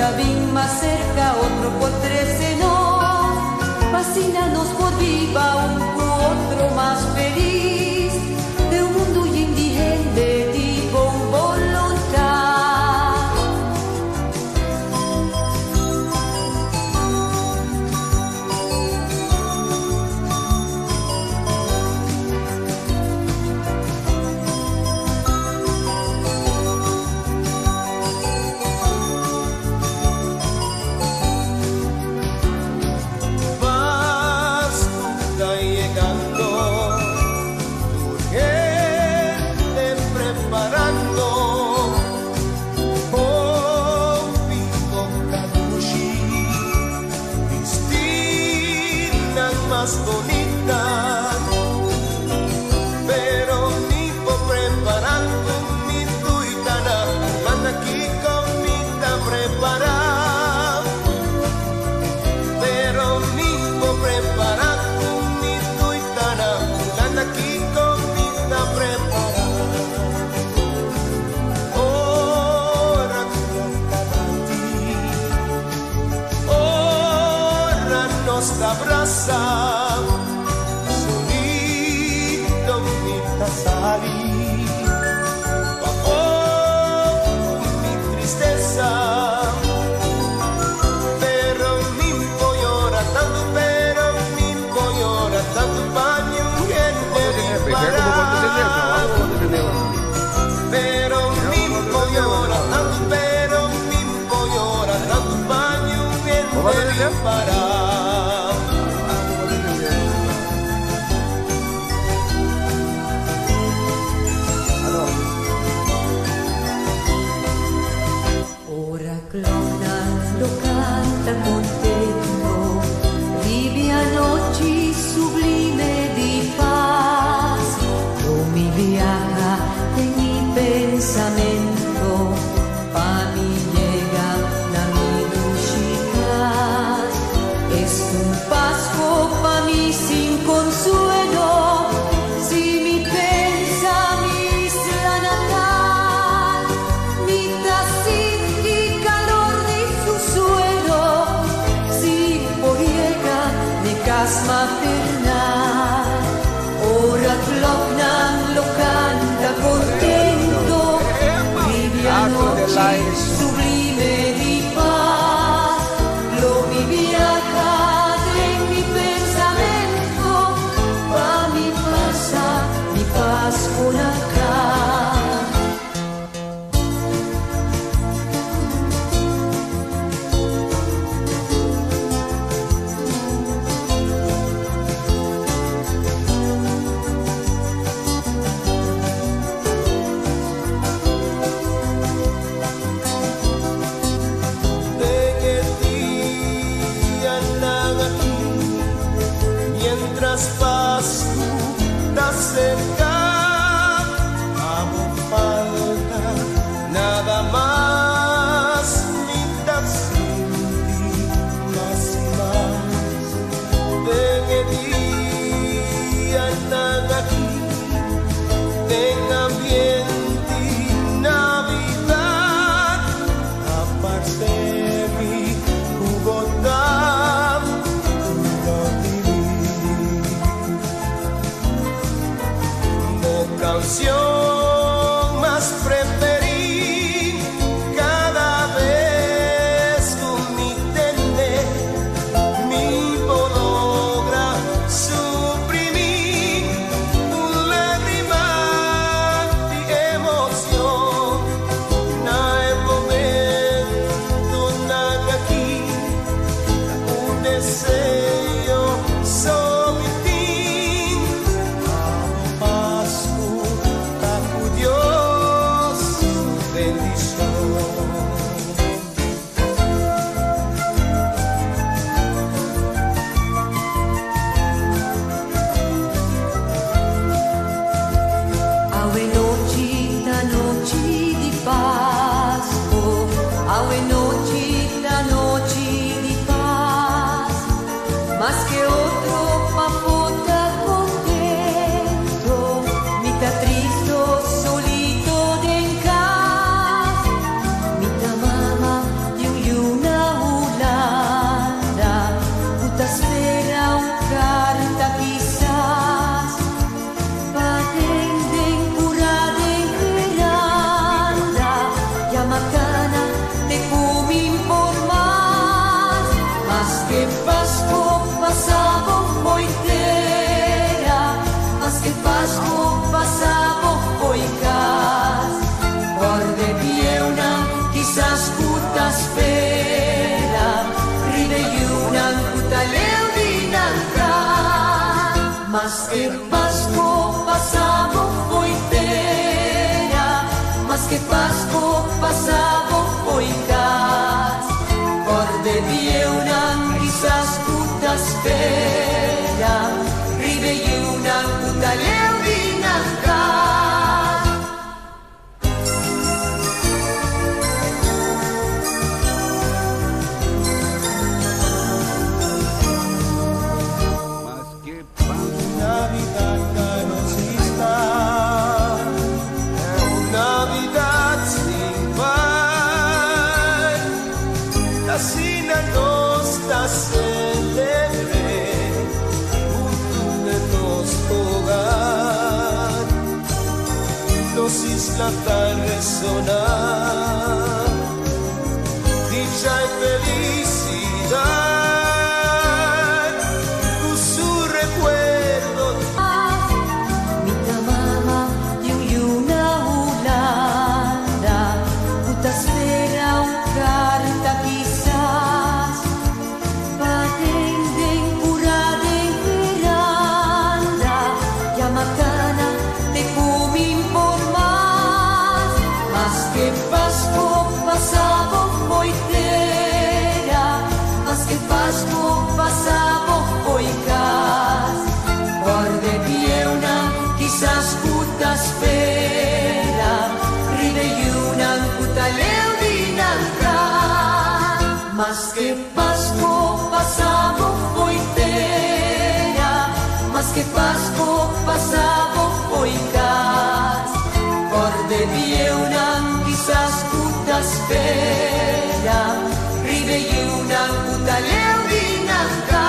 Ta bin mas serka, otro por trese nos, pa asina nos por biba un ku otro mas felis den un mundu yen di hende di bon boluntat. Pasku ta yegando, tur hende preparando, hopi boka dushi, bisti nan mas bonita, pero mi por prepara ku mi tuitana, manda kiko mi ta prepara. Pero mi por prepara ku mi tuitana, manda kiko mi ta prepara. Ora kloka bati, ora nos ta brasa, solito mi ta sali, pafó ku mi tristesa. Pero mi por yora tantu, pero mi por yora tantu pa niun hende ripará. Pero mi por yora tantu, pero mi por yora tantu pa niun hende ripará. Ora kloknan lo kanta kontento riba e anochi sublime di pas, lo mi biaha den mi pensamento pa mi yega na mi dushi kas. Esta un Pasku pa mi sin konsuelo si mi pensa mi isla natal. Mi ta sinti kalor di Maske Pasco pasa bo fo'i tera, maske Pasco pasa bo fo'i cas. Corde bieunan kisas cu ta spera riba e yiunan cu ta leu di nan cas. Navidad na nos isla, Navidad sin par. Asina nos ta celebr'e hunto den nos hogar. Nos isla ta resona dicha y felicidad cu su recuerdo. Mi ta mama di un yu na Hulanda cu ta spera un carta kisas paden den cura den veranda yama cana te cu mi por mas. Maske Pasco pasa bo fo'i tera, maske Pasco pasa bo fo'i cas. Corde bieunan kisas cu ta spera riba e yiunan cu ta leu di nan cas. Maske Pasco pasa bo fo'i tera, maske Pasco pasa bo fo'i cas. Corde bieunan kisas cu ta spera riba e yiunan cu ta leu di nan cas.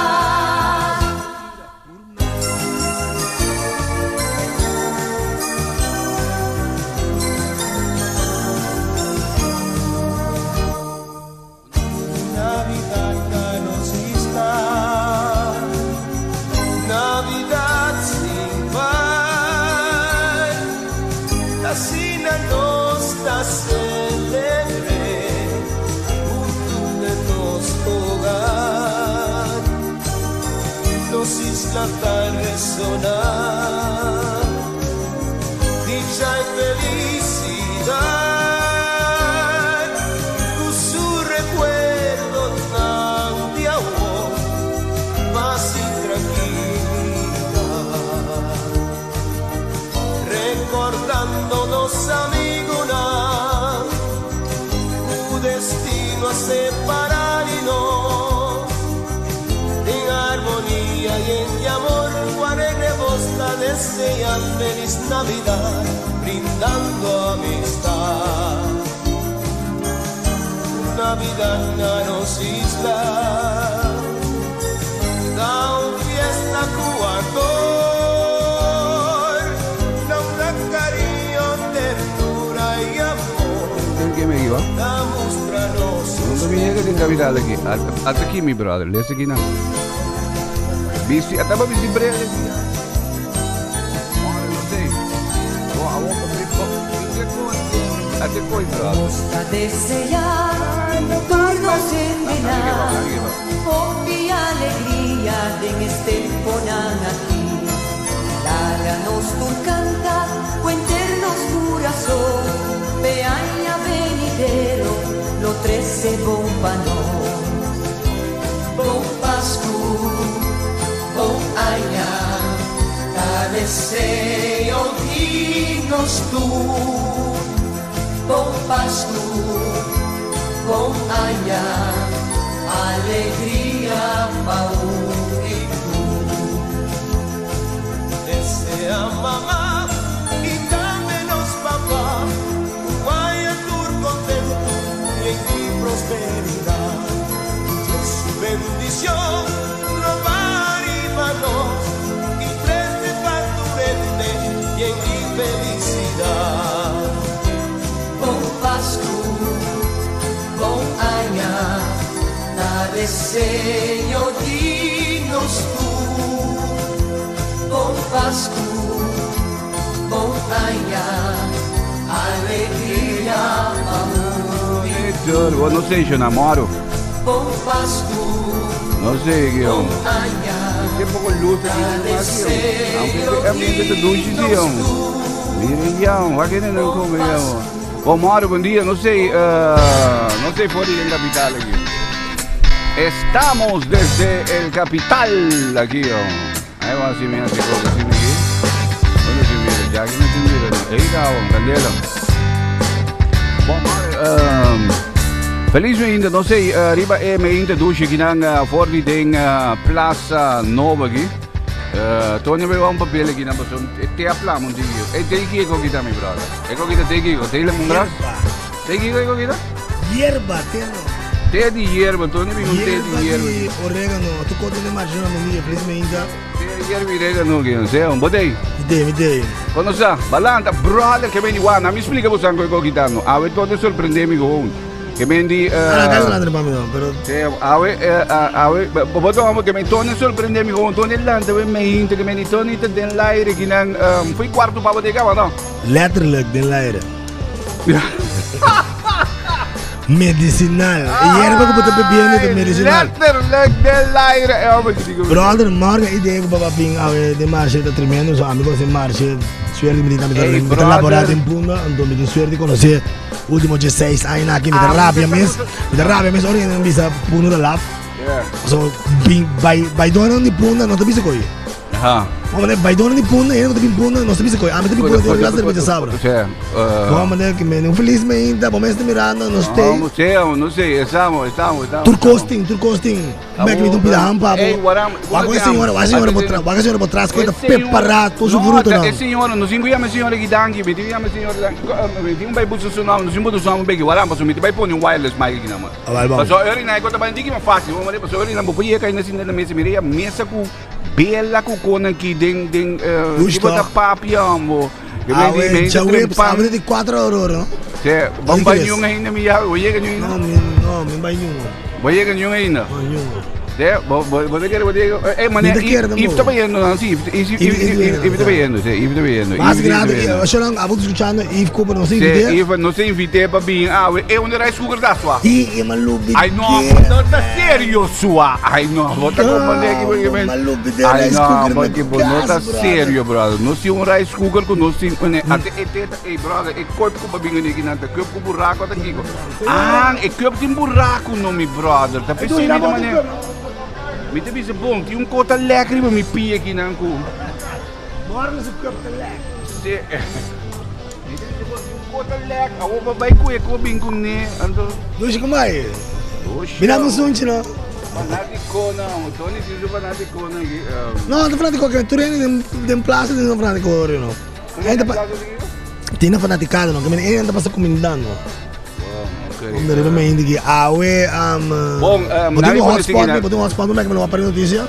Navidad na nos isla, Navidad sin par. Asina nos ta celebr'e hunto den nos hogar. Nos isla ta resona dicha y felicidad cu su recuerdo nan di awor, paz y tranquilidad. Recordando nos amigonan cu destino a separa di nos, den armonia y en amor, cu alegre voz ta desea feliz Navidad, brindando amistad. Navidad na nos isla, ta un fiesta cu ardor, ta un cariño, ternura y amor. Tin ke me iba? Ta mustra nos No mi yega den capital aki. Ata aki mi brother, lesa aki nan. Bisti, ata ba bisti bril. Ora no sei. Bo awo pa mi po. Ate koi brother. Nos ta desea tur nos hendenan hopi alegria den es temponan aki. Laga nos tur canta cu henter nos curason, p'e aña benidero lo trece bon pa nos. Bon Pascu, bon aña, ta deseo di nos tur. Bon Pascu, bon aña, alegria pa un y tur. Desea mama y tambe nos papa, vaya tur contento y en prosperidad. Dios su bendición lo va arriba nos y trece pa tur hende y en felicidad. Bon Pascu, bon aña, ta deseo di nos tur. Bon Pascu, bon aña, alegria pa un y Bo no sei, yo namoro. Bon Pascu, No sei, bon Guion. aña. Mester poko luz aki den mas yo. Aunque e ambiente ta dushi si yo. Mira yo, wak hende nan come yo. Bon moro, bon dia, no sei, uh, no sei for di den capital aki. Estamos desde el capital aki yo. Ahí va así, mira, así, así, aquí. Bueno, si mira, ya que no se mira, no. Ey, cabrón, candela. Bon, maar, um, feliz ainda, no sei, uh, riba e me introduce aquí nan uh, voor die ding uh, Plaza Nova aquí. Uh, Tony me un papel aquí nan paso te aplamo un día. Ey, te aquí ko kita mi brother. E ko kita te aquí, te la mungras. Te aquí ko kita? Hierba, te no. Te di hierba, Tony mi un te di hierba. Hierba di orégano, tu kote de margina no mi, feliz me ainda. Te di hierba y orégano que no sé, un botei. Mi dei, mi dei. Kono sa, balanta, brother, ke mendi wana, mi explica bo san ko kitano. Awe todo sorprende mi gewoon. Ke mendi Ah, ka grande pa mi no, pero Te awe awe bo to amo ke men Tony sorprende mi gewoon. Tony lanta we me inte ke mendi Tony te den l'aire kinan foi cuarto pa bo te kaba no. Letterlijk den l'aire. Medicinal. E yerba ku bo ta bebiendo ta medicinal. Letterlijk den l'aire. E homber ki digo. Brother, morgen idea ku baba bin awe den marshe ta tremendo. So ami konoce marshe. Suerte mi tin mi ta Ey, mi ta labora brother. den Punda. Anto mi tin suerte di konoce ultimo 16 aña aki. Mi ta Ah, rabia mi mes. Mi ta rabia mes ora nan bisa Punda ta laf. Yeah. So bin bai bai donan di Punda no ta bisa koe. Aha. Vamos né, bai dona di Punda, ele não tem Punda, não se bisa coi. Ah, mas tem Punda, tem graça de sabra. Sea, Vamos né, que me um feliz me ainda, bom mês de Miranda, não sei. Vamos, sea, no sei, estamos, estamos, estamos. Turcosting, turcosting. Como é que me dão pida rampa? Ey, waram, Wag senhora, wag senhora por trás, wag senhora por trás, coisa preparar todo o fruto não. não. E senhora, não singo yama senhora que danki, me diga yama senhora danki, me diga um bai busu su nome, não singo busu nome beki, waram, paso me bai pone um wireless mic aqui na mão. Ah, vai, bom. Paso eri na conta ban diki ma fácil, vamos paso eri na bo ye kai na sinda na mesa, mire ya mesa ku bela ku konan ki den den eh Luister. tipo ta papia ambo. Ah, we, já we, abre de 4 horas, não? Se, bom bai crees? nyung ainda mi ya, o yega nyung Não, ainda. me, não, me vai nenhum. Bo yega nyung ainda. Não, nenhum. De, bo bo bo te quiere, bo te eh mané, Mi te quiere if tampoco. ta bayendo, no, sí, if if If- if- if if ta bayendo, sí, if ta bayendo. Mas if ta grado, bayendo. eu acho que abo escuchando Yves Cooper, não sei Sí, o if no se invité pa bin, ah, we, eh, un rice cooker da sua. E e malubi. Ay no, no ta serio sua. Ay no, bota No, com aqui porque me. maluco, de Ay rice no, cooker porque na bo no ta casa, brother. serio, brother. No si un rice cooker ku no si un ate e teta, ey brother, e corpo ku babinga ni kinanta, cup ku buraco ta kiko. Ah, e cup tin buraco no mi brother. Ta pensei mi mané. Mi te bisa bom, tin un kota lekker riba mi pia aqui nan ku. Morgen se cup te lek. Se Mi te bisa bom, tin un kota lekker. Awo babay ku e ko bin ku ne. Anto Dois como aí? Oxe. Me dá um sunchi, não? Fanaticona, o Tony diz o fanaticona aqui. Não, tô falando de qualquer. Tu nem tem plaza, tem fanático, não. Ainda pa, tem fanaticado, não? Que me ainda passa comendando. Ok. Onde ele me indica, ah, we, um. Bom, Botei nari um pone hotspot, sige na- botei um hotspot, como é que me não aparece notícia?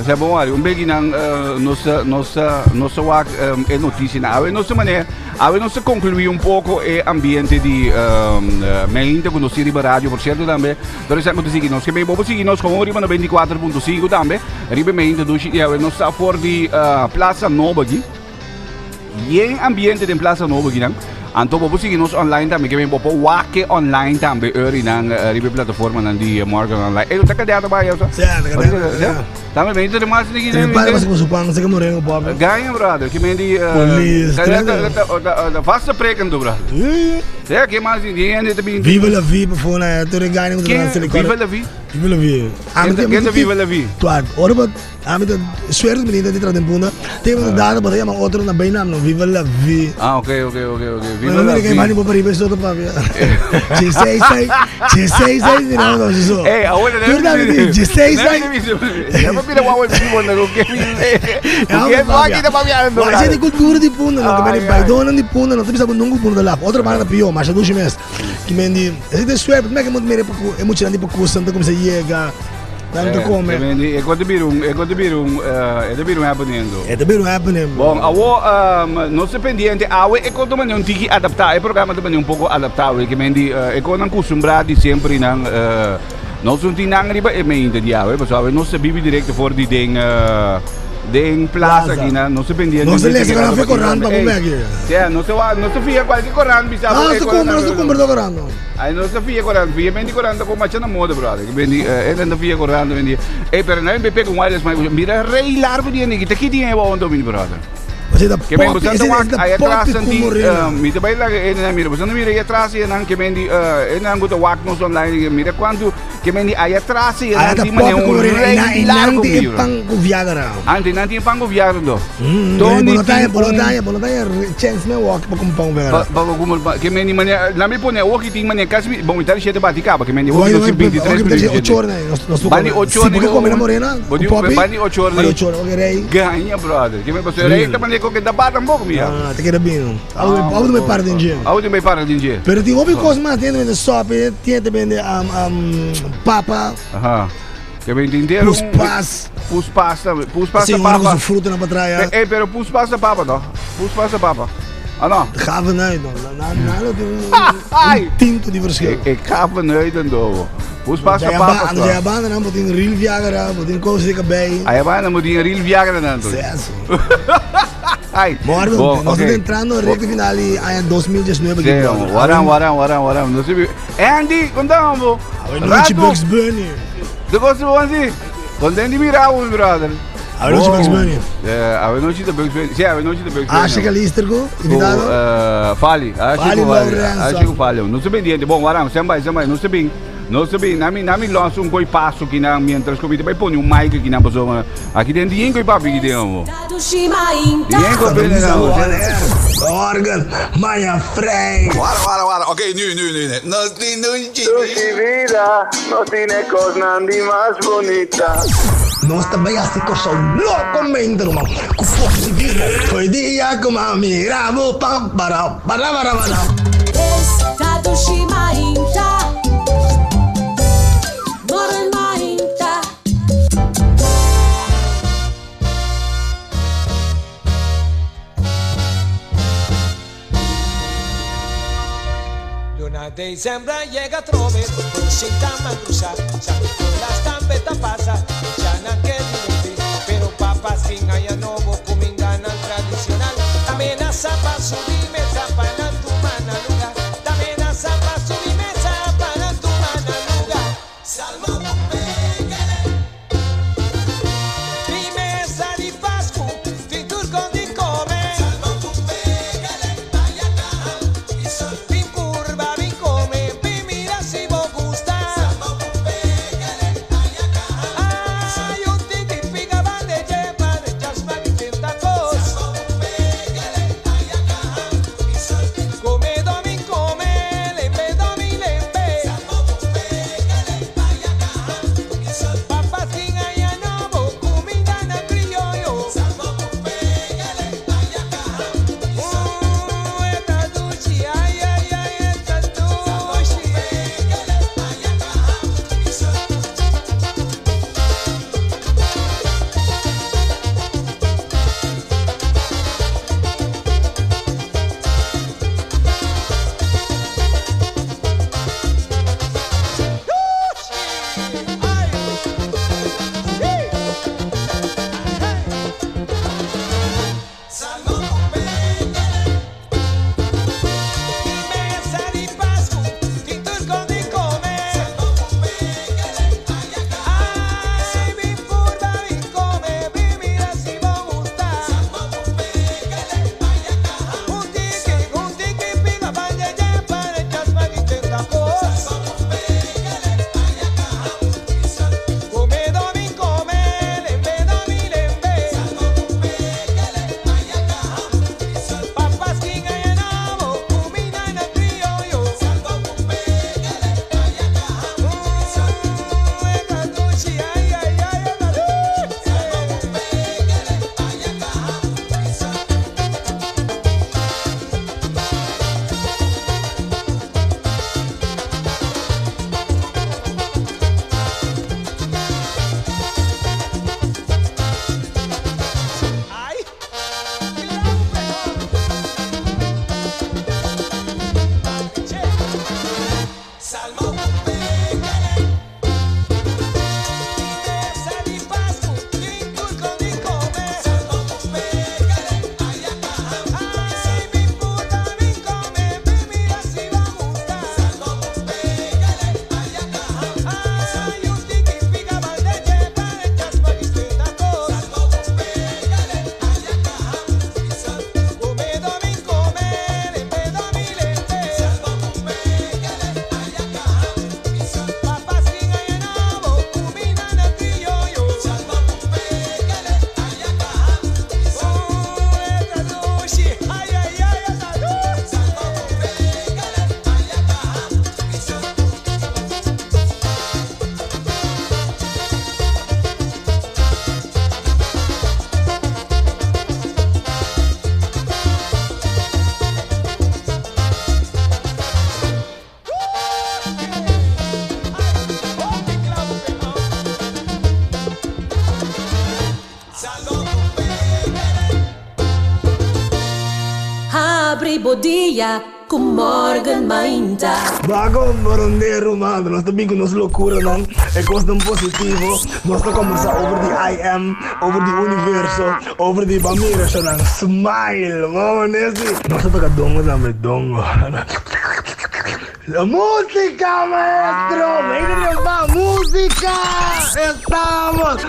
Zé bom, Ari, um begi nang nossa nossa nossa wak é notícia na. Awe nossa mané, awe nossa concluir um pouco e ambiente de um, meinte com nosso riba rádio, por certo também. Então sempre te seguir nós que bem bobo seguir nós com riba 94.5 também. Riba meinte do e awe nossa for de Plaza Nova aqui. Yen ambiente den Plaza Nova aqui, não? Anto bobo seguir nos online também, que bem bobo wake online também, eri nang riba plataforma nang di Morgan online. Eh, tá cadê a trabalho, só? Certo, cadê? Também bem, então mais ninguém. Tem para mas com supang, sei que moreno, pobre. Ganha, brother. Que men die... Police, De vaste preken, do, brother. Ja, que mais ninguém ainda te Viva la vie, por favor, tu reganha com o Viva la vie. Viva la vie. Quem tá viva la vie? Tuar, ora ba, ami ta suerte menina di traten punda. Tem uma data para chamar outro na bem não, viva la vie. Ah, ok, ok, ok, ok. Viva Viva la la vie. Mani vie. po pariba so pa. 16 6 16 6 não não so. Ei, aonde Tu dá me 16 6. Já vou virar o vivo na o que O que é aqui da papiando. Mas é de cultura de punda, não, que Ai, me ai. baidona de punda, não tem sabe nunca punda lá. Outra banda pior, mas é duas mês. Que me di, esse de suerte, como é que muito mere é muito grande para custa, como se chega. Tanto come. É quando viram, é quando viram, é de viram happening. É também não happening. Bom, awo um, no se pendiente, awe e conto man un tiki adaptar, e programa também um pouco adaptado, que mendi e con acostumbrar di sempre nang uh, no sun tinang riba e meinte di awe, pessoal, no se bibi direto voor die ding uh, Den plaza Plaza. aki na, no se pendiente. No se lesa koran fe koran pa come aki. Yeah, no se wa, no se fia cualquier koran bisa. No, se compra, no se compra do koran. No. Ay, no se fia koran, fia bendi koran ta como macha na moda, brother. Que bendi, eh, no fia koran bendi. Eh, pero no BP con wireless mic. Mira rei largo di ene, kita kiti e wa ondo mini brother. Você da Que ben pop, bosando esse wak da aí pop atrás com anti, morena. mi te baila ene mira, bosando mira aí atrás e nan que bendi, ene nan guta wak nos online, mira quanto que bendi aí atrás e Aí nan da ti pop mane com un morena. rei E largo nan tem mira. pan com Viagra. Ante nan tin pan com Viagra do. Tony Bonotaia, tin un- bonotaia, bonotaia, chance me walk pa com pão Pa Viagra. pa como que meni mane la mi pone o que tin mane casi bom itar siete bati caba que meni o que 23 23 8 horas, né? Nós Bani ocho Se porque come na morena, Bani com pop. bani ocho horas. Bani 8 horas, ok, rei. Ganha brother. Que me passou rei tá mane ko que da bata um pouco minha. Ah, te quero bem. Algo algo me para de dia. Algo me para de dia. Pero tem outra coisa mais dentro de sopa, tem também de papa, Aham. Que me entenderam. pus pas, Pus pasta, pus pasta assim, uma papa. com fruta na patraia. Eh, pero pus pasta papa no. Pus pasta papa. Ah no. Gaven uit, man. Na, na, na, Ai. um tinto de verschil. Ik, ik ga vanuit en door. Pus pasta papa. Ando já banda, não, botin real Viagra, botin coisa de cabelo. Aí vai na mudinha real Viagra não. Sucesso. Ai. Bora, Bom, nós ok. estamos entrando no recto final e em 2019 aqui. Sim, waram, waram, waram, waram. Não sei. Andy, contamos. Boa noite, Bugs Bunny. De gosto Andy. Contente mirar, meu brother. A noite, Bugs Bunny. É, a noite da Bugs Bunny. Sim, a noite da Bugs Bunny. Acha que ali invitado. Fale, acho Fale, que fale. Lourenço. Acho que fale. Não se bem, bom, waram, sem vai, sem vai, não se bem. Não se bem, nami, nami lança um coi passo aqui na mientras que eu vai pôr um mic aqui na pessoa. Aqui tem dinheiro coi papo aqui tem, Dinheiro coi papo. Organ, Maya Frey. Wara, wara, wara. Oké, nu, nu, nu. nu. No, nu, nu, Tu vida no tiene cosa ni más bonita. Nós também assim que eu sou loucamente, irmão. Com positivismo. Foi dia como a miramos, pam, para, para, para, para. Estado Shimainta. Moren Mainta. Luna de diciembre llega trove, sin tama cruzar, San Nicolás tambe ta pasa, ya na que divertir, pero papá sin haya novo comingana tradicional, amenaza pa subir mesa para tu mana lugar, amenaza pa subir mesa para tu mana lugar, Salmo pégale. Mi mesa di Pascu, di turco di come, Salmo pégale, vaya Vin curva, vin come, vin mira si vos gusta. Habri bo dia ku Morgan Mainta. Bago Borondé ruman, nos ta bin ku nos lokuranan, e kosnan positivo, nos ta kombersá over di I am, over di universo, over di ban mira shownan, smile, mama Nessie. Nos ta toka dongo tambe, dongo. Música maestro, venga riba, música, estamos.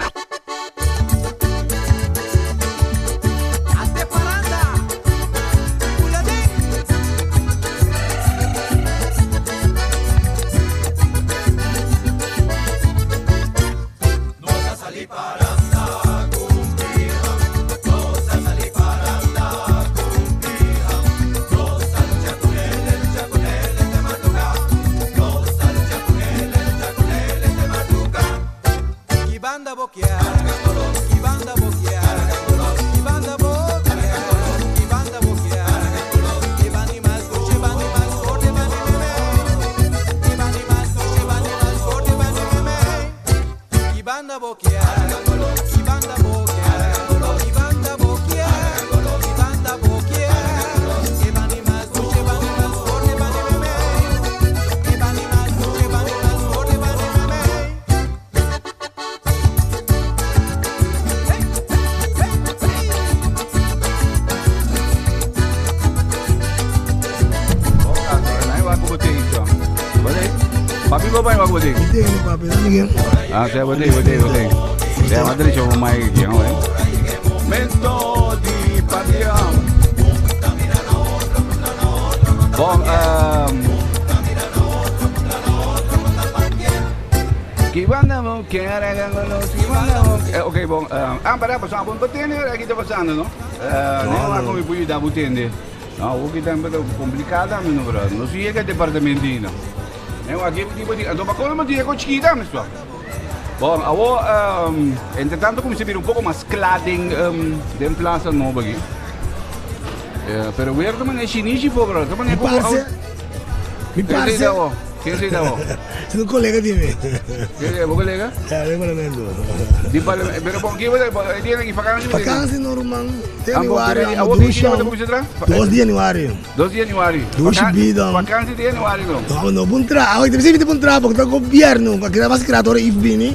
Papi, bo bai wak botin. Entiende, papi, dame again. Ah, sí, botin, botin, botin. Ya, ma derecho mo mai aquí, no, eh. Mento di papiam. Bon, Ki banda mo kier ki banda mo Ok, bon. Ah, para, paso abon patende, aquí está pasando, no? No, no, como puyo da butende. No, o que también complicada, mi no, bro. No si llega departamento, no. No, aquí tipo di, ando pa como Diego chiquita, mi so. Bon, awo, entretanto comienza a ver un poco más cladding den plaza nobo aquí. Pero weer de mané chinichi fo, bro. De mané Mi parce. Mi parce. Ken sei da bo? Si un colega di mi. Ken sei bo colega? Ja, di parlamento. Di parlamento. Pero bon, kico bo ta tiene aki vakantie? Vakantie no ruman. Te Ah, bon, januari, pero amo awo dushi. kico bo ta cuminsa tra? 2 di januari. 2 di januari. Dushi bida. Vakantie di januari no. No, amo no puntra. Awo, te si puntra porque ta gobierno. Aki ta mas creador if bini.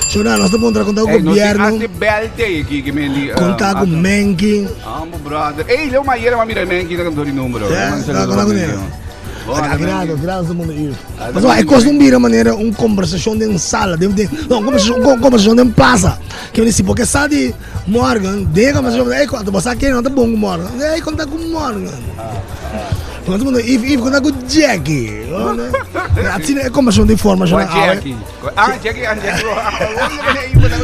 Shona, nos ta puntra con ta Ey, nos tin gobierno. hasta belte aki que men di. Conta cu Menki. Amo brother. Ey, leo ma yera ma mira Menki na kantoor di numero. Ja, Man ta saludo con pa con Menki. Agrado, agrado su mundo ir. Mas é coisa não vira maneira uma conversação de sala, de, de, não, conversação, conversação de plaza. Que eu disse, porque sabe Morgan, de conversação, ei, quando você quer não tá bom com Morgan. Ei, conta com Morgan. Quando mundo, if if conta com Jackie. Assim é conversação de forma Juan já. Jackie. Ah, Jackie, ah, Jackie.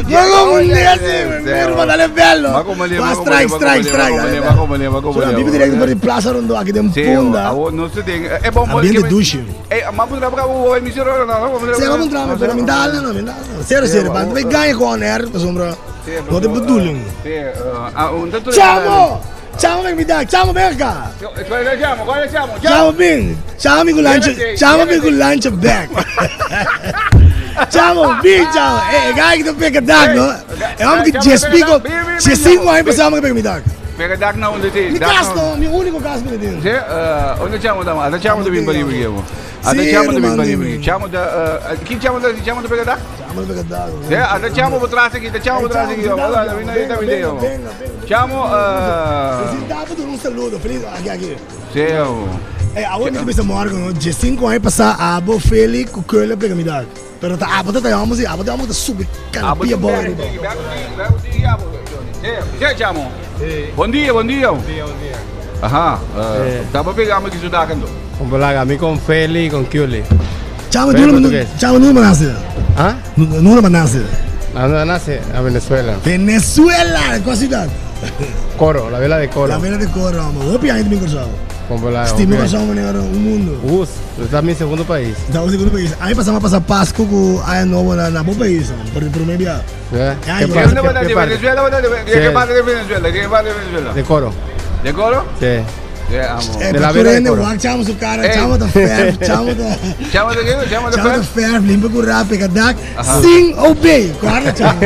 No como un día así, mi hermano, dale bello. Va como le, Va va como strike, le, strike, strike. va como le, va como le, va como le. Vive directo para Plaza Rondo aqui de Sí, Punda. awo no se ten. Eh, bom, Ambiente dushi. Eh, ma puntra pa bo mi sero no, no, Se va puntra, pero mi dale, no, mi dale. Serio, serio, pa me ganha com air, sombra. No te bedoeling. Sí, ah, un tanto Chamo! Chamo, ven mi dá, chamo, ven acá. Qual chiamo? Quale chiamo? Chamo, bin. Chamo, mi lancha, chamo, mi lancha back. Chamo, bin, chamo. Eh, gai que tu pega dag, no? E vamos que te explico. Se cinco anos passamos que pega mi dag. Pega dag na onde ti? Mi cas no, mi único cas que tenho. Sì, onde chiamo da? Ada chiamo da bin bari bari. Ada chiamo da bin bari bari. Chiamo da chi chiamo da chiamo da pega dag? Chamo da pega dag. Sì, ada chiamo potrà che chiamo potrà che. Allora, vieni da video. Chiamo Se dá para um saludo, feliz aqui aqui. Sì. Eh, agora me pensa Morgan, de 5 anos passar a bo Feli com Curly pega mi dag. Pero tá abo tá amo abo tá amo tá sub canapia bola. Sì, chiamo. Bom dia, bom dia. Bom dia, bom dia. Aha, tava pegando aqui sudacando. Con Bolaga, a mí con Feli y con Kiuli. Chamo, tu chamo, não nasce. ¿Ah? Não nasce. ¿A dónde nace? A Venezuela. Venezuela, qual cidade? Coro, la vela de Coro. La vela de Coro, amo. Vou piar ainda me cruzado. Con Bolaga. Estive cruzado, maneiro, o mundo. Us, está mi segundo país. Está o segundo país. Aí passamos a passar Páscoa com Ano Novo na, na bom país, por por meio dia. ¿Qué parte de Venezuela? ¿De qué parte de Venezuela? ¿De qué parte de Venezuela? De Coro. ¿De Coro? Sí. Yeah, amo. Eh, De la pero Vera de rende, Coro. wak chamo su cara, Ey. chamo ta ferf, chamo ta... Chamo ta qué? Chamo ta Chamo ta ferf? ferf, limpa ku rap, pega dak, sin obey. Guarda chamo.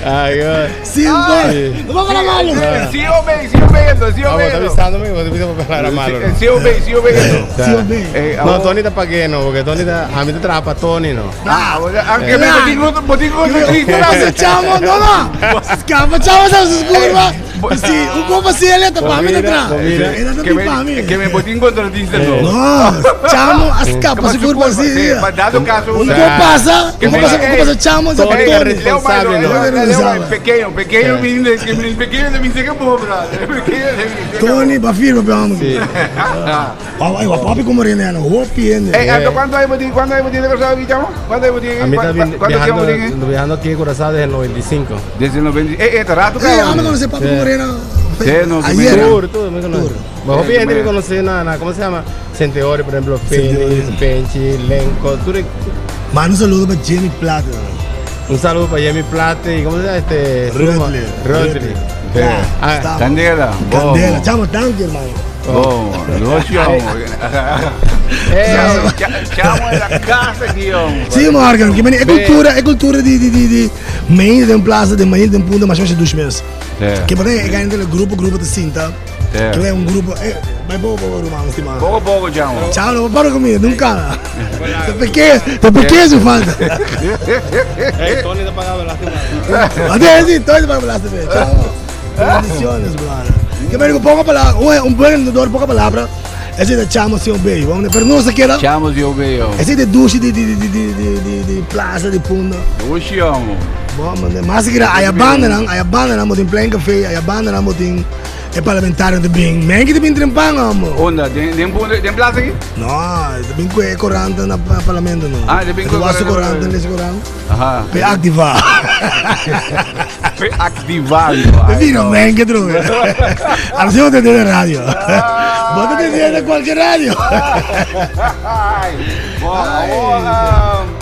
Ay, God. Sin obey. No vamos a malo. Sí obey, sí obey, entonces, sí Ah, vos obey. estás avisándome que vos te pides para palabra malo. ¿no? Sí obey, sí obey. entonces. Sin obey. Eh, No, amo. Tony está pa' qué no, porque Tony está, a mí te trabaja pa' Tony, no. Ah, o sea, aunque me botico, botico, ¿Qué pasa, chamo? No, no. Escapa, chamo, sa sus curvas. Sí, un poco así, él está pa' mí Mira, atrás. mira. Él está Que pa' mí. me, que me botín contratista, no. No, chamo, escapa su curva así. Sí, pa' dado caso. Un una- poco pasa, Que un poco me- pasa, un poco pasa, chamo, se Tony pa' Ey, Tony. Leo responsable, Mayo, ¿no? Leo, Leo, Responsable. pequeño, pequeño, mi, que mi pequeño de mi seca pobre, pequeño de mi seca Tony, pa' firma, pe vamos. Sí. Ay, papi, como rende, no, hopi, ende. Eh, Aldo, ¿cuánto hay botín? ¿Cuánto hay botín de Curazao, chamo? ¿Cuánto hay botín? A mí está ¿Cuánto tiempo botín? viajando, viajando aquí de Curazao desde el 95. Desde el 90. Este rato, Eh, vamos a cabrón. conocer papi Sí. Moreno. Sí, no, que Ayer. Tour, tú, me conoces. Tour. Mejor Sí, gente me- me conocí nada, nada, ¿cómo se llama? Centeori, por ejemplo, Phoenix, Penchi, Lenco. Tú eres- Mano, un saludo para Jimmy Plata. Un saludo para Jamie Plate y ¿cómo se llama? Este. Rudley. Rudley. Ya, Ah, estamos. Candela. Candela, chamo, thank you, hermano. Oh, no, chamo. Eh, Chamo de la casa, guión. Sí, Morgan, que é cultura, é cultura de de de de meio de plaza, de meio de punta, mas mais dos meses. Sí. Que para é ganhar do grupo, grupo de cinta. Sí. Que é um grupo, é, vai pouco pouco, irmão, estimado. Pouco a pouco, chamo. Tchau, não para comigo, nunca. Te pequeno, te pequeno se falta. eh, Tony te pagaba lástima. Até sí, todo para hablar de Chao. Bendiciones, brother. Que me digo, poca palabra, un buen entendedor, poca palabra. Ese de chamo, sí, un bello. Pero no se queda. Chamo, yo veo. Ese de duche de de de de de de de plaza de punta. Eu chamo. Bom, mano, mas que era, aí banda não, aí banda não, botin plein café, aí banda não, botin é parlamentário de bem. Men que de bem trempang, amor. Onda, tem tem plaza aqui? Não, de bem que é corante na parlamento não. Ah, de bem que é que corante, nesse corante. Aham. Pe ativar. Foi ativado. Pe vira men que trove. Allora siamo te de radio. Bota te de qualche radio. Ai, bom,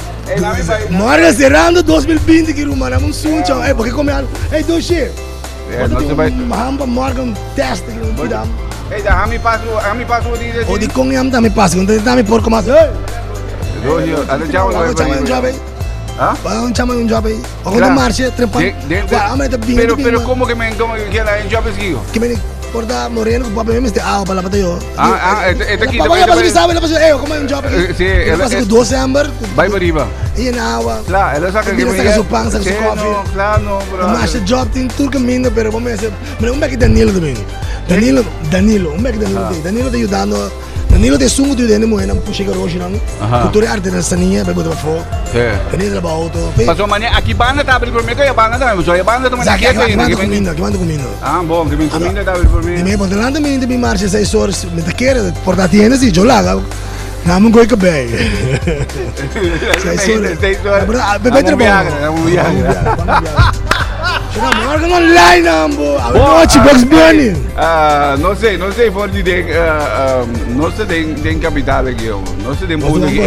Morgan cerrando 2020 que rumana um suncho. Eh, porque come algo. Ei, doce. É, nós vai. Hamba Morgan test que não dá. Ei, da Rami passo, Rami passo de O di con yam dami passo, non dami porco mas. Ei. Doce, até tchau, Vamos chamar um job aí. Hã? Vamos chamar um job aí. O quando marcha, trempa. Pero pero como que me como que queda en job es Que me porta moreno con papi me este ah para la pata yo. Ah, ah, este aquí. Papá ya pasa que sabe, la pasa, eh, como un job aquí. Sí, él pasa con 12 amber. Vai para arriba. Y en agua. Claro, él saca que saca su pan, saca su coffee. No, claro, no, bro. Marcha job tem turca minda, pero vamos a hacer. Pero un beque Danilo também. Danilo, Danilo, un beque Danilo. Danilo te ajudando. Danilo te sungo tu dentro moena, puxa que rojo não. Cultura arte na saninha, vai botar fora. É. Danilo trabalha auto. Passou mané, aqui banda tá abrindo por mim, que a banda também, só a banda também aqui aqui manda comida, aqui manda comida. Ah, bom, que me comida tá abrindo por mim. E me botar lá também, também marcha 6 horas, me te quer, porta tienda se eu lá. Não, não gosto bem. 6 horas. 6 horas. Bebê trabalho. Vamos viajar. Vamos viajar. Morgan online, ambo. Noite, Bugs Bunny. Ah, não sei, não sei for de den, não sei den, den capital aqui, não sei den ponto aqui.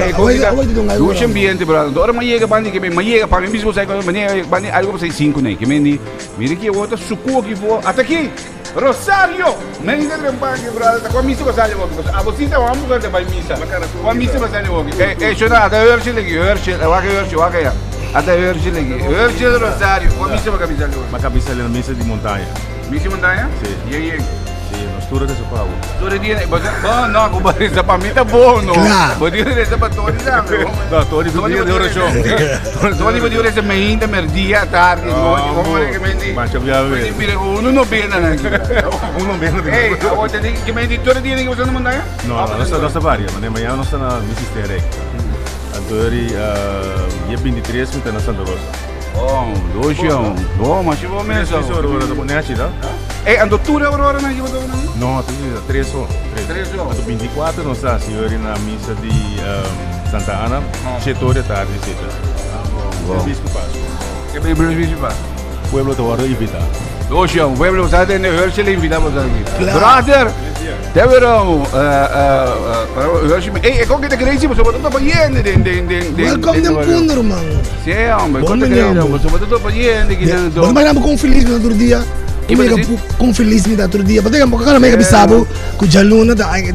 Duche ambiente, bro. Ora mas chega bandi que me, mas chega para mim mesmo sai quando mas bandi algo para 5 né, que me ni. Mira que outra sucu aqui for. Até aqui. Rosario! Nem de rempangue, brother. Com a missa que sai aqui. A você tá vamos que vai missa. Com a missa que sai aqui. Eh, eh, chona, até Herschel aqui, Herschel, vai Herschel, vai cá. Até Herschel aqui. Herschel Rosario, com a missa para camisa ali. Uma camisa ali na missa de montanha. Missa de montanha? Sim. E aí? Sim, nós tudo que se paga. Tudo dia, você, bom, não, compadre, isso para mim tá bom, não. Claro. Pode dizer para Tony, não. Não, Tony podia de oração. Tony podia dizer meia, meio-dia, tarde, noite, como é que me diz? Mas eu já vi. Mira, uno não vê nada. Uno não vê nada. Ei, agora tem que me diz todo dia que você não montanha? Não, não, nós nós varia, mas amanhã nós está na missa Terek. Antori, dia 23, está na Santa Rosa. Oh, dois jong. Bom, mas eu vou mesmo. 3 horas, hora da noite, tá? Ei, ando tudo aurora na eu vou Não, 3 horas. 3 horas. Anto 24 nós está senhor na missa de Santa Ana, 7 horas da tarde, 7. Bom. Bispo Pasco. Que bem, bispo Pasco. Pueblo te guardo invitado. Dois jong, pueblo, sabe, ne Herschel invitamos aqui. Brother, Teveram, Herschel, ei, como que te crazy, você botou para yende, den den den den. Welcome den punder, man. Sim, homem, como te crazy, você botou para yende que Você vai com feliz no outro dia. Como decir? con feliz mi ta otro dia. Pasobra porque cada mega bisabo ku djaluna ta e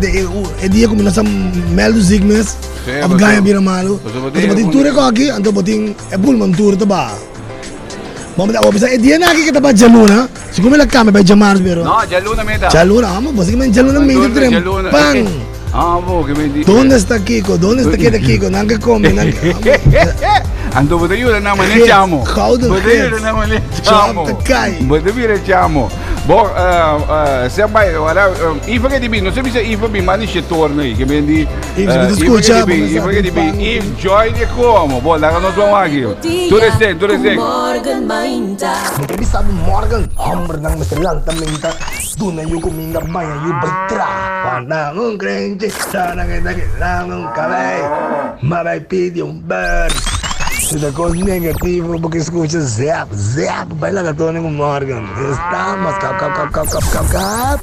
dia ku mi no sa meldu ziek mes of gaña bira malu. Pasobra bo tin tur e koki anto bo tin e pulmon tur ta baha. Bo bo bisa e dia naki ke ta ba djaluna sigur mi la kambia bai djamars pero. No, djaluna mi ta. Djaluna, amo bo si men djaluna mi ta tren pan. Ah, bo ke men di. Donde sta Kiko? Donde sta keda Kiko? Nan ke come, nan ke. Anto bo ta yuda nan mane chamo. Gouden Bo ta yuda nan mane chamo. Chop ta kai. Bo ta bira chamo. Bo, se bai, ora, Iva ke di bi, no se bisa Iva bi mani she torno i, ke men di. Iva, si bo ta escucha, bo Iva ke di bi, Iva join e como. Bo, laga nos ban wak aki. Tur estén, tur estén. Morgen mainta. Bo ta bisa bo morgen, hombernan mester lanta menta, duna yu kuminda, baña yu, bai traha. Wanta un krenchi, sana ke ta keda un kabei, ma bai pidi un bèr. Si ta kos negativo bo ke skucha zèp, zèp, bai laga Tony ku Morgan. Estamos kap kap kap kap kap kap kap.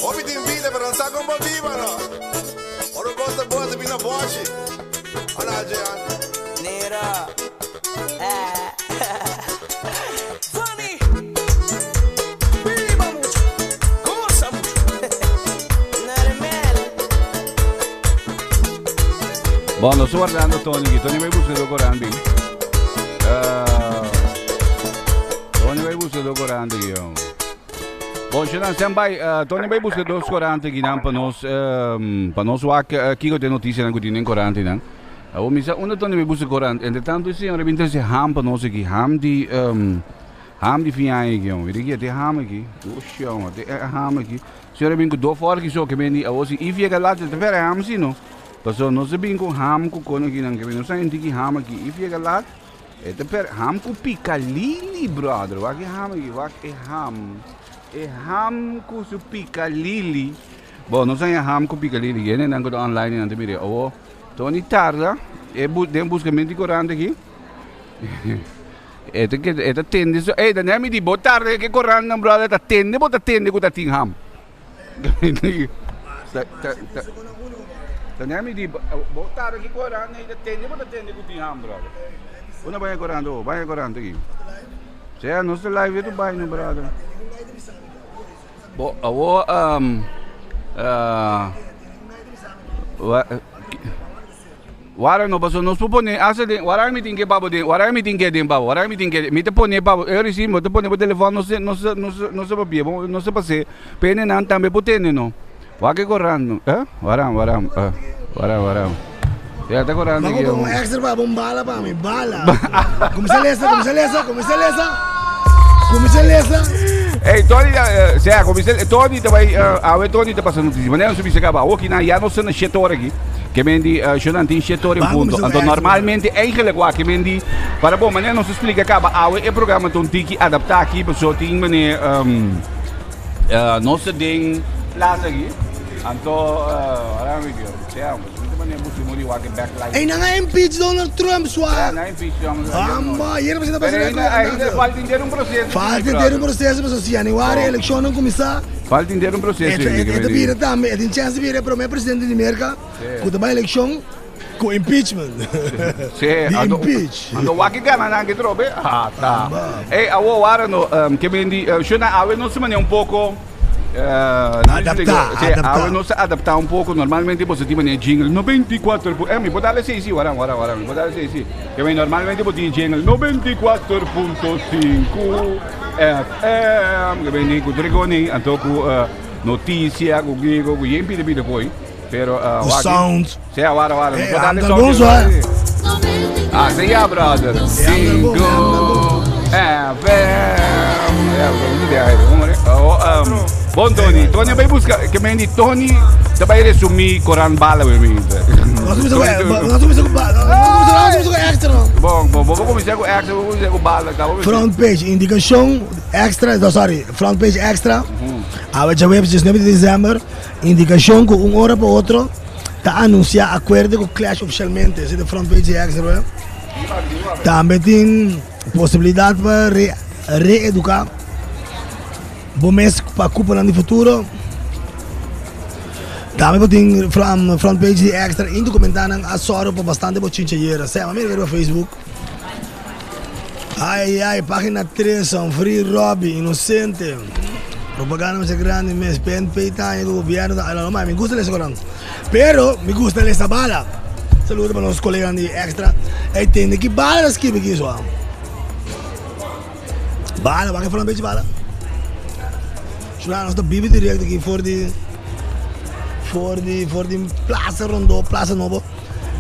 Hopi tin bida pero no sa kon por biba no. Ora kos ta bon ta bini na bòshi. Hola Jean. Nero. Eh. Funny. Viva mucho. Goza mucho. Normal. Bon, nos ta wardando Tony aquí. Tony bai busca do corante. Tony bai busca do corante aquí. Bon, Shenan, stand by. Tony bai busca dos corante aquí nan pa nos, pa nos wak kiko te noticia nan ku tin den corante nan. Awor mi sa unda Tony bai busca corante. Entre tanto e señor a bin trece ham pa nos aquí. Ham di, ham di fin aña aquí. Mira aquí, te ham aquí. Oshi, te ham aquí. Señor a bin ku dos forki so ke beni. Awor si Ivy a laat, te fere ham si no. Paso nos a bin ku ham ku kono aki nan ke nos a henti ki ham aki i fiega lat e ta per ham ku pikalili brother wak e ham aki wak e ham e ham ku su pikalili bo nos a haña ham ku pikalili hende nan ku ta online nan ta mira awo Tony tarda e bu den buscamento di corant aki e ta keda e ta tende so ey Daniel mi di bo tarda ke corant nan brother ta tende bo ta tende ku ta tin ham. Ta mi di bo tarda ki koran ei ta tende bo ta tende ku tin ham brother. Bo no bai koran do, bai koran aki. Sea nos ta live tu bai no brother. Bo awo um uh Wara no paso nos por pone asa den wara mi tin ke babo den wara mi tin ke den babo wara mi tin ke mi ta pone babo e ora si bo ta pone bo telefon no se no se no se no se papia bo no se pase pene nan tambe por tende no wak e koran eh wara wara wara wara ya ta koran Mako pon un extra pa bo un bala pa mi bala kuminsá lesa kuminsá lesa kuminsá lesa kuminsá lesa. Ey Tony sea kuminsá Tony ta bai awe Tony ta pasa notisia manera nos a bisa kaba awoki nan ya nos ta na shete ora aki. Ke men di shonan tin shete ora en punto. Anto normalmente eigenlijk wak ke men di para bon manera nos a splika kaba awe e programa ta un tiki adapta aki paso tin mane nos ta den plaza aki anto ora mi dio sea mi ta mane busi muri wak e backlight. Ey nan a impeach Donald Trump swa. Ya nan a impeach Donald Trump. Amba ayer presidente Pero ainda ainda falta henter un proceso. Falta henter un proceso paso si januari eleccionnan cuminsa. Falta henter un proceso. E ta bira tambe e tin chance di bira e prome presidente di Merca. Ku ta bai elekshon ku impeachment. Sí, Di ando, impeach. ando wak gana nan ke trobe. Ah, ta. Ey, awo wara no, ke men di, shona awe nos mane un poco Adapta, Sí, adapta. awe nos adapta un poco. Normalmente bo tin mane jingle 94 mi por dale sí, sí, wara, wara, wara, mi por dale sí, sí. Ke men normalmente bo tin jingle 94.5 FM. Ke men di ku dregoni, anto ku noticia, ku gigo, ku yen pide pide koi. Pero, uh, waki. sound. Sea, wara, wara. Hey, Hey, anda bon zo, hè? Ah, sí, ja, brother. Cinco FM. Ja, oh, bon, Tony. Tony, bai busca. Que men di Tony, te bai resumir Koran Bala, we mi. Nós começamos com bala. Nós começamos com extra. Bom, bom, vou começar com extra, vou começar com bala, tá? Front page, indicação extra, no, sorry, front page extra. Awe djaweps 19 di december. Indikashon ku un ora pa otro ta anunsiá akuerdo ku Clash ofishalmente, esei ta front page di Extra. Tambe tin posibilidat pa reeduká bo mes pa kuponan di futuro. Tambe bo tin front page di Extra indokumentanan a sòru pa bastante bochincha ayera. Sèma mira riba Facebook. Ai ai pagina tres Humphrey Robbie inocente propaganda mester grandi mes PNP ta haña ku gobierno ta no mi gusta lesa koran pero mi gusta lesa bala saludo pa nos coleganan di extra ey tende ki bala ta skibi aki so bala wak e fala un bechi bala Shura nos ta bibi directo aki for di for di for di plaza rondo plaza nobo.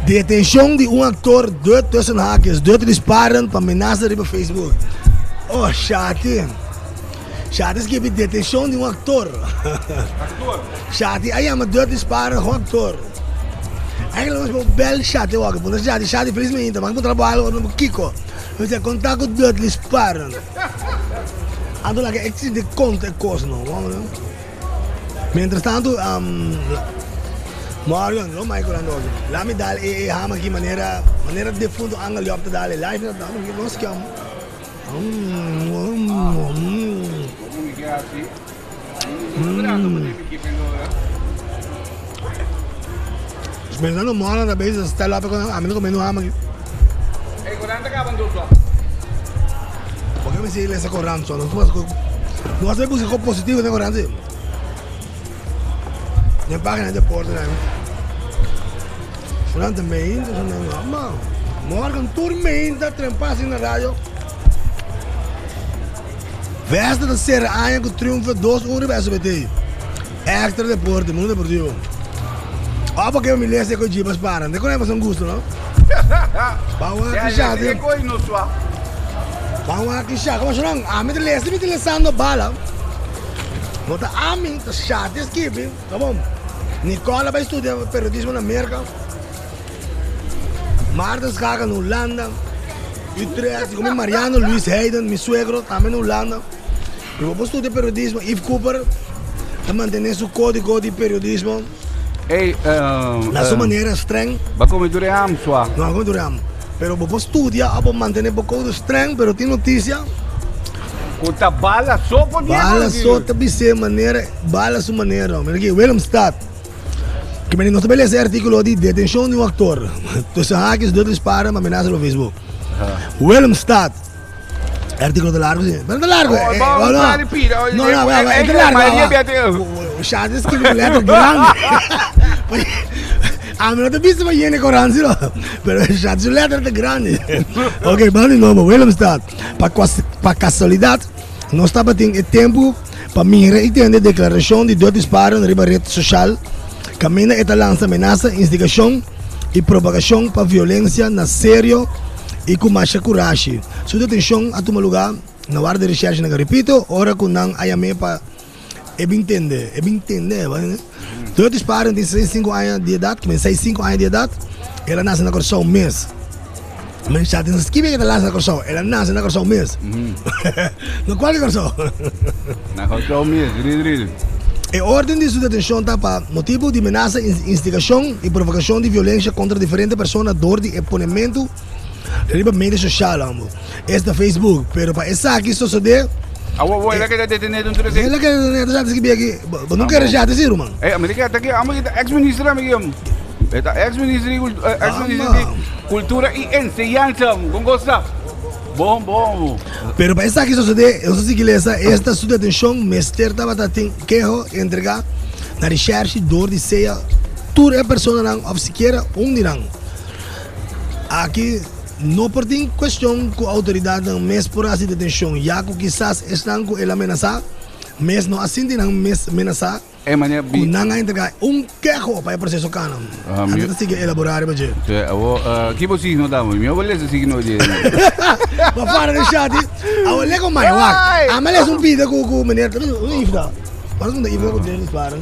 Detenshon di un aktor dut tussen haakjes dut disparen pa menasa riba Facebook. Oh Shati. Shati skibi detenshon di un aktor. Shati a yama dut disparen un aktor. Eigenlijk nos por bel Shati wak. Puntra Shati, Shati felis mainta. Mas puntra bo algo no kiko. Nos a konta ku dut disparen. Anto laga e sinti konta e kos no. Mientras tanto, Morgan, lo Michael Andoso, la mi dal e e ham aki manera manera defunto Angel Job ta dal e live na dal nos kiam. Pensando mora na bezig stel op a mi no come no ham aki. Ey corant a caba anto so. Porque mi si lesa corant so no no hace busca co positivo den corant si. Den pagina de deporte nan. Durante meinta so nan ma morgen tur meinta trempa asina na radio. Festa ta sera aña ku triunfo dos un riba SBT. Extra Deporte, Mundo Deportivo. Ò pa ke mi lesa e ku Jeepers para. Te kono pasan gusto no? Ban wak ki sha E koi no sua. Ban wak ki sha. Komo shon ami ta lesa mi ta lesando bala. No ta ami ta sha te skibi. Ta bon. Nicole a bai studia periodismo na Merka. Maarten Schaken na Hulanda. Utrecht, ku mi Mariano Luis Heiden, mi suegro, tambe na Hulanda. Mi bo por studia periodismo, Yves Cooper ta mantene su kodigo di periodismo. Ey, Na su manera streng. Ba come tur e ham, sua. No, a come tur e ham. Pero bo por studia o bo mantene bo kodigo streng, pero tin notisia. Ku ta bala so por di e Bala so ta bis'é manera, bala su manera. Mira aki, Willemstad. Ki meni nos ta bai lesa e artíkulo di detenshon di un aktor. Tussen haakjes dor disparo pa amenasa pa Facebook. Willemstad. E artíkulo ta largo si. Pero ta largo. Oh, eh, bo, oh, no. dale pida, oh, No, no, eh, eh, eh, eh, ta largo. mayoria ah, bia te- Shad ta skibi ku letra grandi. Ami no ta bisa pa yene korant si no. Pero Shad su letra ta grandi. Ok, ban di nobo. Willemstad. Pa, pa kasualidat nos tabatin e tempu Pa mira i tende deklarashon di Dutty Sparen riba ret soshal, kaminda e ta lansa menasa, instigashon i propagashon pa violensia na serio i ku masha kurashi. Su detenshon a tuma lugá na warda di reshershe na Garipito ora ku nan a yam'é pa e bin tende. E bin tende, Dutty Sparen tin 65 aña di edat, kimen 65 aña di edat, el a nase na Kòrsou mes. Men sa tin skibi ke ta lansa na Kòrsou. El a nase na Kòrsou mes. Na kual di Kòrsou? Na Kòrsou mes, ri ri. E órden di su detenshon ta pa motibu di menasa, instigashon i provokashon di violensha kontra diferente persona dor di e ponementu riba media soshal, esta Facebook. Pero pa esaki sosodé. Awo, awo, el a keda detené dun tur esei? El a keda detené, ta skibi aki. Bo no kere shati si, ruman. Ey, Amerika ta aki, amo ki ta ex-minister ami. E ta ex minister di ex minister di cultura y enseñanza. Con cosa? Bon, bon. Pero pa esaki sosode, nos a sigui lesa, esta su detencion mester tabata tin keho entrega na recherche door di sea tur e personanan of sikiera un di nan. Aki no por tin cuestion cu autoridadnan mes por haci detencion ya cu kisas esnan cu el a menasa mes no a sinti nan mes menasa. E manera Ku nan a entregá un keho pa e proseso kana. Ah, Anto ta sigui elaborá riba dje. Te, awo, ki bo signo ta? Mi bo lesa signo dje. Bo fara den shati. Awo leko mai wak. Ame lesa un pida ku ku meneer un ifta. Mas un ifta ku dje dispara.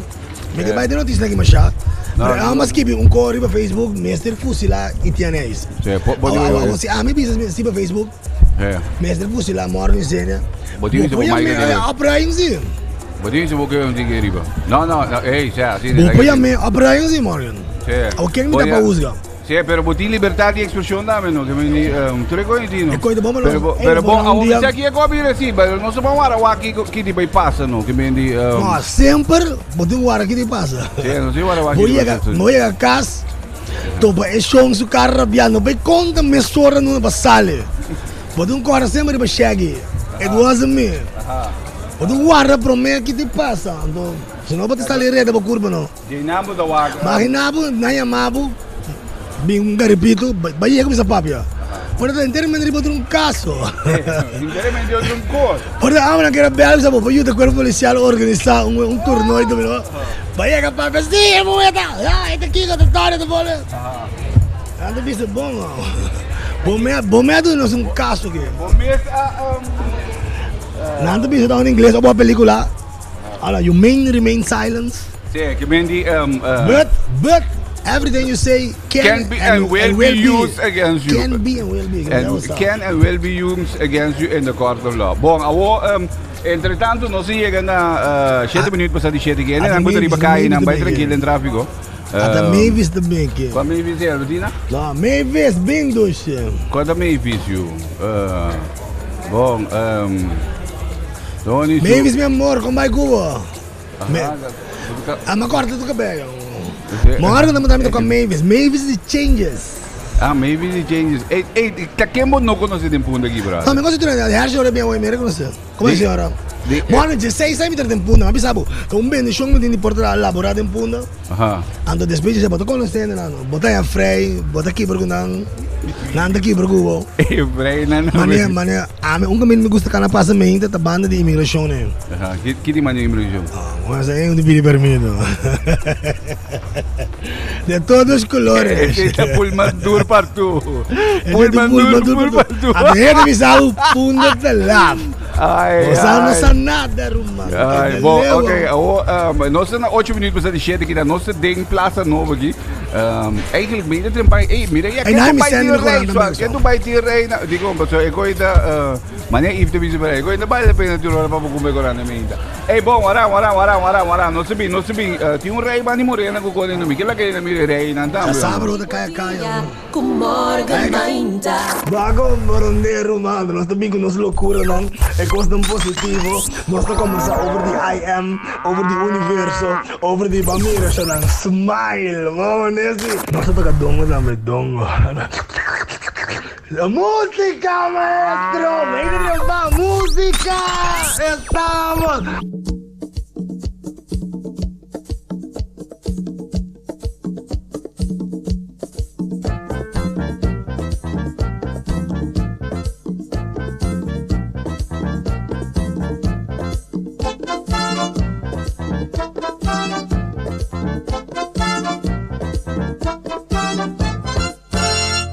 Mi ke bai den noticia ki masha. Pero amo a skibi un ko riba Facebook mester fusila Itianeis. Awo si ami bisa riba Facebook Mester fusila Morgan Senior. Bo tin Bo bo me opruiming si. Bo tin bo ke un tiki riba. No no, no, ey, sea, si. Bo por me opruiming si Morgan. Si. O ken mi ta pa husga. Si, pero bo tin libertad di expresion tambe no, ke mi di, tur e koe ti no. E koe ta bon Pero bo, pero bon, awo mi sa ki e koe bira si, pero no se bon wara wak ki ki di bai pasa no, ke mi di. No, semper bo tin wara ki di pasa. Si, no si wara wak ki di pasa. Bo yega kas. Topa e shon su kara rabiá no bay konta mesora nuna pa sali. Bo tin kòrda semper riba Shaggy, It wasn't me. Bo tin warda promé ki tin pasa, anto si no bo ta sali reda bo kurpa no. Magina bo nan yama bo bin un garipito bay yega kuminsá papia. Por ta enteramente riba otro un kaso. Por ta amo nan kere bèl bisa bo pa yuda kuerpo polisial organisá un turnoy tambe. Bay yega papia, si e muhe ta, ya e ta kiko ta tòri ta bole. Nan ta bisa bon bo me bo me a duna nos un kaso ke. Bo mes a Nan ta bisa ta un ingles obo a pelikula. Ala you may remain silence. Si, ke men di But but everything you say can, can be and, and will, be used against you. Can be and will be. And can and will be used against you in the court of law. Bon, awo um, Entre tanto nos a yega na shete minuut pasa di shete kende nan ku ta riba kai nan bai trankil den trafiko. Ata Mavis ta bin aki. Kua Mavis e Albertina? No, Mavis bin dusje. Kua ta Mavis yu? Bon, Tony su. Mavis mi amor, kon bai ku bo? Ah, ma corta tu cabelo. Morgen dan moet ik com Mavis. Mavis de Changes. Ah, Mavis de Changes. Ey, ey, ta ken bo no conoce den Punda aki, brother? No, mi conoce tur hende. Hershey ora bien hoy, mi reconoce. Como Di- e ora? di- Morgen 16 aña mi ta den Punda. Ma bisa bo, ta un bendicion mi tin di por tra labora den Punda. Aha. Anto despues dje bo ta conoce hende nan. Bo ta ya frei, bo ta kibra cu nan, nan ta kibra cu bo. E frei nan. Mane, mane, ami un caminda mi gusta cana pasa mente ta banda di imigracion ne. Aha, ki ki di mane imigracion? Bueno, sa un di pidi permiso. De todos colores. Ese ta pulman dur partu. Pulman dur partu. A mi hende bisa u Punda ta laf. Ai, Bo sa no ai. sa nada, ruman. Ai, Te bon, leeuw. ok, awo, nos ta na 8 minuut pasá di 7 kita, nos ta den Plaza Nobo aki. Eigenlijk mira den bai, ey, mira ya, Ey, ken na tu mi bai send tin mi rey, corant swa, tambe, ken so. tu bai tin rey na, digo, paso e koi ta, mane Yves ta bisa por ahí, e koi ta bale la pena tur ora pa bo kumbe corant mi ainda. Ey, bon, wara, wara, wara, wara, wara, nos ta bin, nos ta bin, tin un rey bandi morena ku koi den mi, kila ke na mi rey nan Ya tambe. sabe, ro ta kaya kaya. Ku morgen mainta. Bago Borondé ruman, nos ta bin ku nos lokuranan, e kosnan positivo, nos ta kombersá over di I am, over di universo, over di ban mira shownan smile, mama Nessie. Nos ta toka dongo tambe, dongo. Música maestro, mira rumba, música, estamos.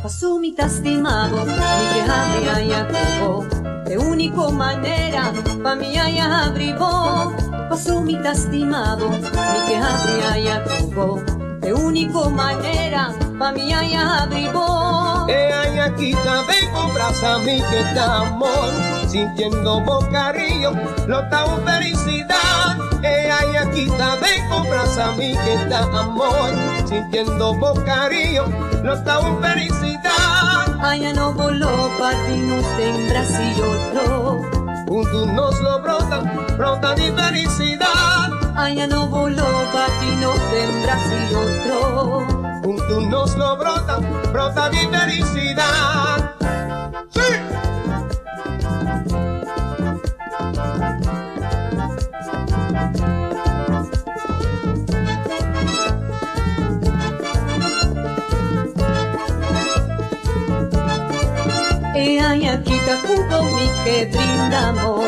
Paso mi ta stima bo, mi ke habri aña ku bo. E úniko manera pa mi aña habri bo. Paso mi ta stima bo, mi ke habri aña ku bo. E úniko manera pa mi aña habri bo. E aña aki ta den bo brasa mi ke ta amor, sintiendo bo cariño, lo ta un felicidad. E aña aki ta den bo brasa mi ke ta amor, sintiendo bo cariño, lo ta un felicidad. Aña nobo lo parti nos den brasa i otro. Huntu nos lo brota, brota di felicidad. Aña nobo lo parti nos den brasa i otro. Huntu nos lo brota, brota di felicidad. Sí! E aña aki ta ku bo mi ke brinda amor,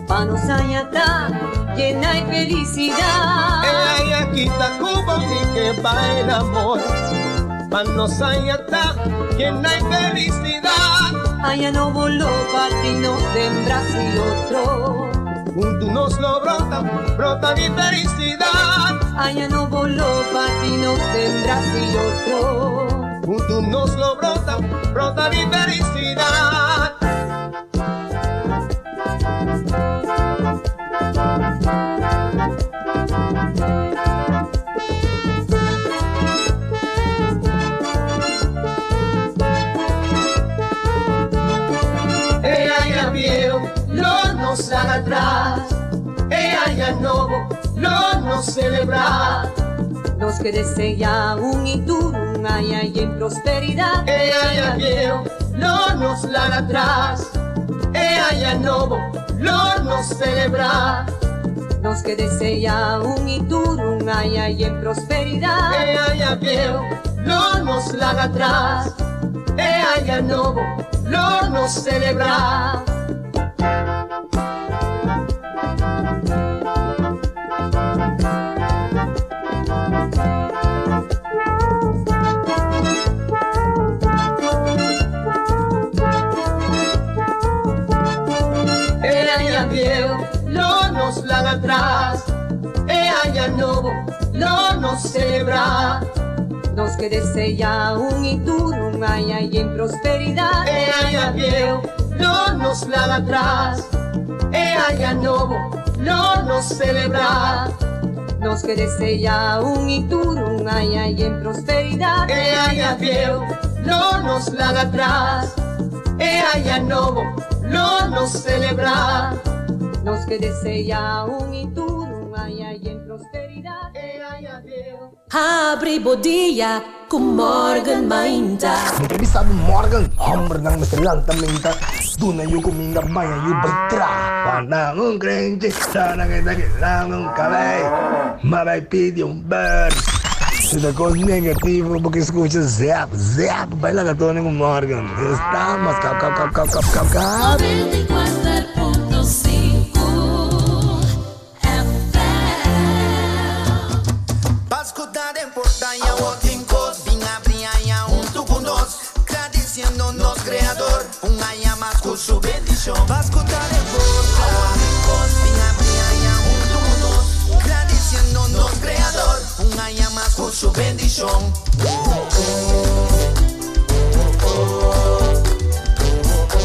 pa nos aña ta yena e felicidad. E aña aki ta ku bo mi ke baila amor, pa nos aña ta yena e felicidad. Aña nobo lo parti nos den brasa i otro. Huntu nos lo brota, brota di felicidad. Aña nobo lo parti nos den brasa i otro. Huntu nos lo brota, brota di felicidad. E aña bieu lo nos laga atras, e aña nobo lo nos celebra. Nos ke desea un y tur un aña yen prosperidad. E aña bieu lo nos laga atras, e aña nobo lo nos celebra. Nos ke desea un y tur un aña yen prosperidad. E aña bieu lo nos laga atras, e aña nobo lo nos celebra. E aña bieu lo nos laga atras, e aña nobo lo nos celebra. Nos ke desea un y tur un aña yen prosperidad. E aña bieu lo nos laga atras, e aña nobo lo nos celebra. Nos ke desea un y tur un aña yen prosperidad. E aña bieu lo nos laga atras, e aña nobo lo nos celebra. Nos ke desea un y tur un Habri bo dia ku Morgan Mainta. Bo ta bisa bo Morgan, hombernan mester lanta menta, duna yu kuminda, baña yu bai traha. Wanta un krenchi, sana ke ta keda un kabei, ma bai pidi un bèr. Si ta kos negativo bo ke skucha zèp, zèp, bai laga Tony ku Morgan. Estamos kap kap kap kap kap kap kap.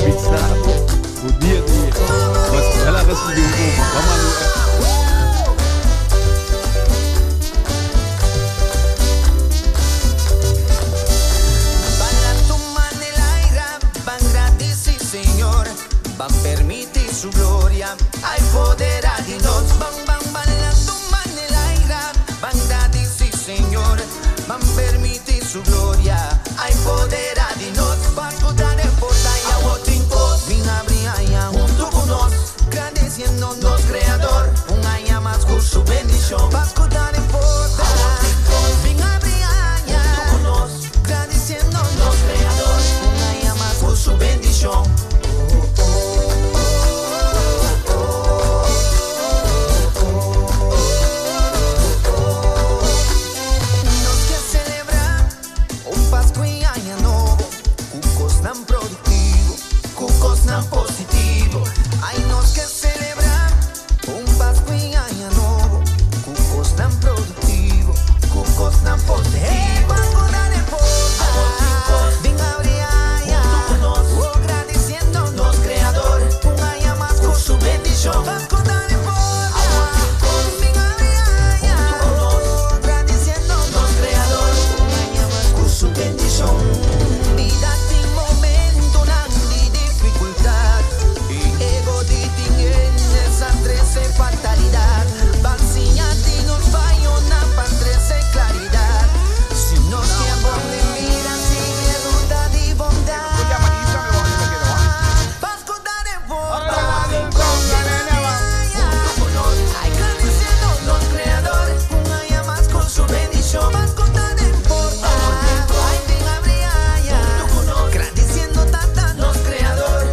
Bisabo, bo dia ta yega. Mas el a recibi un poco. Ba manda un app.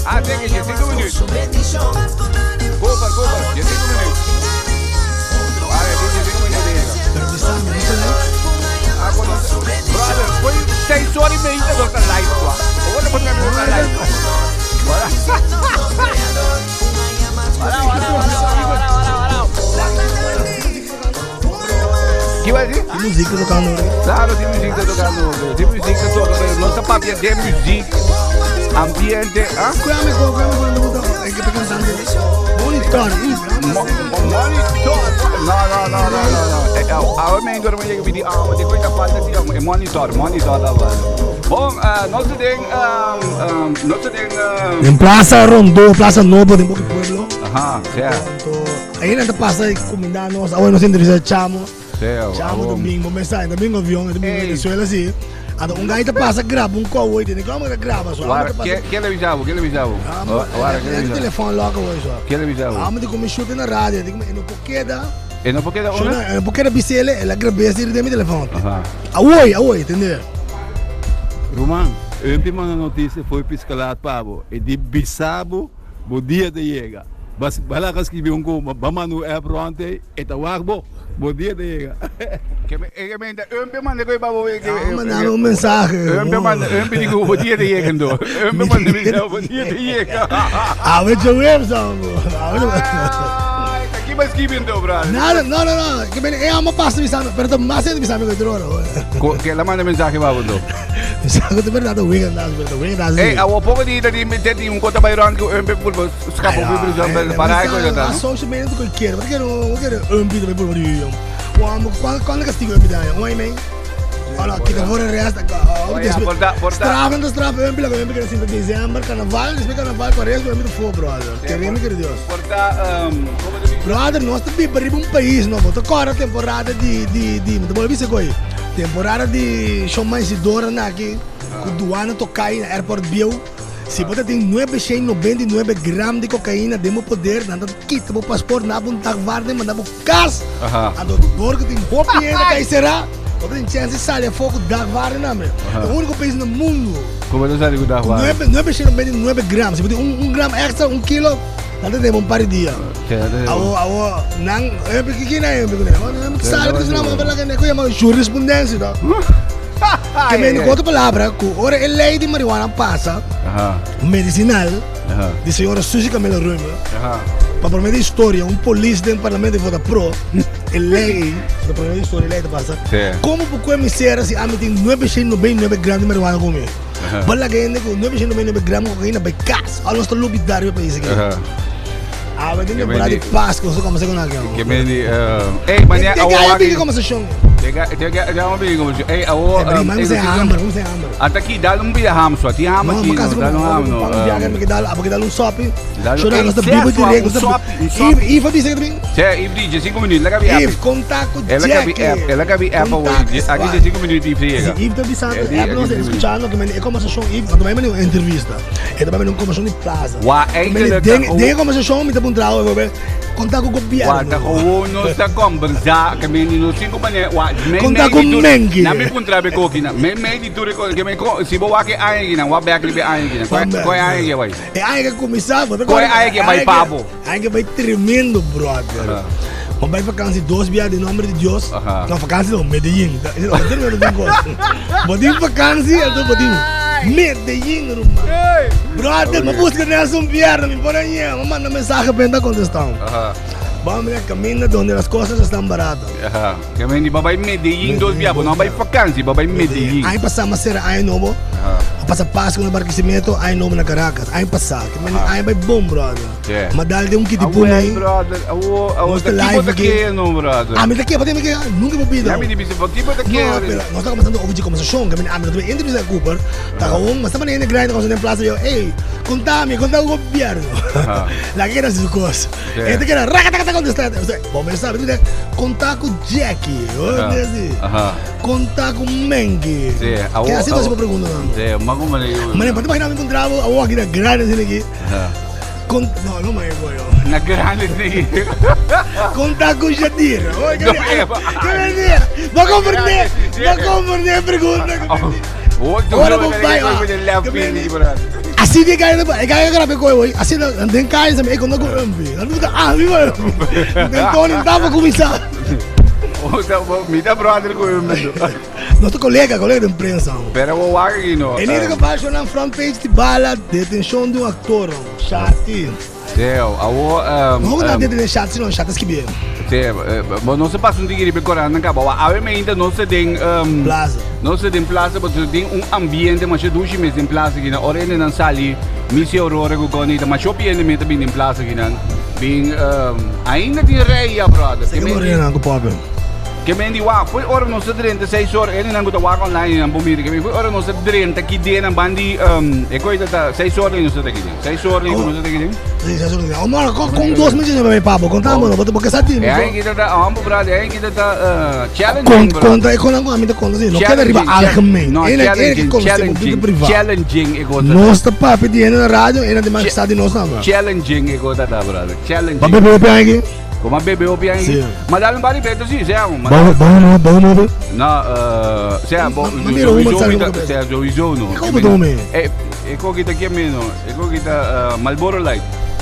Ah, denk ik, 5 minuten. Go maar, je 5 minuten. Ah, je 5 minuten. Ah, brother, foi 6 horas e meia dat dat live kwam. Wat een moment dat live. Que vai dizer? Tem música tocando. Claro, tem música tocando. Tem música tocando. Nossa papia de música. Ambiente, ah? Cuídame, cuídame cuando é que tá cantando. Monitor. Monitor. No, no, no, no, no, no. Awe men door me je die ah, maar die coisa falta die é monitor, monitor da lá. Bom, nosso ding, nosso ding. Em Plaza Rondô, Plaza Novo de Boca Pueblo. Aham, certo. Aí não passa comida nós, agora nós entrevista chamo. Certo. Chamo domingo, mensagem, domingo avião, domingo Venezuela assim. Ando un gaita passa grava un co oito, nem como grava só. Guarda, que le avisavo, que le avisavo? Guarda, que le avisavo? Telefone logo hoje só. Que le avisavo? Ah, mas de come shoot na rádio, digo, não poqueda. E não poqueda onde? Não poqueda BCL, ela grava assim de meu telefone. Aham. Aoi, aoi, entendeu? Roman, eu te mando notícia foi piscalat pabo. E di bisabo, bo dia te chega. Bas bala ka escrever um como, ba manu app ronte, e ta wagbo, bo dia te chega. Que me que me un pe mande coi babo que mandame un mensaje. Un pe mande, un pe digo bo dia te chega ndo. Un pe mande me bo dia te chega. A ver, yo web sango. Aqui mais que bem brother. Nada, no, no, no, que me é uma pasta bisando, pero to más de bisando que droro. Que la manda mensaje babo ndo. Mensaje de verdad, weekend das, pero weekend das. Ei, a pouco de de de um conta by run que un pe por escapa por por para aí coisa tá. Social media qualquer, porque não quero um vídeo por vídeo. Quando quando castigo me dá, um aí Olha, kita voor de rest, Strafen, de strafen, un pila, un pila, sin dezembro, carnaval, después carnaval, com resto, un pila, brother. Queremos que Deus. Porta, como te digo? Brother, nos ta biba riba un pais, no? Bo ta kòrda temporada di, di, di, mi ta bolbe bisa koe, temporada di Showman Isidora na aki, ku duana tokai na airport bieu. Si bo ta tin 999 gram di kokaina den bo poder, nan ta kita bo pasport, na bo un dagvaarding, manda bo kas. Aha. Anto dor ku tin hopi hende kai será, bo ta tin chèns di sali afó ku dagvaarding tambe. Aha. E úniko pais na mundu Ku bo ta sali ku ku dagvaarding? 999 gram. Si bo tin un gram èkstra, un kilo, nan ta tene bo un par di dia. Awo, awo, nan, eh, ki nan eh, nan sali ku nan mama laga ku yama jurisprudensia to. Ke men ku otro palabra ku ora e lei di marihuana pasa, medisinal, di señora Suzy Camila Römer, pa prome di historia un polis den parlamento vota pro e lei, pa prome di historia e lei ta pasa. Komo por kue mi sera si ami tin 999 gram di marihuana ku mi? Bo laga hende ku 999 gram kokaina bai kas, ora nos ta lubida riba e pais aki. Awe den temporada di Pasco, so como se con aquel. Que me di, eh, ey, mañana Te awo ga waki. big conversación. Te ga, te ga, te ga big conversación. Ey, awo. Eh, prima, vamos a hambre, vamos a hambre. Ata aquí, dale un vida ham, so. Ti ham No, aquí, maar no, dale un ham, no. Vamos viajar, me quedar, a quedar un sopi. Dale- Yo Ey, no está sí, vivo suave, directo. un sopi, un sopi. Yves, Yves dice que también. Sí, Yves dice 5 minutos, la gabi app. Yves, contacto Ela gabi Jackie. app, ela gabi app, awo. Contacto, Aquí de 5 minutos Yves llega. Sí, Yves está avisando, Eh, di- app no aquí está de cinco escuchando que me es conversación Yves, cuando me viene una entrevista. Esta va a venir una conversación de plaza. Wa, Que me eigenlijk Den, dat- den conversación me está apuntado, bebé. Contacto con gobierno. Wa, ta gewoon nos ta conversa, que me ni no cinco mané, wa, me Conta com Mengi. Na mi puntra be koki na. Me me di ture ko, que me ko, si bo wa ke ayen gina, wa back ribe ayen gina. Ko ko ayen gina bai. E aña que começava, Qual é aña que vai pavo? Aña que vai tremendo, brother. Mas vai vakantie dos biar de nome de Deus. Aha. Não, vakantie não, Medellín. Não, não gosto. Botinho vakantie, eu tô botinho. Medellín, irmão. Brother, me busca nessa um viernes, me põe aí, me manda mensagem para entrar contestar. Aha. Vamos a caminho donde las cosas están baratas. Aha. Que me di babay Medellín dos biabo, no bay vakantie, babay Medellín. Aí passamos a ser ano novo. Aha. Passa Páscoa no Barquisimeto, ano novo na Caracas. Aí passar, que men aí vai bom, brother. Yeah. Mas dá de um kit Ah, pune well, aí. brother. Awo, awo, Nós ta tá kibo live ta aqui. ke no, brother. Ah, me daqui, pode me que nunca vou pedir. Ya me di bisi, kibo ta ke. No, pero nós tá começando a ouvir de conversação, que ah, me também entrevista Cooper, tá com um, mas também ainda grande com em plaza, eu, ei, contame, conta o governo. Ajá. La que era su cosa. Yeah. Este que era raca taca taca contestar. O sea, vos me sabes, tú contar com Jackie, Ajá. oye, Ajá. Contar com Mengue. Sí, awo. Que assim awo. você me pergunta, não. Sí, mago mane. Mano, pode imaginar me encontrava a aqui na grande assim aqui. Ajá. Con... No, no me voy yo. Na grande sí. Contar com Jadir. Oye, No, que eh, que me Va a comprender, va a comprender pergunta. Oh, Ahora vos vai, ó. Assim que cai, cai grave coi hoy. Assim não tem cai, sabe? Quando eu Ah, viva. Então não dava começar. Mi ta brother ko yun. Nosso colega, colega de imprensa. Pero wo wagi no. Ele que faz na front page de bala, detenção de um ator, Chati. Teo, awo Não não detenção Chati, não Chati que bem. Te, bom, não se passa um tigre pe corana ka bawa. Awe me ainda não se tem Plaza. Não se tem plaza, mas tem um ambiente mas é duche mesmo em plaza aqui na ora ele não sali. Missy Aurora ko koni, mas shopping ele mesmo também em plaza aqui não. Bem, ainda tem reia, brother. Sei que morena com pobre. Que men di wa, foi ora não se 36 horas, ele não gusta wa online não bumiri, que foi ora não se 30 que dia não bandi, e coisa tá 6 horas não se tá aqui. 6 horas não se tá aqui. Sim, já sou. Amor, com dois minutos meu papo, contamos, não, porque sabe. É aí que tá, amo brother, é aí que tá challenging, Conta, brother. conta, e con a mim conta, assim, não quero arriba algemeen. No, Ele ele que challenging, conta, challenging, privado. challenging e coisa. Nós tá papo de na rádio, ele demais sabe de nós não. Challenging e coisa tá, brother. Challenging. Vamos beber bem aqui. Como bebê o pian. Sim. Mas dá um bari preto sim, zé, mas Vamos, vamos, vamos. No, sea, bo, Ma mira, hoe sowieso, moet kita, het sea, sowieso no. Como tu me? Eh, ik kita que meno, ik kita Marlboro Light.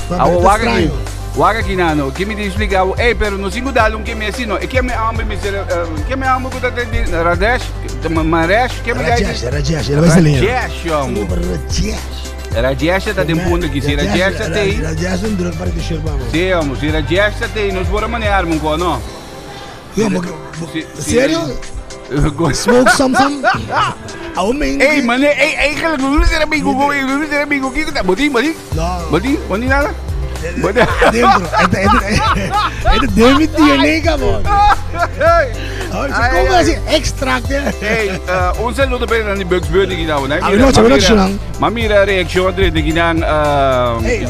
Ma Awo pero waga ki, extraño. waga ki nano, que me explica, eh, pero no singo dalung que me sino, e que me amo me ser, que me amo kuta te Radesh, Maresh, que me Rajesh, Rajesh, ele vai ser lindo. Rajesh, amo. Rajesh. Rajesh tá tem ponto aqui, se Rajesh tem. Rajesh é um drug para que cheiro, vamos. Sim, amo, se Rajesh tem, nos bora manear, mon no. Yo, porque Sério? Smoke some some. Ao menos. Ei, man, ei, eigenlijk, we zijn amigo, we zijn amigo, kijk, dat moet niet, moet niet. No. Moet niet, moet niet nada. Moet niet. Dentro. Este, este, este de mi DNA, cabrón. Como así? Extract. Hey, un saludo para Nani Bugs Bunny aquí now. A noche, a noche, nan. Ma mira reacción entre de kinan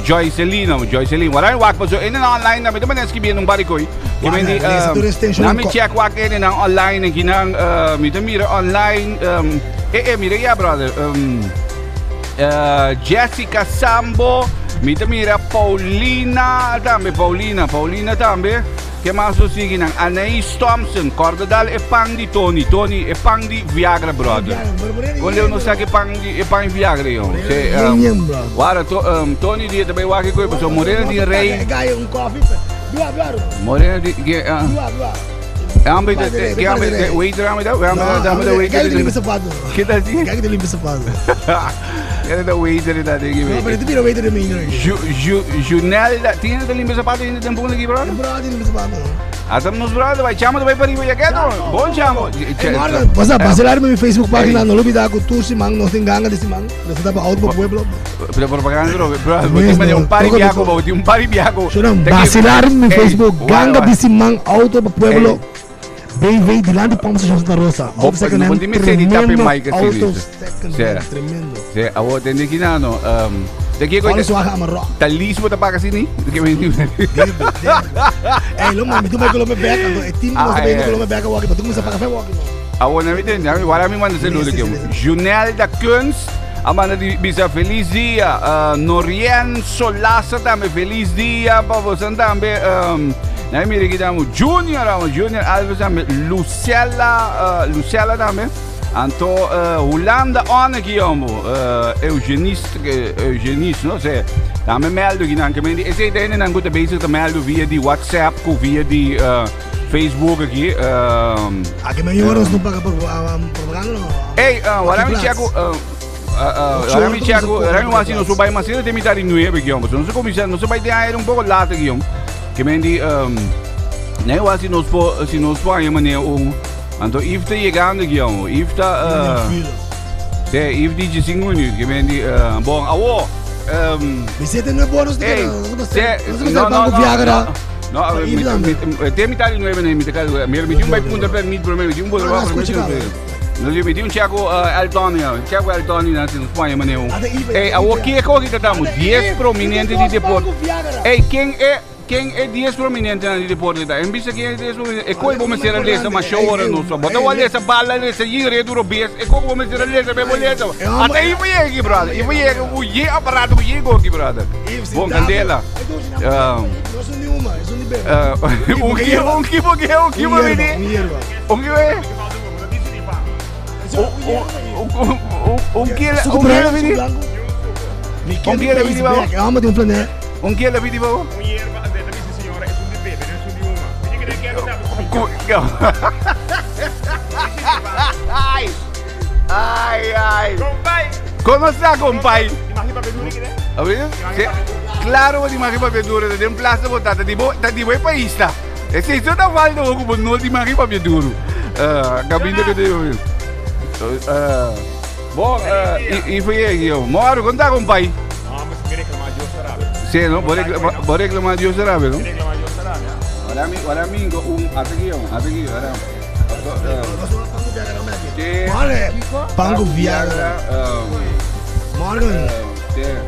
Joycelyn, Joycelyn. Warai wak paso in online na mi te escribiendo un baricoi. Que me di na mi check wak in en online kinan mi te mira online eh mira ya brother. Jessica Sambo, mi te mira Paulina tambe, Paulina, Paulina tambe. Ke mas nos sigui nan? Anaïs Thompson, korda dal e pan di Tony, Tony, e pan di Viagra, brother. Kon leu nos sa ke pan di e pan Viagra, yo. Se, um, wara, to, um, Tony di tabay waki koy, paso Morena di rey. Morena di, ke, uh, Ambe de, ke ambe de, waiter ambe da, ambe da, ambe da waiter. Kijk de limpe sapato. Ke ta si? Kijk de limpe sapato. Kijk de waiter da de No, pero te mira waiter de mim. Ju, ju, Junel, tiene de limpe sapato in de tempo aqui, brother? Brother, limpe sapato. Atam nos brother, vai chama vai para riba ya quieto. Bom chamo. Morgan, pasa, vacilar mi Facebook página, no olvida que tú si man, no ten ganga de si man, resulta pa out pa pueblo. Pero propaganda, bro, bro, un pari biaco, un pari biaco. Vacilar mi Facebook, ganga de si man, auto pa pueblo. BV dilante Pump Station Santa Rosa. Auto second hand, tremendo. Auto second hand, tremendo. Sí, awo tende ki nano. De ki Follow suaga amarro. Talismo ta paga sini? Ey, lo mami, tu me lo me back, anto e team nos ta lo me back walkie, pa tu kumisa paga fe walkie. Awo na mi tende, wara mi manda saludo ki. Junel da Kunst. Amanda di bisa feliz dia. Norien Solasa tambe feliz dia pa bosan tambe. Um, na mira aquí damos Junior, amo Junior Alves tambe, Lucella, Lucella tambe. Anto Hulanda on aquí amo, Eugenist, Eugenist, no sé. Tambe meldo aquí nan que me di, ese idea nan gusta bezig te meldo via di WhatsApp, ku via di Facebook aquí. Aquí me lloros no paga propaganda no. Ey, wala mi checo, Ahora mi checo, ahora mi wasi no subai mas te mitad di nueve guión. Pues no se comienza, no se bai de aire un poco later guión. Que men di nee wasi nos po si nos po aña mane un anto if te llegando guión. If ta Sí, if di 5 minutos que men di bon awo Mi sete no bonos de que no no no No, te mitad di nueve ne mi te cal mi mi un bai punta per mi per mi un bo No, mi di un checo Elton, checo Elton na si Spanje mane un. Ey, awo ke ko kita tamo 10 prominente di deporte. Ey, ken e ken e 10 prominente na di deporte ta? En bisa ken e 10 prominente. E koi bo mester a lesa ma show ora no so. Bota wa lesa bala lesa yire duro bes. E ko bo mester a lesa be bo lesa. Ata i bo yega brother. I bo yega u ye aparato u ye go ki brother. Bon candela. Un ki un ki bo ke un ki bo bini. Un ki Un kilo un kilo bini. Un kilo bini babo. Amo di un planet. Un kilo bini babo. Un hierba ande ta bisa señora es un di bebe no es un di huma. Mi di kere kero Ay. Ay ay. Compay. Como está compay? Imagina papel duro kere? A ver. Claro, di imagina papel duro, den plaza botata di bo, ta di bo país ta. Esei so ta falta bo ku bo no tin maki papia duru. Caminda ku te Bon, i foi e yo. Moro, kon ta kompai? No, mas mi reclama Dios arabe. Sí, no, bo reclama, bo reclama Dios arabe, no? Mi reclama Dios arabe. Ora mi, ora mi un ata ki yo, ata ki ora. Pan ku Viagra. Morgan.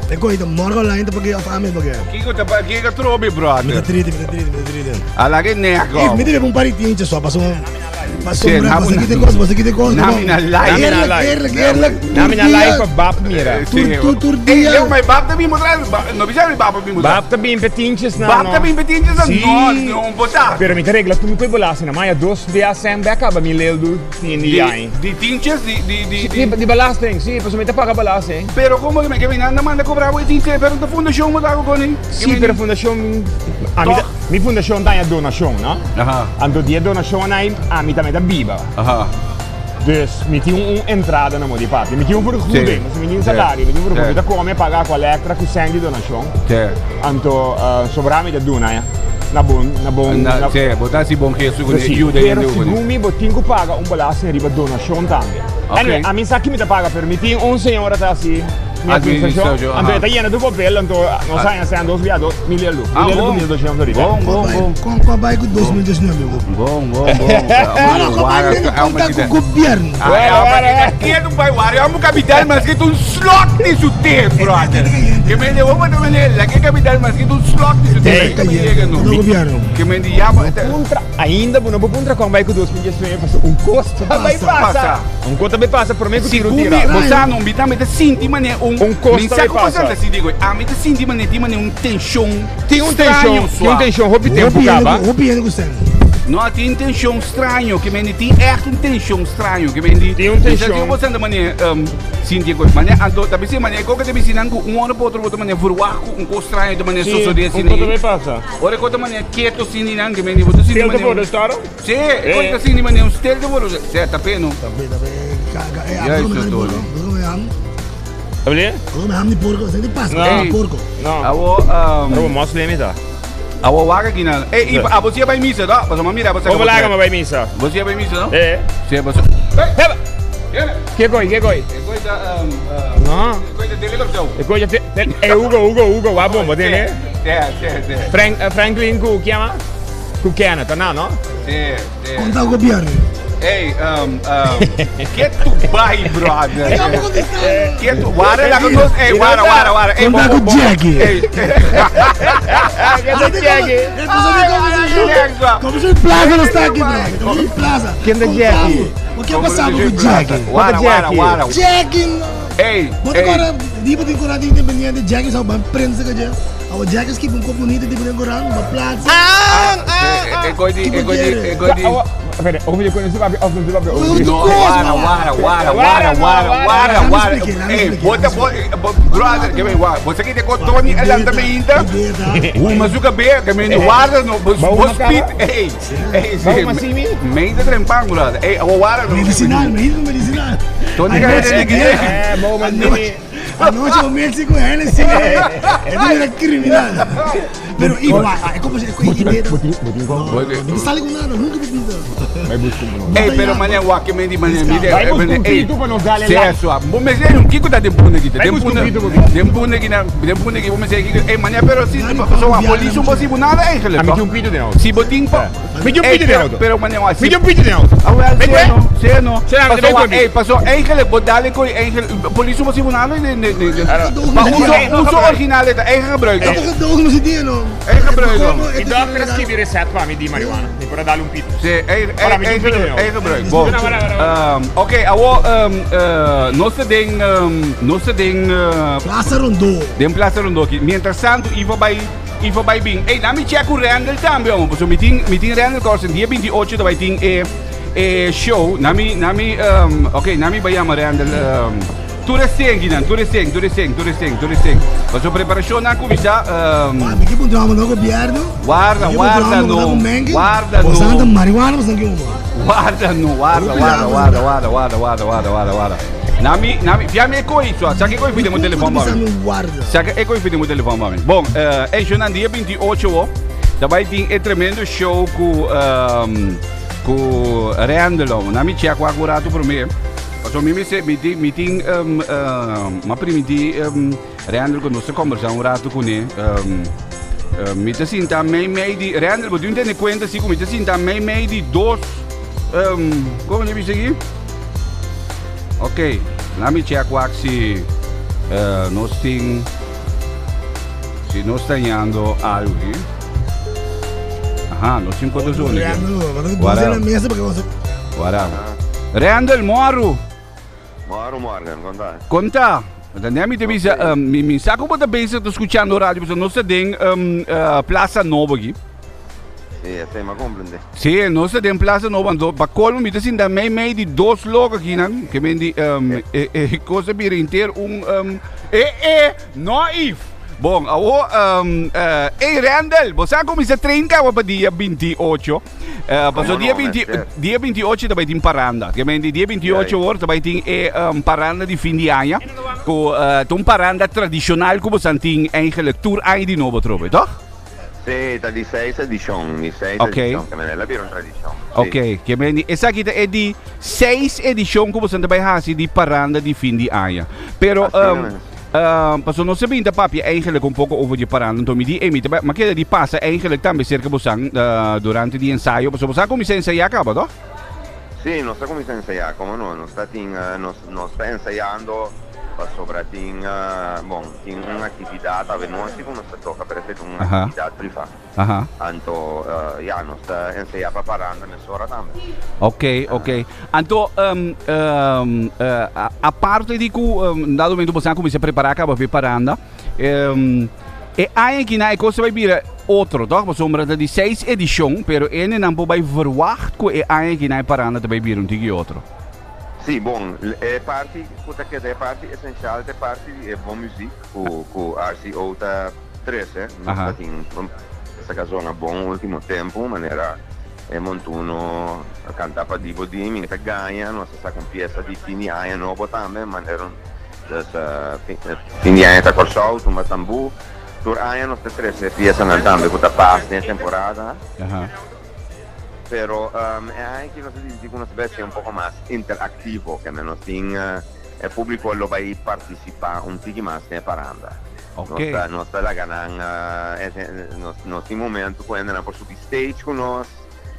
Te coito Morgan line te porque of ame porque. Kiko te kiko trobe brother. Mi ta triste, mi ta triste, mi ta triste. Ala ke nego. Mi te un par di tientje so paso. Paso paso kite kos, paso kite kos. Nami na live. Eerlijk, eerlijk, eerlijk. Nami na live pa bab mira. Tur tur dia. Ey, my bab ta bin mudra. No bisa mi bab bin mudra. Bab ta bin petientjes na. Bab ta bin petientjes na. No, no bota. Pero mi ta regla tu mi koi belasting na. Maya dos dia sem bek aba mi leldu ni ni ai. Di tientjes di di di di belasting, si, paso mi ta paga belasting. Pero como que me que mi nanda manda cobrar bo tientjes, pero ta fundacion mo ta con ni. Si, pero fundacion ami ta mi fundacion ta donacion, no? Aha. Anto di e donacion ai ami tambe ta biba. Aha. Dus mi tin un entrada na mo di parti. Mi tin un vergoeding, sí. Mi tin un salario, mi tin un vergoeding. Mi ta come paga cu Electra cu cent di donacion. Sí. Anto sobra mi ta duna ya. Na bon, na bon. Na, sí, bo ta haci bon gesto cu e yuda hende. Pero segun mi bo tin cu paga un belasting riba donacion tambe. Okay. Anyway, ami sa ki mi ta paga, pero mi tin un señora ta haci. Mi administracion. Anto e ta yena tur papel, anto nos haña sean dos bia dos mil eldo. Mil eldo ku 1200 ariba. Bon, bon, bon. Kon kon bai ku 2019 bo? Bon, bon, bon. No, no, kon bai ku konta ku gobierno. Kieto bai wari amo capital mas que un slot di su te, brother. Que me llevó para me la que capital mas que un slot di su te. Te llega no. Gobierno. Que me di ya Puntra ainda bo no por puntra kon bai ku 2019 paso un kos ta bai pasa. Un kos ta bai pasa prome ku tiro tira. Bo sa no, mi tambe ta sinti mane un Un kos ta bai pasa. Digo, ami ta sinti mane tin mane un tension. Tin un tension, tin un tension hopi tempu kaba. Hopi hende ku sen. No, tin un tension straño, ke men tin echt un tension straño, ke men di. Tin un tension. Tin un santa mane sinti kos. Mane anto ta bisi mane koke ta bisi nan ku un ora pa otro bo ta mane verwacht ku un kos straño ta mane sosode asina. Un kos ta bai pasa. Ora ku ta mane keto sindi nan ke men di bo ta sinti mane. Stilte voor de storm? Sí, e kos ta sinti mane un stilte voor de, sí, ta peno. Ta pe, ta pe. Ya eso todo. Abli? Come ham di porco, se di pasa, No. di porco. No. Awo, Robo moslim ita. Awo waka kina. Ey, Iva, abo siya bay misa, no? Paso mira, abo Como laga ma bay misa? Bo siya bay misa, no? Eh. Siya baso. Hey! Heba! Tiene. Ke koi, ke koi? E koi ta No. E koi ta dele korso. E koi ta te eh Hugo, Hugo, Hugo, wa bomba tiene. Sí, sí, sí. Frank, Franklin ku kiama? Ku Kenneth, no, no? Sí, sí. Konta gobierno. Hey, ke tu bai, brother? Ke tu, wara la nos, hey, wara, wara, wara. Hey, Konta ku Jackie. Hey. Ke tu Jackie? Como se plaza no está aqui, brother. Como se plaza. Quem da Jackie? O que passava com Jackie? Wara, wara, wara. Jackie. Hey, Bota agora, diba tem coragem independente, Jackie só ban prensa que já. O Jackie skip um copo bonito, tipo tem coragem, uma plaza. Ah, ah, E koi di, e koi di, e koi di. Espera, of je kunnen ze of ze papi. No, wara, wara, wara, wara, wara, wara, wara. Hey, bota, bota, brother, que vem, wara. Você que tem com Tony, ela também ainda. Uma zuka be, que me wara no, bos pit, hey. Hey, sí. Me ainda trempang, brother. Hey, wara no. Medicinal, me medicinal. Tony, que Anoche, anoche o México, Hennessy, es criminal. Pero igual, es como si No sale con nada, nunca me pido. Ey, pero mané, wa que me di mané, mire, Vai buscar um pito para nos dar Sí, eso. Bo me sei un kiko da de pune kita. De pune. De pune kita, de pune ki bo me sei kiko. Ey, mané, pero si so a police un bosi nada eigenlijk. Ah, mi un pito de auto. Si botin pa. Mi un pito de auto. Pero mané, wa. Mi un pito de auto. Ah, wel, sí, no, sí, no. Pasó, ey, pasó eigenlijk bo dale koi eigenlijk police un bosi nada nee nee nee. Maar uso uso original het eigen gebruik. Eigen gebruik, no. Eigen gebruik. I dokter scrivi recept pa mi di marihuana. Mi por darle un pito. Sí, eigen eigen gebruik. Bom. Oké, awo nos ta den nos ta den Plaza Rondó. Den Plaza Rondó aki. Mientras tanto Ivo bai Ivo bai bin. Ey, dami check ku Randall tambe, homo. Pasobra mi tin mi tin Randall Corsen dia 28 ta bai tin e e show. Nami nami oké, nami bai yama Randall Tur esei kinan, tur esei, tur esei, tur esei, tur esei. Pasobra preparashonnan a kuminsá. Wak, mi ke puntra amo no gobierno. Warda, warda no. Warda no. Bosan ta marihuana bosan ke uma. Warda no, warda, warda, warda, warda, warda, warda, warda, warda, warda. Nami, nami, fia mi e koi so, sa ke koi fide mo telefon pa mi. Sa ke e koi fide mo telefon pa mi. Bon, eh, shonan dia 28 wo, ta bai tin e tremendo show ku ku Randall. Nami check wak un rato prome. Pasobra mi mester, mi tin, mi tin, um, um, m'a primintí um, Randall ku nos ta kombersá un ratu kuné. Um, um, mi ta sinta mei mei di, Randall, bo tin tene kuenta si ku mi ta sinta mei mei di dos, um, komo mi bisa aki? Ok, laat mi check wak si uh, nos tin, si nos ta hallando algo aki. Aha, nos tin kota zone aki. Randall, Guarda. na mesa porque você Guarda. Randall, moru. Moru, Morgan, conta. Conta. Dan mi te bisa, um, mi, mi sa como ta bezig te escuchando radio, porque nos ta den um, uh, Plaza Nobo aquí. Sí, esei m'a comprende. Sí, nos ta den Plaza Nobo, anto pa colmo mi ta sinta mei mei di dos loko aquí nan, que men di um, e, e cosa bira inter un um, e e no if. Bon, awo um, uh, ey Randall, bo sa cuminsa train caba pa dia 28. Uh, paso dia 20, dia 28 ta bai tin paranda. Que men di dia 28 hoor ta bai tin e um, paranda di fin di aña. Ku uh, ta un paranda tradicional ku bo san tin eigenlijk tur aña di nobo trobe, toch? Sí, ta di seis edishon, di seis okay. edishon, ke men el a bira un tradishon. Sí. Ok, ke men di, esaki ta e di seis edishon ku boso ta bai hasi di paranda di fin di aña. Pero, um, Asina mes. Paso nos a binta papia eigenlijk un poko over di paranda, anto mi di, ey, mi ta bai, mi a keda di pasa eigenlijk tambe serka bosan durante di ensayo, paso bosan a kuminsá ensayá kaba, toh? Sí, nos a kuminsá ensayá, komo no, nos ta tin, nos, nos ta ensayando pasobra tin, bon, tin un aktividat avenochi ku nos ta toka, pero esei ta un aktividat privá. Anto, ya, nos ta ensayá pa paranda mesora tambe. Ok, ok. Anto, aparte di ku dado momento boso a kuminsá prepará kaba pa e paranda, e aña aki nan e kos ta bai bira otro, tòg? Pasobra ta di seis edishon, pero e hendenan por bai verwagt ku e aña aki nan e paranda ta bai bira un tiki otro. Sí, bon, e parti ku ta keda e parti esenshal ta e parti di e bon muzik ku RCO ta Trece, nos ta tin esta zona bon ultimo tempo, manera e montuno canta pa di bo di, mi ta gaña, nos a saca un pieza di fin di aña nobo tambe, manera dus fin di aña ta Corsou, tumba tambu, tur aña nos ta trece piezanan tambe cu ta pas den e temporada, pero e aña aki nos a dicidi cu nos ta bay haci un poco mas interactivo, kende nos tin e publico lo bay participa un tiki mas den e paranda. Ok. Nos ta nos ta laga nan nos nos tin momento ku hendenan por subi stage ku nos.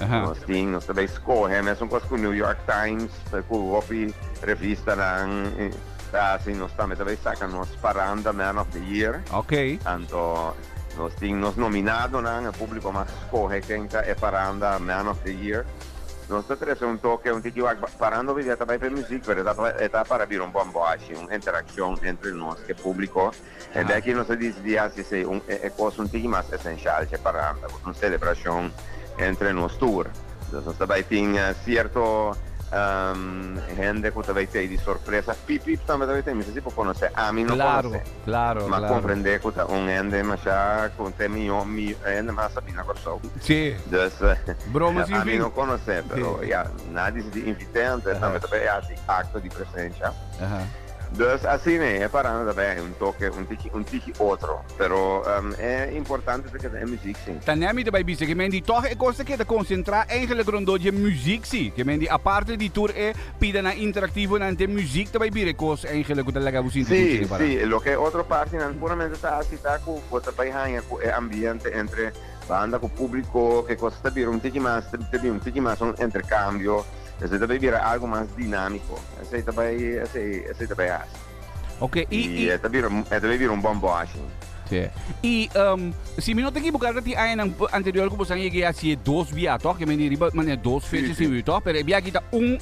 Aha. Nos tin nos ta bay skohe mesun kos ku New York Times ku hopi revistanan ta hasi nos tambe ta bay saka nos paranda man of the year. Ok. Anto nos tin nos nominadonan e publico mas skohe ken ta e paranda man of the year. Nos ta trese un toke un tiki wak parando hopi bia ta bay pa e muziek pero e ta e ta para bira un bòmbòshi un interakshon entre nos ke publico e de aki nos a disidi hasi esei un e kos un tiki mas esenshal dje paranda ku ta un selebrashon entre nos tur dus nos ta bay tin sierto hende ku ta bay tei di sorpresa pip pip tambe ta bay tei mi sa si bo konosé ami no konosé Claro, ma claro. comprende cu ta un hende masha cu te miho mi hende mas sabi na Corsou. Sí. Dus Broma sin ami fin. no conoce pero Sí. ya nan a dicidi invite anto e tambe ta bay haci acto di presencia. Dus asina e paranda ta bay un toke un tiki un tiki otro pero e importante ta keda e muziek si. Ta nemi ta bay bisa ke men di toch e cos ta keda concentra eigenlijk rondó dje muziek si. Ke men di aparte di tur e Pidanan interactivonan te muziek ta bay bira e cos eigenlijk cu ta laga bo sinti dushi Sí, di para. sí, loke otro partinan puramente ta haci ta cu bo ta bay haña cu e ambiente entre banda cu publico, ke cos ta bira un tiki mas, ta bira un tiki mas un intercambio, esey ta bay bira algo mas dinamico, esey ta bay, esey, esey ta bay haci. Ok, y, Y y e ta bira, e ta bay bira un bomboshi. Sí. Y si mi no ta equivoca ta tin añanan anterior cu boso a yega y haci e dos bia toch? Ke men di riba manera dos fecha Sí, sin sí. toch? Pero e bia aki ta un,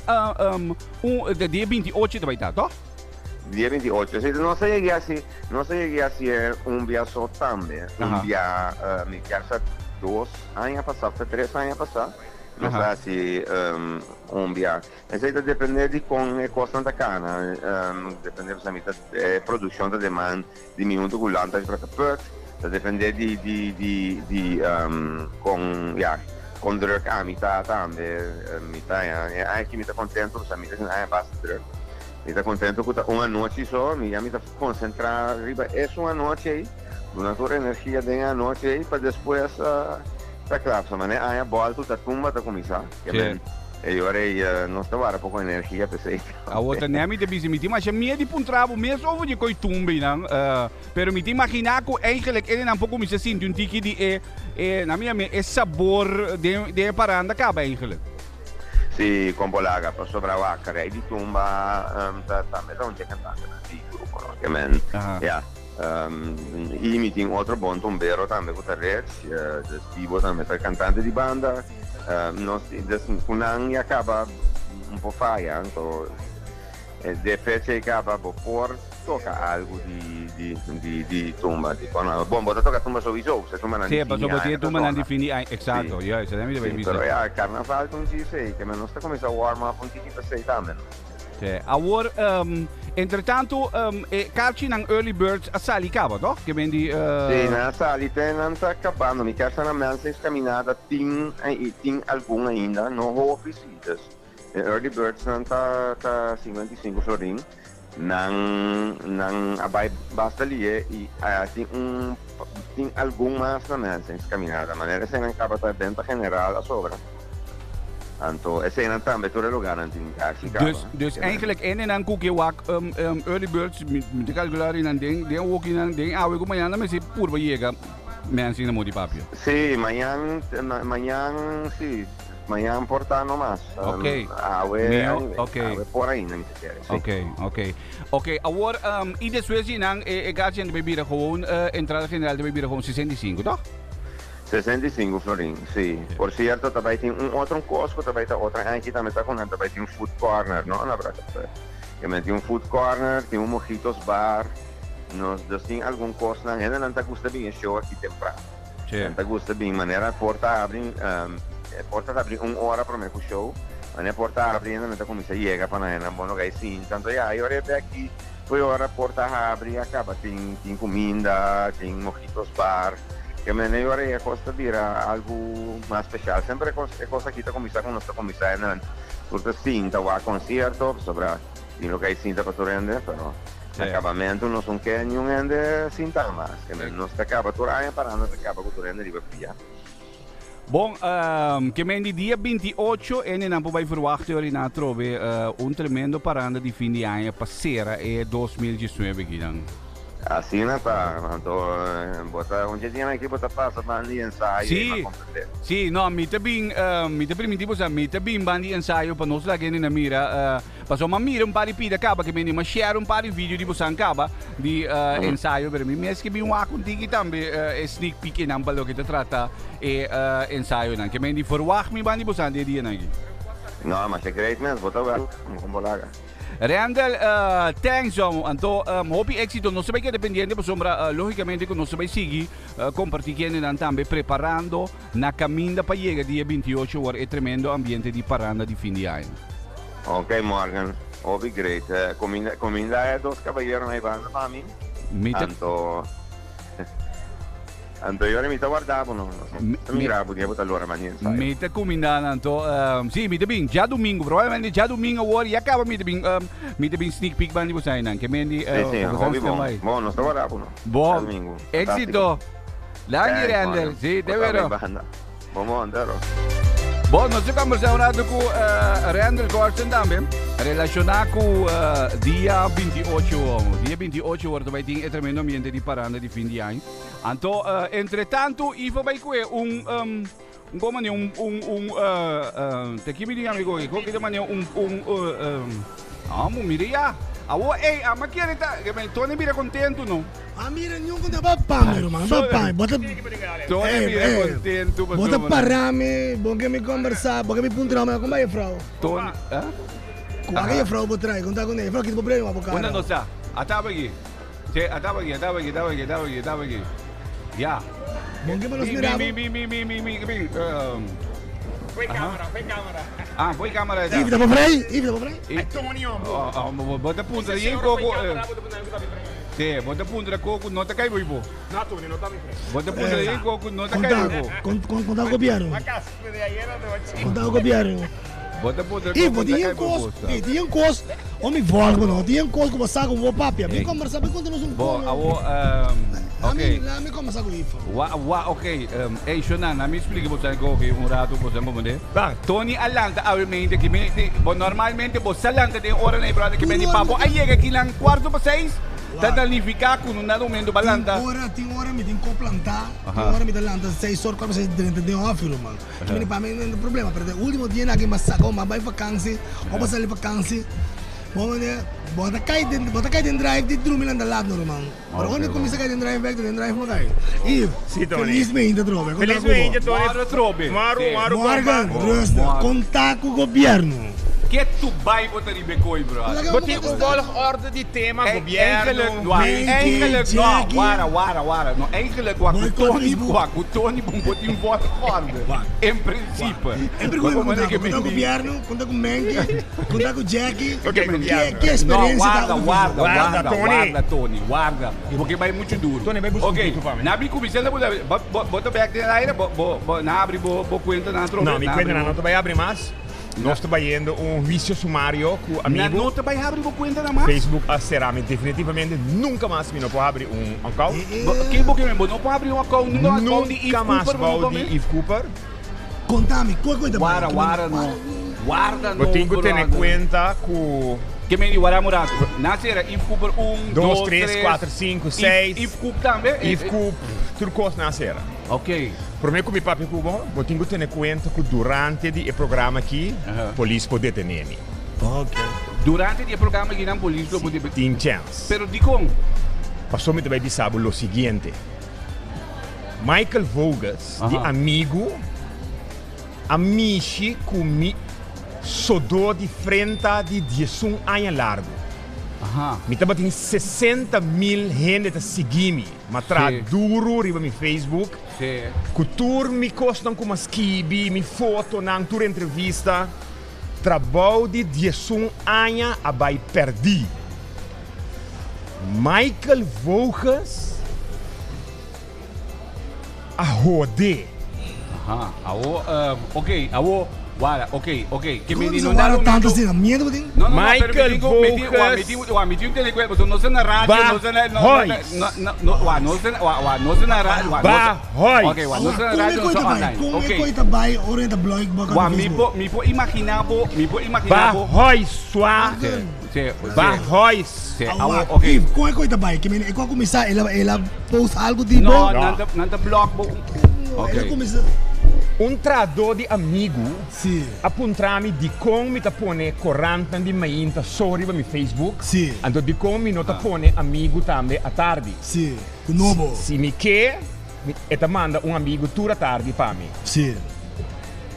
un, de dia 28 ta bay ta, toch? Dia 28. Sí, nos a yega haci, nos a yega haci e un bia so tambe. Un bia, mi kier sa dos aña pasa of ta tres aña pasa. Nos a haci un bia. Esei ta depende di kon e kosnan ta kana. Depende pasobra mi ta e produkshon ta deman di mi huntu ku Landhuis Brakkeput. Ta depende di di di di kon ya kon druk ami ta tambe. Mi ta ya e aña aki mi ta kontento pasobra mi ta haciendo aña basta druk. Mi ta kontento ku ta un anochi so mi ya mi ta konsentrá riba esun anochi ei. Duna tur energia den e anochi ei pa despues ta kla. Pasobra manera aña bòltu ta tumba ta kuminsá. Sí. E ora ei nos ta wara poko energia p'esei. Awor ta Nemi ta bisa, mi tin masha miedu di puntra bo mes over di koi tumbinan, pero mi ta imaginá ku eigenlijk enenan por kuminsá sinti un tiki di e, e, na mi yam'é, e sabor den, den e paranda kaba eigenlijk. Sí, kon por laga, pasobra wak, rei di tumba ta tambe ta un dje kantantenan di grupo, no? Ke men, ya. I mi tin otro bon tumbero tambe ku ta Rich, dus Bibo tambe ta kantante di banda. Nos dus ku nan ya kaba un por faya, anto de fecha ei kaba bo por toka algu di di di di tumba di kono. Bon bo ta toka tumba souiso, se tumbanan di Sí, fin di pasobra bo aña tin e ta tumbanan di sona. fin di aña, eksakto, Sí, juist, esei mi ta bai sí, bisa. pero ya karnaval ta un djis ei, ke men nos ta kuminsá warm up un tiki p'esei tambe no. Sí. Awor, entretanto, e karchinan Early Birds a sali kaba, toch? Ke men di. Sí, nan a sali te nan ta kabando. Mi kier sa na Mense's Caminada tin tin algun ainda, no hopi sí. Dus e Early Birds nan ta ta 55 florin. Nan nan a bai basta lihe i tin un tin algun mas na Mense's Caminada. Manera esei nan kaba ta benta general a sobra. Anto eseinan tambe tur e lugarnan tin kashi kaba. Dus, dus eigenlijk enenan ku ke wak um, um, early birds, mi, mi ta kalkulá rinan den, den awokinan, den awe ku mañana mester purba yega mensen na Modi Papia. Sí, mañan, mañan sí, mañan por ta no mas. Ok. Awe, Mio, anyway, ok. awe por ainda mi ta kere, sí. Ok, ok. Ok, awor, um, i despues di nan e, e kaartje ta bira gewoon, uh, entrada general ta bira gewoon 65, toch? 65 florin, sí. Por cierto, ta bai tin un otro cos cu ta bai ta otro aña aki tambe ta cu nan ta bai tin un food corner, no? Na Bra Café. Ke men tin un food corner, tin un mojitos bar, nos dus tin algun cosnan. Hendenan ta gusta bin e show aki tempran. Sí. Nan ta gusta bin manera porta habri, e porta ta habri un ora prome cu show, manera porta habri hendenan ta cuminsa yega pa nan hendenan bon loga e sinta. Anto ya, e ora e bek aki, Fo'i ora porta habri a caba tin tin cuminda, tin mojitos bar. Ke mene e ora ei e cos ta bira algu mas special. Semper e cos e cos aki ta cuminsa cu nos ta cuminsa e nan tur ta sinta wak concierto pasobra tin loke ai sinta pa tur hende pero na acabamento nos un ke niun hende sinta mas. Ke mene nos ta caba tur aña parando ta caba cu tur hende riba pia. Bon, ke men di dia 28 ene nan por bai verwacht ori nan atrobe un tremendo paranda di fin di aña pa sera e 2019 kinan. Asina ta, anto bo ta un dje dianan aki bo ta pasa ban di ensayo Sí, i m'a comprende. sí, no, mi ta bin, mi ta priminti bo sa, mi ta bin ban di ensayo pa nos laga hende nan mira, Pasobra m'a mira un par di pida kaba ke mende, m'a share un par di video di bosan kaba di ensayo, pero mi mes ke bin wak un tiki tambe e sneak peek einan pa loke ta trata e ensayonan. Ke mende verwagt mi ban di bosan den e dianan aki. No, masha great mes, bo ta welcome, kon bo laga. Randall, thanks jong. Anto hopi éxito. Nos ta bai keda pendiente pasobra lógicamente ku nos ta bai sigui kompartí kendenan tambe preparando Na caminda pa yega dia 28 wor e tremendo ambiente di paranda di fin di aña. Ok Morgan, hopi great. Cuminda cuminda e dos caballeronan ei banda pa mi. Mi ta. Anto anto yora mi ta warda bo no. Mi ta mira bo dia bo ta lora mani ensayo. Mi ta cuminda nan anto si mi ta bin djadumingo probablemente djadumingo awor ya caba mi ta bin mi ta bin sneak peek banda di bo sainan ke mendi Si si hopi bon. Bon nos ta warda bo no. Bon Djadumingo. exito. Danki Thanks, Randall. Mario. Sí, te Bo ta vero. bay banda. Bon montero. Bon, nos a conversa un rato cu eh, Randall Corsen tambe. Relaciona cu eh, dia 28. Dia 28 wordt bij tin e tremendo ambiente di paranda di fin di aña. Anto, eh, entre tanto, Ivo bij kue un, um, un como ni un, un, un, eh, eh, te kimi di amigo, ko kita mani un, un, eh, um, Amo, mira ya. Awo, ey, ama kere ta, ke men Tony bira contento no. A mira niun konta ba pa mi ruman, ba pa mi. Bo ta Tony Ey, bira ey. contento Bo ta pasobra. para mi, bo ke mi conversa, bo ke mi puntra mi, kon ba juffrouw? Tony, ah? Kua ke juffrouw bo trae? Konta kuné, juffrouw kita problema bo Unda kara. nos ta? Ataba aki. Che, ataba aki, ataba aki, ataba aki, ataba aki, ataba aki. Ya. Bon ke pa nos Mi, mira mi, bo. mi, mi, mi, mi, mi, mi, ehm. Foi camera, foi camera. Ah, foi camera Yves ta pa vrij? Yves ta pa vrij? Eh, Tony, hombre. Oh, oh, bo, bo ta puntra Ese yin señor koko. foi eh, camera, bo ta puntra ku ta mi vrij. Sí, bo ta puntra koko no ta kai boibo. No, Tony, no ta mi vrij. Bo ta puntra Eh, yin koko no ta kai Konta, boibo. kon, kon, konta gobierno. Ma cas de ayer no te va chi. Konta gobierno. Bo ta puntra Yves, koko bo no ta tin kai un kos, boibo. eh, tin un kos, o mi volg bo no, tin un kos ku bo sa ku bo papia. Bin Ey. kombersa, bin konta nos un Bo, kos. awo, ehm, Lami, oké. lami kombersa ku Yves. Wa, wa, oké. Ehm, ey, Shonan, na mi explica bo sa ko, oké, un rato bo sa comprende. Ba. Tony a lanta awemente ki mi, di, bo normalmente bo sa lanta den ora na e brother ki Tur mi di ora pa mi bo ta a yega ki lan cuarto pa seis, ta Wa. danifica ku no na momento ba Tin lanta. ora, tin ora mi tin ko plantá, tin Aha. ora mi ta lanta seis or, cuarto pa seis drenta den hofi, ruman. Ki Aha. mi di pa mi no ta problema, pero den ultimo dia nan ki mi a saka, mi a bai vakansi, o pa sali vakansi, bo mane, bo ta kai den, bo ta kai den drive di drumi lanta lat no, ruman. Pero ora mi cuminsa cay den drive bek, den drive mo cay. Yves, Sí, Tony. feliz meinta trobe. Conta Feliz cu bo. meinta, Tony. Moro trobe. Maru, Sí. maru, Morgan, compa. rustig. Morgen. Conta cu gobierno. Ke tu bai bo ta riba e kooi, brother? Laga Bo mi tin un contesta. volgorde di tema, Eh, gobierno. Eigenlijk, no, Menkie, eigenlijk, no, Jackie. wara, wara, wara. No, eigenlijk, wa ku Boycott Tony, Facebook. wa ku Tony bon bo tin volgorde. Wa. In principe. En Wa pregunta ku conta, manera ke conta men di- gobierno, conta cu Menkie, conta cu Jackie. Ok, Ke, gobierno. ke No, experiencia warda, ta warda, Warda, warda, Tony. warda, Tony, warda. Porque bai mucho duro. Tony, bai busca un Ok, pito pa mi. na mi cuminsa na bo, bo, bo ta bek den aire, bo, bo, bo, na abri bo, bo cuenta na trobe. No, mi cuenta no ta bai abri mas. Nos ta bayendo un huicio sumario cu Na amigo. no ta bai abri bo cuenta na mas? Facebook a cera mi definitivamente. Nunca mas mi no por abri un account. Bo, ke bo ke men? Bo no por abri un account nunca mas bou di Yves Nunca mas Cooper? Bo no bou por di men? Yves Cooper. Kontami, kua ku e ta bai? Wara, wara no. Warda no, Bo tin ku tene brother. kuenta ku. Ke men di wara un ratu. Na sera Yves Cooper un, Dos, dos, tres, tres. kuater, sinku, seis. Yves Coop tambe? Yves Coop, tur kos na sera. Ok. Prome ku mi papia ku bo, bo tin ku tene kuenta ku durante di e programa aki, polis por detene mi. Ok. Durante di e programa aki nan polis lo por detene. Tin chèns. Pero dikon? Pasobra mi ta bai bisa bo lo siguiente. Michael Voges, di amigu, a mishi ku mi sodó di frenta di diesun aña largu. Mi tabatin 60.000 hende ta sigui mi. M'a traha duru riba mi Facebook ku tur mi kosnan ku m'a skibi, mi fotonan, tur entrevista. Trabou di diesun aña a bai pèrdí. Michael Voges a hode. Aha, awo, ok, awo, wara, ok, ok. Ke mi di no Wara tanto asina, miedo bo tin? No, no, no, pero mi Michael tin ku, mi tin, wa, mi Voges tin, wa, mi tin un tene kuenta, pasobra nos ta na radio, ba nos ta na, no, hois. no, no, no, wa, nos ta, wa, wa, nos ta na radio, wa, nos Ba ta, hois. ok, wa, nos ta na Kon e radio, nos koi ta ta bai? online, Kon e ok. koi ta bai ora e ta blog bo Wa, ka mi Facebook? por, mi por imagina bo, mi por imagina Ba bo. hois, swa. Sí, sí, Ba sí. hois. Sí, awo, Awa, ok. Yves, kon e koi ta bai? Ke mene, e koi a kuminsá, el a, el a post algu di bo? No, nan ta, nan ta blog bo. Ok. El a kuminsá. Un trahadó di amigu Sí. a puntra mi dikon mi ta pone korantnan di mainta so riba mi Facebook, Sí. anto dikon mi no ta pone amigu tambe atardi. Sí, ku nobo. Si mi ke, mi, e ta manda un amigu tur atardi pa mi. Sí.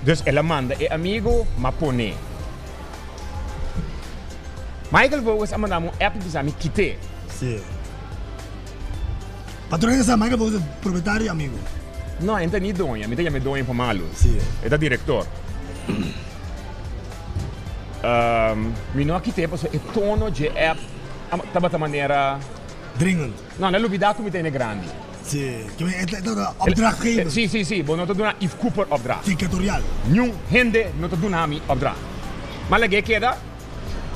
Dus el a manda e amigu, m'a pone. Michael Voges a manda mi un app bisa mi kite. Sí. Patrón esa Michael Voges es propietario y amigo. No, e ta ni doño, mi ta yama e doño pa malu. Sí. E ta director. Mi no a kite pasobra e tono dje app tabata manera. Dringend. No, nan lubida ku mi ta hende grandi. Sí, ke men e ta opdrachtgever. Sí, sí, sí, bo no ta duna Yves Cooper opdracht. Dictatorial. Niun hende no ta duna mi opdracht. Ma lag'é keda,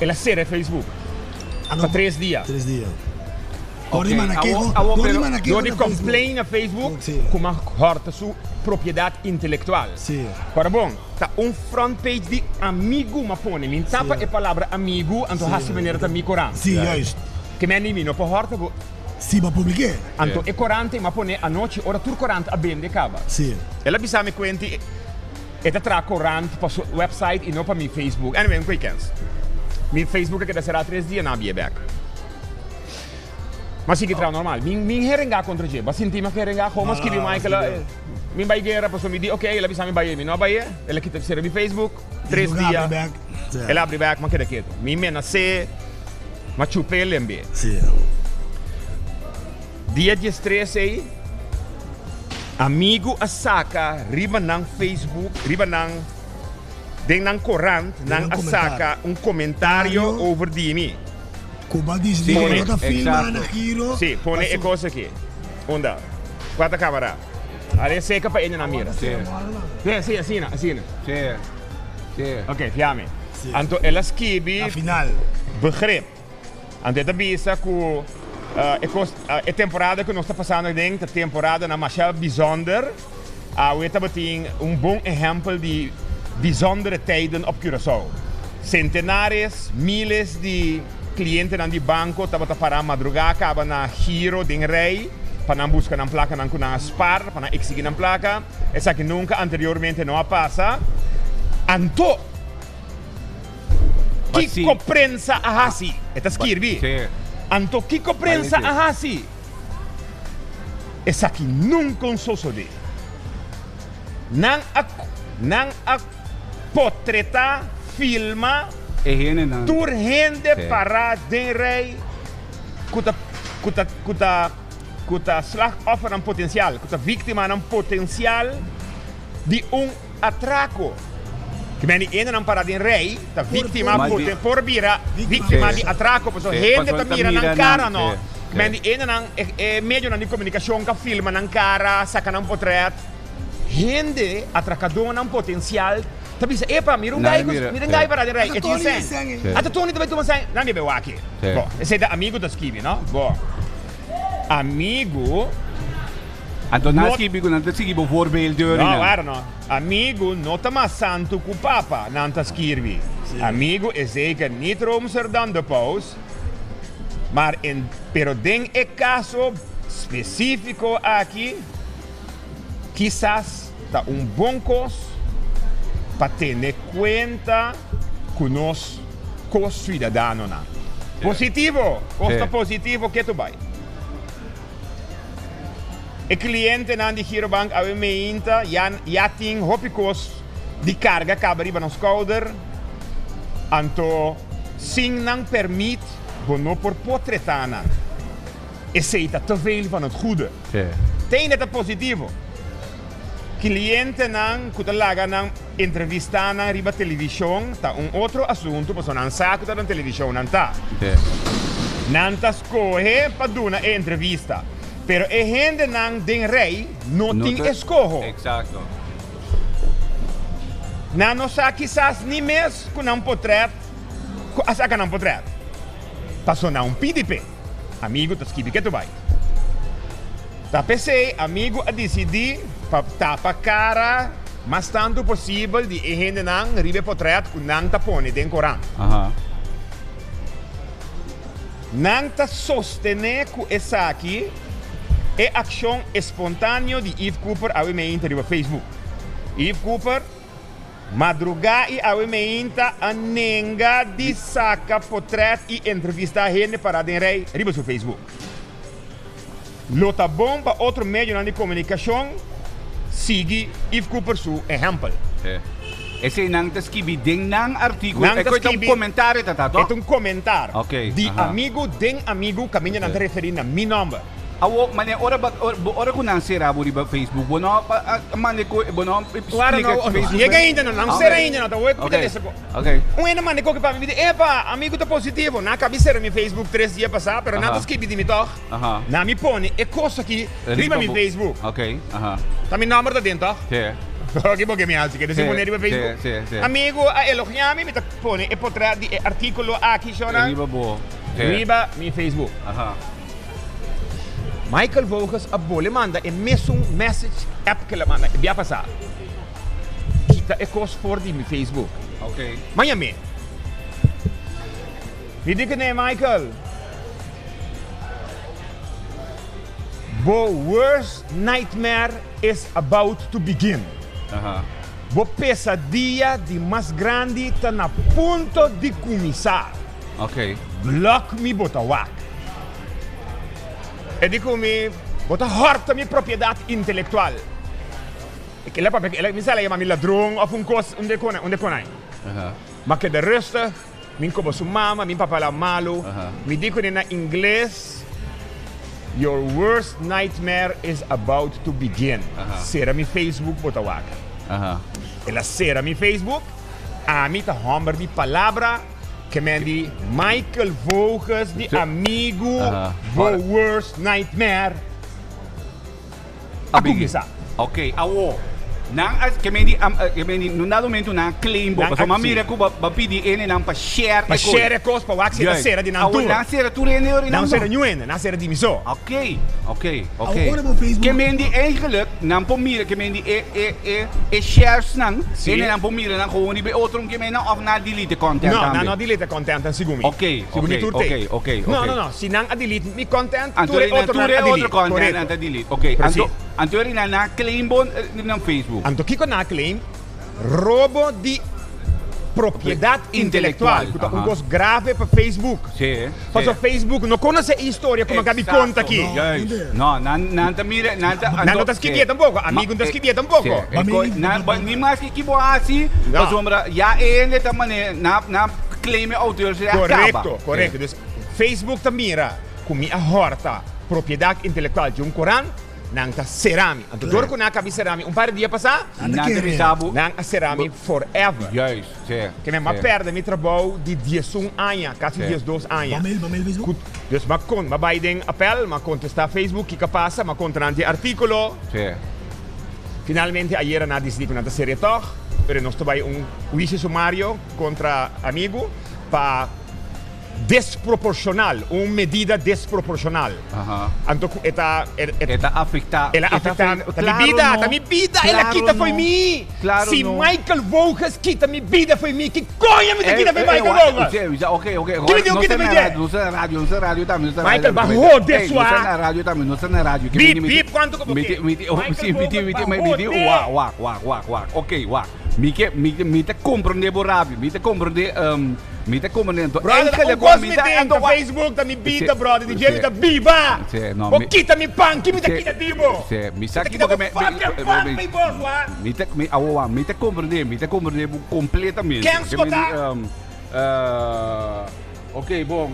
el a sera e Facebook pa tres dia. Tres dia. Ok, Dor di manda awo, keho, awo, dor di pero manda keho Dor di na Facebook. complain na Facebook Sí. ku m'a hòrta su propiedat intelectual. Sí. Ora bon, ta un front page di amigu m'a pone. Mi tapa Sí. e palabra amigu, anto Sí. hasi manera ta mi korant. Sí, juist. Ke men di mi no por hòrta bo. Si bo publik'é. Anto e korant ei m'a pone anochi ora tur korant a bende kaba. Sí. El a bisa mi kuenti e ta traha korant pa su website i no pa mi Facebook. Anyway, un koikens. Mi Facebook a keda será tres dia, nan a bia bèk. M'a sigui traha normal. Mi mi heringá kontra dje. Bo a sinti mi a heringá? Gewoon m'a skibi Michael a mi bai guera pasobra mi di ok, el a bisa mi bai ei. Mi no a bai ei. El a kita sera mi Facebook tres Facebook a dia. abri bèk. Sí. El a abri bèk, m'a keda ketu. Mi menas'é. Ma chup'é lembe. Sí. Dia diestres ei, amigu a saka riba nan Facebook, riba nan, den nan korant, nan a saka un komentario over di mi. Ku bo a disidí ku no ta filma na giro. Sí, pone e kos aki. Unda? Kua ta kamera? Are seka pa ende nan mira. Sí. Sí, sí, asina, asina. Sí. Sí. Ok, fiami. Anto el a skibi. Na final. Begrip. Anto e ta bisa ku e kos, e temporada ku nos ta pasando aden ta temporadanan masha bijzonder. Awe tabatin un bon ehèmpel di bijzondere tijden op Curaçao. Sentenares, miles di klientenan di banko tabata pará madrugá kaba na giro den rei pa nan buska nan plakanan ku nan a spar, pa nan eksigí nan plaka. Esaki nunka anteriormente no a pasa. Anto, kiko prensa a hasi? E ta skirbi. Anto kiko prensa a hasi? Esaki nunka un sosodé. Nan a nan a potretá, filma, tur hende pará den rei ku ta ku ta ku ta ku ta slachtoffernan potensial, ku ta víktimanan potensial di un atrako. Ki men di hendenan pará den rei ta víktima por bira víktima di atrako pasobra hende ta mira nan kara no. Ki men di hendenan e medionan di komunikashon ka filma nan kara, saka nan potrèt. Hende, atrakadónan potensial ta bisa, Epa, mira un gai ku mira un gai pará den rei, e tin sèn. Ata Tony ta bai tuma sèn. Nan debe wak-e. Bo, esei ta amigu ta skibi, no? Bo, amigu. Anto nan skibi ku nan ta sigui bo voorbeeld deur No, wara no. Amigu no ta mas santu ku papa, nan ta skirbi. Amigu is zeker niet roomser dan de paus, maar in, pero den e kaso spesífiko aki, kisas ta un bon kos pa tene kuenta ku nos ko-suidadanonan. Positivo! Kos ta positivo ketu bai. E klientenan di Girobank awe meinta ya ya tin hopi kos di karga kaba riba nan skouder, anto sin nan permit bo no por potretá nan. Esei ta te veel van het goede. Tende ta positivo. Klientenan ku ta laga nan entrevistá nan riba televishon ta un otro asuntu pasobra nan sa ku ta na televishon nan ta. Nan ta skohe pa duna e entrevista, pero e hendenan den rei no tin eskoho. Nan no sa kisas ni mes ku nan potrèt ku a saka nan potrèt pasobra nan un pidi p'e. Amigu ta skibi ke tu bai. Ta p'esei amigu a disidí pa tapa kara mas tantu posibel di e hendenan riba e potrèt ku nan ta pone den korant. Nan ta sostené ku esaki e akshon espontaneo di Yves Cooper awe meinta riba Facebook. Yves Cooper madrugá i awe meinta a nenga di saka potrèt i entrevistá hende pará den rei riba su Facebook. Lo ta bon pa otro medionan di komunikashon sigui Yves Cooper su ehèmpel. Esei nan ta skibi den nan artíkulo. Nan ta skibi. E ta un komentario ta ta, toh? E ta un komentar di amigu den amigu kaminda nan ta referí na mi nòmber. Awor, manera ora bo ora ku nan sera bo riba Facebook, bo no a manda ku bo no splika ku Facebook. Yega ainda no, nan sera ainda no, ta wak ku ta lesa ku. Un hende manda koki pa mi, mi di, epa, amigu ta positivo. Nan a kabi sera mi Facebook tres dia pasá, pero nan ta skibi di mi tòg. Na mi pone e kos aki riba mi Facebook. Ta mi nòmber ta den tòg? Oke bo ke mi hasi ke desi pone riba Facebook. Amigu a elogiá mi, mi ta pone e potrèt di e artíkulo aki shownan riba mi Facebook. Michael Voges a bole manda e mesun message app ke el a manda e bia pasá. Kita e kos for di mi Facebook. Maña mi. Mi di kuné, Michael. Bo worst nightmare is about to begin. Bo pesadia di mas grandi ta na punto di kuminsá. Blòk mi bo ta wak. E di ku mi, Bo ta hòrta mi propiedat intelektual. E kila papia, mi sa la yama mi ladron òf un kos, un de konai. Ma keda rustig. Min kobo su mama, min papa la malu. Mi di kuné na ingles, Your worst nightmare is about to begin. Sera mi Facebook bo ta wak. El a sera mi Facebook. Ami ta hòmber di palabra, ke men di Michael Voges di amigu bo worst nightmare. A kuminsá. Ok, awo, nan a, ke men di, ke men di, no dado momento nan a claim bo, pasobra mi a mira ku bo a pidi hendenan pa share e kos. Pa share e kos, pa wak si e ta sera di nan tur. Awo, nan a sera tur hende ora nan no? Nan sera niun hende, nan a sera di mi so. Ok, ok, ok. Ke men di eigenlijk, nan por mira, ke men di e, e, e, e shares nan, hendenan por mira nan gewoon riba e otro un ke men nan, òf nan a delete e content tambe? No, nan no a delete e content, segun mi. Ok, ok, ok, ok. No, no, no. Si nan a delete mi content, tur e otronan a delete. Tur e otro content nan ta delete. Ok, anto, anto eri nan a claim bo nan Facebook. Anto kiko nan a claim? Robo di propiedad intelectual, ku ta un kos grave pa Facebook. Pasobra Facebook no konosé e historia ku mi a gabi konta aki. No, nan, nan ta mira, nan ta, Nan no ta skibié tampoko, amigu no ta skibié tampoko. Ni maske ki bo hasi, pasobra ya e hende ta mane, nan, nan claim e auteur a kaba. Korekto, korekto. Dus Facebook ta mira ku mi a hòrta propiedat intelektual di un korant, nan ta sera mi. Anto dor ku nan a kabi sera mi un par di dia pasá, nan a sera mi forever. Ke mi a pèrdè mi trabou di diesun aña, kasi diesdos aña. Dus mi a bai den apèl, mi a kontestá Facebook kiko a pasa, mi a konta nan di e artíkulo. Finalmente ayera nan a disidí ku nan ta sera e tòg, pero nos ta bai un huisio sumario kontra amigu pa. Desproporshonal, un medida desproporshonal. Anto ku e ta. E ta afektá. El a afektá. Ta mi bida, ta mi bida el a kita fo'i mi. Si Michael Voges kita mi bida fo'i mi, ki koño mi ta kita fo'i Michael Voges? Ok, ok. Ki mi tin ku kita fo'i dje? Nos ta na radio, nos ta na radio tambe. Michael, ba hode sua. Nos ta na radio tambe, nos ta na radio. Bip, bip, kuantu ku bo ke? Michael Voges, ba hode. Wak, wak, wak, wak, wak. Ok, wak. Mi ke, mi ta komprondé bo rabia, mi ta komprondé. Mi ta como dentro. Brother, Enkele un cos mi mi ta tin, ando ta Facebook ta mi bida, brother. Di dje mi ta biba. Sí, no, Bo mi- kita mi pan, ki mi ta Sí, kita di bo? sí, mi sa Mi ta ki kita bo bo me- fucking me- pan, me- mi bos, wa. Mi ta mi awo mi ta comprende, mi ta comprende bo completamente. Kens Ke bo mi ta? di, ok, bon,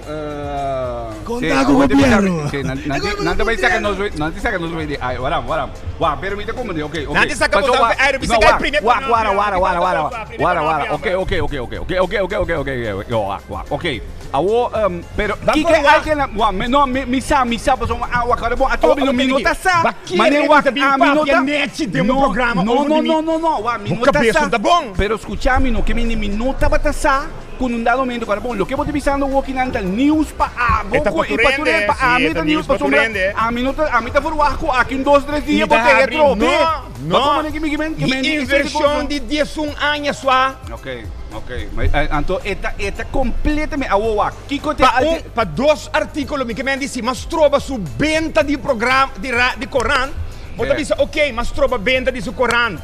Konta sí, ku awo te bisa- gobierno. sí, nan- nan ti- nan ta bai saka nos, nan ti saka nos bai di ai, waram, waram. Wa, pero mi ta comprende, ok, ok. Nan ti saka Paso bo wa- dan aire, bisa no, kai wa, primer wa, ku wara, nan wara, apia, wara, wara, primer ku wara, nan wara, apia. ok, ok, ok, ok, ok, ok, ok, ok, ok, ok, wa, wa, ok. Awo, pero Ba kiko por wa. alken, wa, me, no, mi, mi sa, mi sa, pasobra ah, wa, kore bon, atrobe Oh, no, mi no ta sa, Ba kere mane mi wa, ta bin ah, mi no papia ta, nechi den un no, programa no, over no, di mi. no, no, no, wa, mi Bo no ta kabes sa. no ta bon. Pero skucha mi no, ke mi, mi no tabata sa ku nun dado momento, kore bon, loke bo ta bisando awoki nan ta news pa abo E ta ku pa i tur pa tur hende, hende, pa si, ami e ta ta news news pa tur pasobra hende. ami no ta, ami ta verwacht ku aki un dos, tres dia Mi bo ta ta habri, atrobe. no, Ba no. komo ke mi ke men, ke Mi men di esei di invershon kosa. di diesun aña sua. Ok, ok. Ma, eh, anto e ta, e ta completamente, awo wak, kiko te Pa un, alter. pa dos artíkulo mi ke men di si mas troba su benta di program, di ra, di korant, bo ta Sí. bisa ok, mas troba benta di su korant.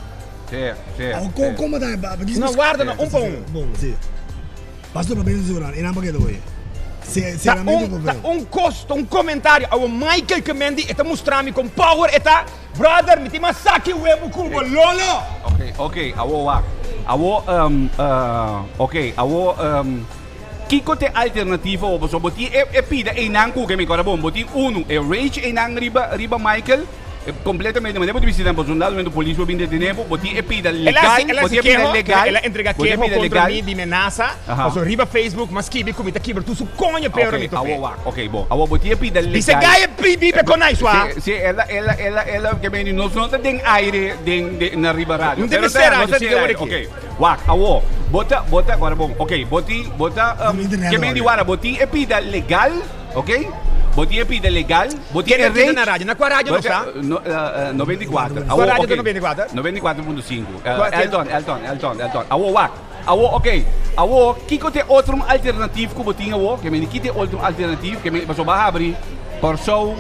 Sí, sí, Awo sí. kon kon ta ba ba No, warda no, un pa un. Bon, sí. Pastor pa benta di su korant, e nan pa keda oye. Se, Ta seramente un, ta un kos, ta un komentario. Awo Michael ke men di e ta mustra mi kon power e ta. Brother, mi tin mas saki webu ku bo, lolo! Ok, ok, awo wak. Awo, um, uh, ok, awo, um, kiko t'e alternativa awo? Pasobra bo tin e, e pida einan ku ke mi kòrda bon. Bo tin unu, e rage einan riba, riba Michael, e kompletamente, manera bo ta bisti nan, pasobra un dado momento polis por bin detené bo. Bo tin e pida El a legal, hasi, el a bo hasi tin e pida keho, legal, el a entrega bo tin e keho pida kontra legal. mi di menasa, Aha. pasobra riba Facebook mi a skibi ku mi ta kibra tur su koño pero Ok, mi tope. awo wak, ok, bon. Awo bo tin e pida Bisa legal. gai e pi bibe con nai sua. Si, si, el a, el a, el a, el a, ke meni, nos no ta den aire den, den, na riba radio. No tin Pero mester ta, radio, nos ta si den den aire, ora aki. ok. Wak, awo, bo ta, bo ta, guarda bon, ok, bo tin, bo ta, No internet ke meni, ahora. guarda, bo tin e pida legal, ok? Bo tin e pida legal, bo tin Ken e e kita rage. na radio? Na kua radio Bo nos ta, ta? no, 94. Kua Awo, radio ok. ta 94? 94.5. Kua ken? Elton, Elton, Elton, Elton. Awo, wak. Awo, ok. Awo, kiko t'e otro un alternativ ku bo tin awo? Ke meni, ki t'e otro un alternativ? Ke meni, pasobra bo a habri Kòrsou,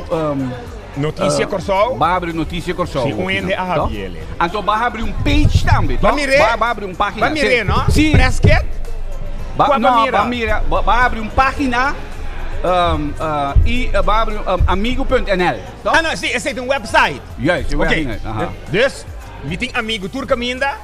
Notisia Kòrsou. Bo a habri Notisia Kòrsou Si, un hende a habri el. Anto bo a habri un page tambe, Ba tòg? mir'é? Bo a habri un página. Ba mir'é, no? Si. Press kit? Ba, Kua no, ba mira? ba mira. Bo a habri un página, i bo a habri amigu.nl, tòg? Ah, no, si, esei ta un website. Juist, un Ok. website, aha. Dus, mi tin amigu tur kaminda.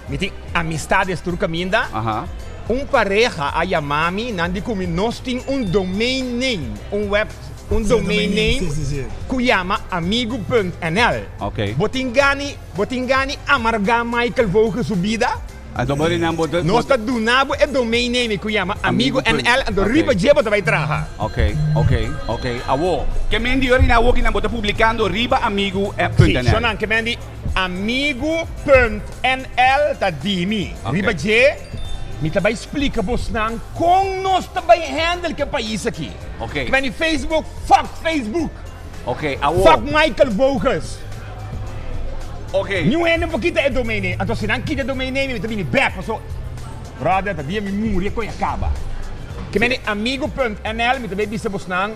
Mi tin amistades tur kaminda. Aha. Un pareha a yama mi, nan di ku mi nos tin un domain name, un web, un Sí, domain domain name, name sí, sí, sí. ku yama amigu punt nl. Ok. Bo tin gani, bo tin gani amargá Michael Vogel su bida? Anto bo di nan bo ta, bo Nos ta duna bo e domain name ku yama amigu Amigu punt, nl, anto ok. riba dje bo ta bai traha. Ok, ok, ok. Awo, ke men di ora di nan awo ki nan bo ta publikando riba amigu punt Sí, nl? so nan ke men di. Amigu punt nl ta di mi. Riba dje mi ta bai splika bosnan kon nos ta bai handle ke pais aki. Ok. Kmeni Facebook, fuck Facebook. Ok, awo. Fuck Michael Voges. Ok. Niun hende por kita e domain name. Anto si nan kita e domain name mi ta bini bek paso brother ta dia mi muri e koe a kaba. Kmeni amigu punt nl mi ta bai bisa bosnan.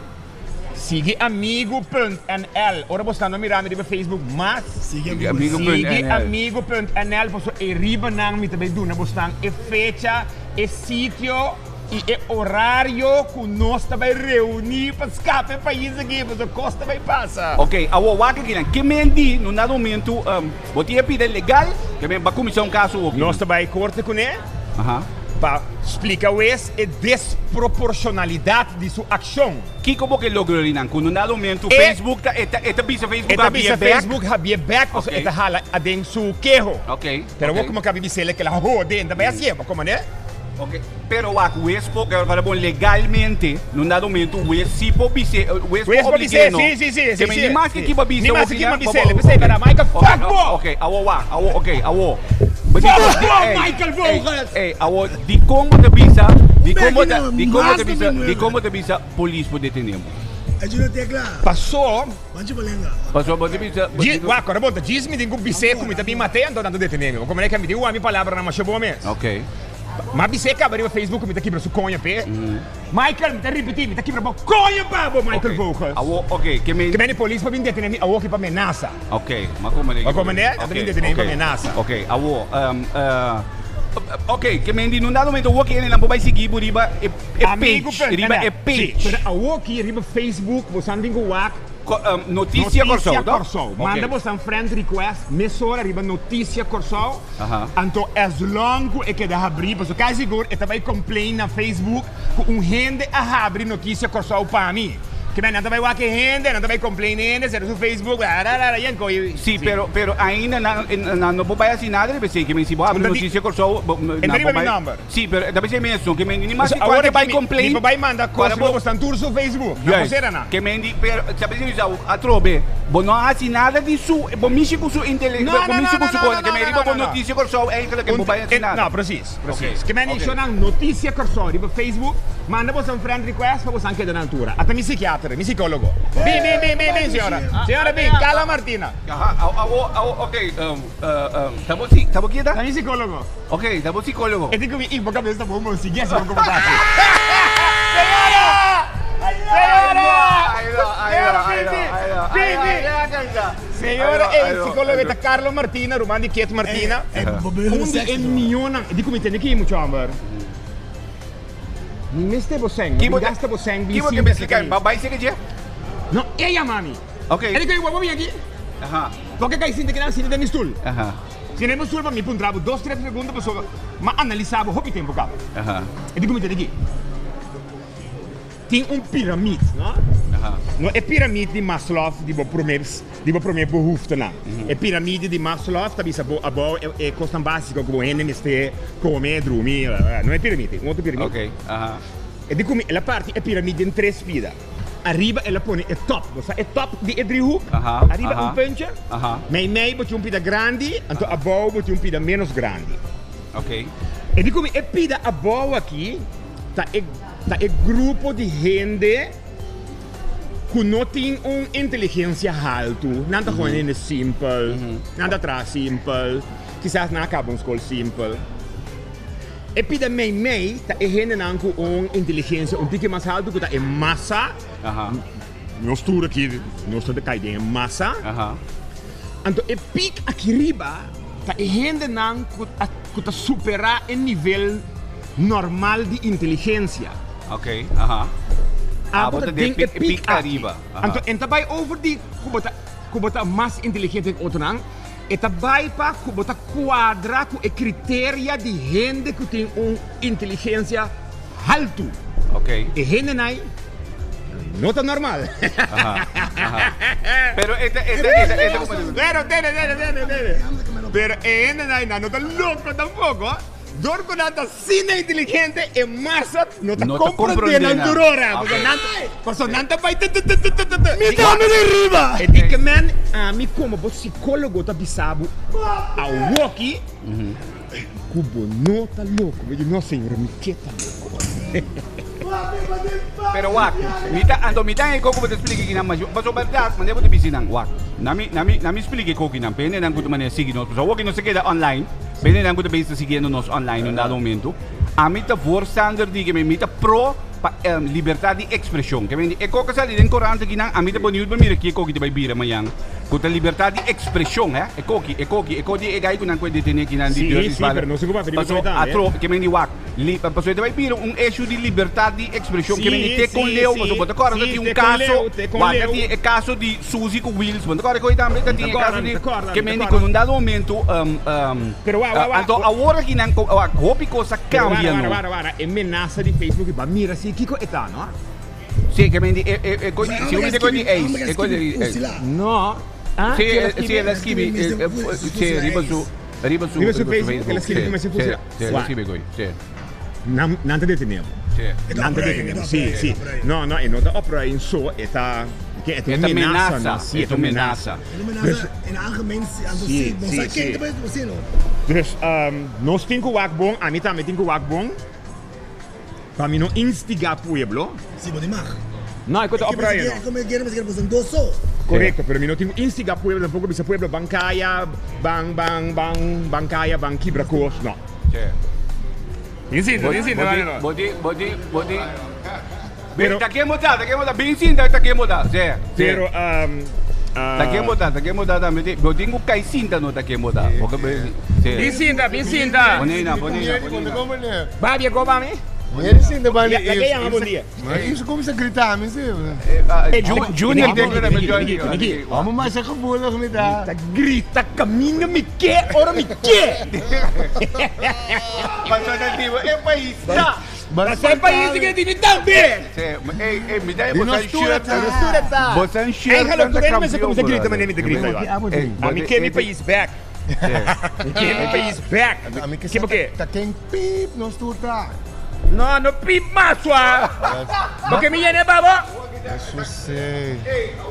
Sigui amigu punt nl. Ora bo sta no mira mi riba Facebook mas. Sigui amigu punt nl. Sigui amigu punt nl pasobra e riba nan mi ta bay duna bosnan e fecha, e sitio y e orario cu nos ta bay reuni pa scapa e pais aki pasobra cos ta bay pasa. Ok, awor wak aki nan. Ke men di no na momento bo tin e pida legal ke men ba cuminsa un caso hopi. Nos ta bay corte cune. Aha. Pa splica wes e desproporcionalidad di su accion. Kiko bo ke logra ri nan? Ku no na momento E Facebook ta e ta e ta bisa Facebook E ta habié bisa bek. Facebook habié bek pasobra e ta hala aden su keho. Ok, Pero ok. wou komo kabi bis'el ke el a hode, e ta bai hasié, bo komo ne? Ok, pero wak wes por para bon legalmente no na momento wes si por bis'é, wes Wes por por bis'é, oblig'é no. si, si, si, Ke si, men si. ni mas ke kiba bisa Ni mas bo ke kiba opina, bis'é, le bis'é, pero Michael, Ok, fuck bo! ok, awo wak, awo, ok, awo. Fuck Michael Vogels! Ey, awo, di kon bo ta bisa, di kon bo ta, di kon bo ta bisa, di kon bo ta bisa polis por detene bo? Paso. Paso bo ta bisa. Wak, ora bo ta djis mi tin ku bis'é ku mi ta bin mat'é anto nan ta detene mi. Bo komprende ke mi tin wak mi palabranan masha bo mes. Ok. M'a bis'é kaba riba Facebook ku mi ta kibra su koño p'e. Michael, mi ta ripití, mi ta kibra bo koño pa bo, Michael Vogels. Awo, ok, ke mi. Ke meni polis pa bin detene mi awo ki pa menasa. Ok, m'a komprende. Bo komprende? Nan ta bin detene mi pa menasa. Ok, awo, ok, ke meni nun dado momento awo ki hende nan por bai sigui bo riba e page, riba e page. Si, pero awo ki riba Facebook bo san tin ku wak. Notisia Kòrsou, Notisia Kòrsou. Manda bo san friend request mesora riba Notisia Kòrsou. Anto as long ku e keda habrí, pasobra kasi sigur e ta bai complain na Facebook ku un hende a habri Notisia Kòrsou pa mi. Ke men nan ta bai wak e hende, nan ta bai complain e hende, sera su Facebook, rararara, yen koy. Sí, pero pero ainda nan nan no por bai hasi nada riba esei, ke men si bo habri Notisia Kòrsou, bo E nan ta riba por mi bai. nòmber. Sí, pero ta bisa e mesun, ke men ni mas Pasobra di kuantu awor e bai aki mi complain. mi por bai manda kos Para riba bo. bosnan tur su Facebook, nan por Juist. sera nan. Ke men di, pero ta bisa mi sa atrobe, bo no a hasi nada di su, bo mishi ku su intele, No, bo no, no, mishi ku no, su no, kos, no, ke men no, riba no, bo no. Notisia Kòrsou eigenlijk e Un bo bai hasi en, nada. no, precies, precies. Ok, Ke men ok. shonan Notisia Kòrsou riba Facebook, manda bosan friend request pa bosan keda na altura. Ata mi psikiater, mi psikólogo. Bin, bin, bin, bin, bin, señora. Señora bin, Carla Martina. Aha, awo, awo, ok, ta bo si, ta bo kieda? Ta mi psikólogo. Ok, ta bo psikólogo. E tin ku mi i bo kabes ta bon bon sigui así bo komo ta hasi. Señora! Señora! Señora, bin, bin. Bin, bin. Señora, e psikólogo ta Carlo Martina, ruman di Ket Martina. Un di e mionan, di ku mi tende ki mucha homber. Mi mester bo sèn, no mi gasta bo sèn bin Ki bo ke sinta mester serka mi. Ba bai serka dje? No, e yama mi. Ok. E di ku bo bin aki? Aha. Bo ke kai sinta kinan sinta den mi stul. Aha. Si no e basura pa mi puntra bo dos tres pregunta pasobra m'a analisa bo hopi tempo caba. E di cu mi ta di aki. Tin un piramid, no? No e piramid di Maslow di bo prome di bo prome behoeftenan. E piramide di Maslow ta bisa bo abou e cosnan basico cu bo hende mester come, drumi, bla bla. No e piramid, un otro piramid. E di cu mi el a parti e piramid den tres pida. Ariba el a pone e top, bo sa e top di e driehoek? Ariba un puntje, meimei bo tin un pida grandi, anto abou bo tin un pida menos grandi. E di ku mi e pida abou aki ta e ta e grupo di hende ku no tin un inteligensia haltu, nan ta gewoon hende simpel, nan ta traha simpel, kisas nan a kaba un skol simpel. E pida meimei ta e hendenan ku un inteligensia un tiki mas haltu ku ta e masa. Nos tur aki nos ta kai den e masa. Anto e pik aki riba ta e hendenan ku a ku ta superá e nivel normal di inteligensia. Abo ta den e pik aki. Anto e ta bai over di ku bo ta ku bo ta mas inteligente ku otronan. E ta bai pa ku bo ta kuadra ku e kriteria di hende ku tin un inteligensia haltu. E hendenan no ta normal. Pero e ta, e ta, e ta, e ta como Pero tene, tene, tene, tene. Pero e hendenan nan no ta loko tampoko. Dor ku nan ta asina inteligente e masa no ta No ta komprendé komprendé nan nan. tur ora. Ok. Pasobra nan, pasobra nan ta bai tu tu tu tu tu tu tu. Mi ta mi di riba. E di ke men ami komo bo sikólogo ta bisa bo awoki ku bo no ta loko. Mi di no señora mi ke ta loko. Pero wak, mi ta, anto mi ta e koko bo ta splika kinan mas, pasobra bèrdat manera bo ta bisa nan, wak, na mi, na mi, na mi splika e kokinan, p'e hendenan ku ta manera sigui nos, pasobra awoki nos ta keda online. Bendenan ku ta bezig ta siguiendo nos online un dado momento. Ami ta voorstander di ke mi ta pro pa libertad di ekspreshon. Ke men di e kok a sali den korant akinan, ami ta beniut pa mira ke koki ta bai bira mañan. Ku ta libertad di ekspreshon, he. E koki, e koki, e kok di e gai ku nan ku e detene akinan di Sí, Dirty sí, Spada. pero no se ku papia riba Paso koe tambe. atro, ke men di wak, li, paso e ta bai bira un issue di libertad di ekspreshon. Ke men di Sí, te kon sí, leu, sí, paso bo ta kòrda sí, tin un te kon kaso, leu, te kon wak ta leu. tin e kaso di Suzy ku Wills, bo no ta kòrda koe tambe? Ta Mi ta tin e kòrda, kaso mi di ta kòrda, ke mi ta men di kòrda. ku un dado momento, Pero wa, wa, wa, Anto wa. awor aki nan ko, wak, hopi kos a Pero wara, kambia wara, no. wara, wara, e menasa di Facebook ba mira si kiko e ta, no? Si, ke men di e, e, e kos di, si e kos di eis, e kos di eis. No. Ah, Si, si el a si skibi? el a skibi, e, e, si, riba su, riba su, Riba su Facebook, el a skibi ku mester fusila. Si, el a skibi koi, si. Nan, nan ta detene bo. Si. Nan ta detene bo, si, si. No, no, e no ta opruim so, e ta. Que E ta ta menasa, menasa, no? Si, e e ta ta menasa. menasa. E menasa in algemeen, si, anto Si, si, bo si, sa ken si. ta bai si no. Dus nos tin ku wak bon, ami tambe tin ku wak bon, pa mi no instiga pueblo. Si, bo di mag. No, e ku ta opruien no. E ku mi kere boso dos so. Korekto, pero mi no tin ku instiga pueblo tampoco bisa pueblo ban kaya, ban, ban, ban, ban kaya, ban kibra kos, no. Tin sinta, tin sinta, Bo di, no. bo di, bo di, bo di. Pero, Ta ken bo ta, ta ken bo ta, bin sinta ta ken bo ta, si, si. Pero, Ta ken bo ta, ta ken bo ta tambe, ti, bo tin ku kai sinta no ta ken bo ta, bo ke be, si. Bin sinta, bin sinta. Pone na, pone na, pone na. Babia ko ba mi? Meri sinta ba ni La ke yama bon dia. Yves kuminsa grita mi si. Junior den grita mi Junior. Homo masha gevoelig mi ta. Mi ta grita kaminda mi ke ora mi ke. Paso ta dibo e pais ta. Paso e pais ke di mi tambe. Ey ey mi ta Di nos tur ta. Bo san shirt Eigenlijk ta tur hende mester kampioen kuminsa grita manera mi ta grita yo. Mi ke mi pais bek. Mi ke mi pais bek. Ami ke Ke bo ke? Ta ken piep nos tur ta. No, no piep mas wa. Bo ke mi yene pa bo? Jesus sey.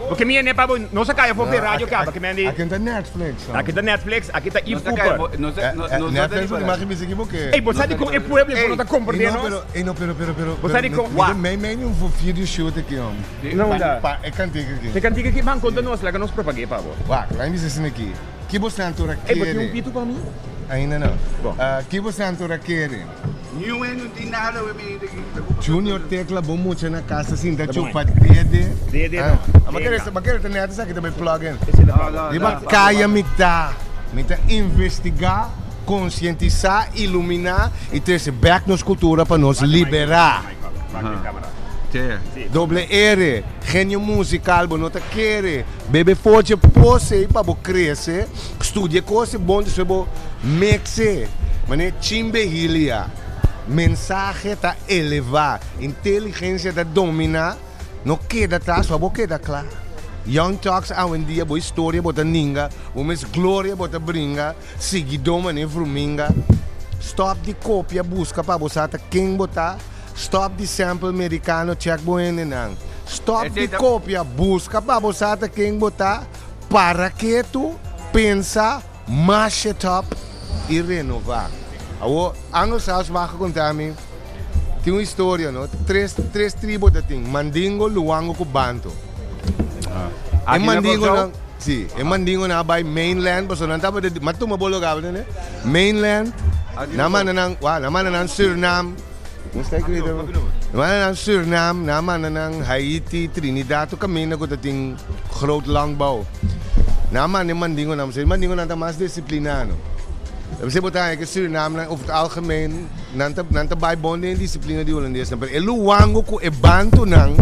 Bo ke mi yene pa bo? Nos a kaya for pe radio kaba ke men di. Aki ta Netflix. Aki ta Netflix, aki ta Yves Cooper. Netflix bo di magi bisa ki bo ke. Ey, bo sa di kon e pueblo bo no ta komprende nos? Ey no, pero, pero, pero. Bo sa di kon. Wa. Mei mei un video shoot aki hom. No da. Pa e kantika aki. E kantika aki, ban konta nos, laga nos propag'é pa bo. Wak, laga mi bisa asina aki. Ki bo santura Ey, bo tin un kere? pitu pa mi? Ainda no. Ki bo santura kere? Niun e no tin nada we mi Junior Tecla bo mucha na casa sinta chupa dede. Dede no. Ma kere ma kere ta net esaki ta bay plug in. Riba kaya mi ta. Mi ta investiga, konsientisa, ilumina y trese bek nos kultura pa nos libera. Doble R, genio musical bo no ta kere. Bebe foche pose pa bo krese, studia kos e bon despues bo mekse. Mane chimbe hilia. Mensahe ta eleva, inteligensia ta domina, no keda atras pa bo keda kla. Young Talks awendia bo historia bo ta ninga, bo mes gloria bo ta bringa, siguidó mane vruminga. Stop di kopia buska pa bo sa ta ken bo ta. Stop di sample mericano check bo hendenan. Stop di copia busca pa bo sa ta ken bo ta, para ketu, pensa, mash it up y renova. Awor Anglo Saus mag a conta mi tin un historia no, tres tres tribo ta tin, Mandingo, Luango cu Banto. E Mandingonan si, e Mandingonan a bay mainland pasobra nan tabata di, m'a tuma bo loga mainland, nan manda nan, wak, nan manda nan Surinam. Manda nan Surinam, nan manda nan Haiti, Trinidad, tur kaminda ku ta tin groot landbouw. Nan manda e mandingonan, pasobra e mandingonan ta mas disipliná no. P'esei bo ta haña ku e Surinamnan over het algemeen nan ta nan ta bai bon den e disiplina di Hulandesnan, pero e luwango ku e bantunan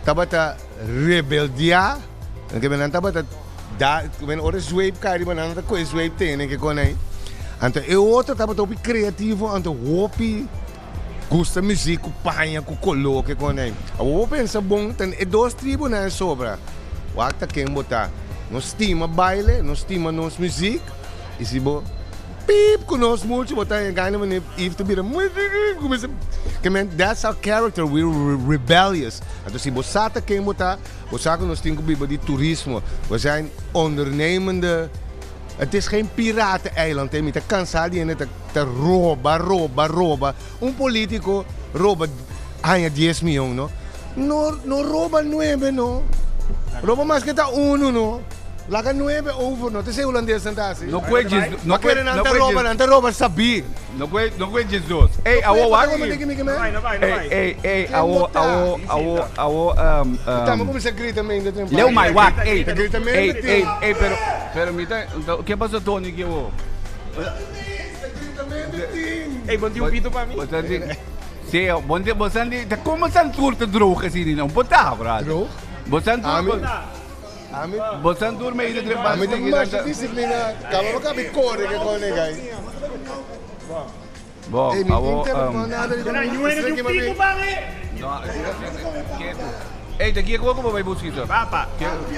tabata rebeldiá, nan tabata da, ora e zweep kai riba nan, nan ta kohe e zweep tene ke kon ei. Anto e otro tabata hopi creativo, anto hopi gusta muziek ku paña, ku koló, ke kon ei. Awor bo pensa bon, ta e dos tribunan e sobra. Wak ta ken bo ta. Nos stima baile, nos stima nos muziek, i si bo piep ku nos muchu, bo ta gana manera Yves ta bira kuminsa ke men that's our character, we're rebellious. Anto si bo sa ta ken bo ta, bo sa ku nos tin ku biba di turismo. We zijn ondernemende. Het is geen pirateneiland he, mi ta kansa di hende ta ta roba, roba, roba. Un politico roba haña dies miyon no, no no roba nuebe no, roba maske ta uno no, laga nuebe over no, ta esei hulandesnan ta hasi. No kue djes, no Ma kue, kere nan no ta kue roba, djes. nan ta roba sabí. No kue, no kue djesdos. Ey, awo wak. Ey, Ey, ey, awo, awo, awo, awo, Tamo kuminsá grita mende temprano. Leo mai wak, ey. Ta grita mende Ey, tin. ey, ey, pero, pero mi ta, ke pasa Tony ki awo? Ey, bon tin un pito pa mi? Bo ta di, sí, bon di, bo san di, ta como san tur ta droog asina, no por ta, brother. Droog? Bo san tur, Ami, ami, bo san tur medio dre ami ta masha disiplina. Kaba bo kabi kore ke kone gai. Bon, Ey, mi awo, tin telefon nada di Nan yuene di un pito pa mi? No, Ey, ta kia ku bo bai buskita? Papa.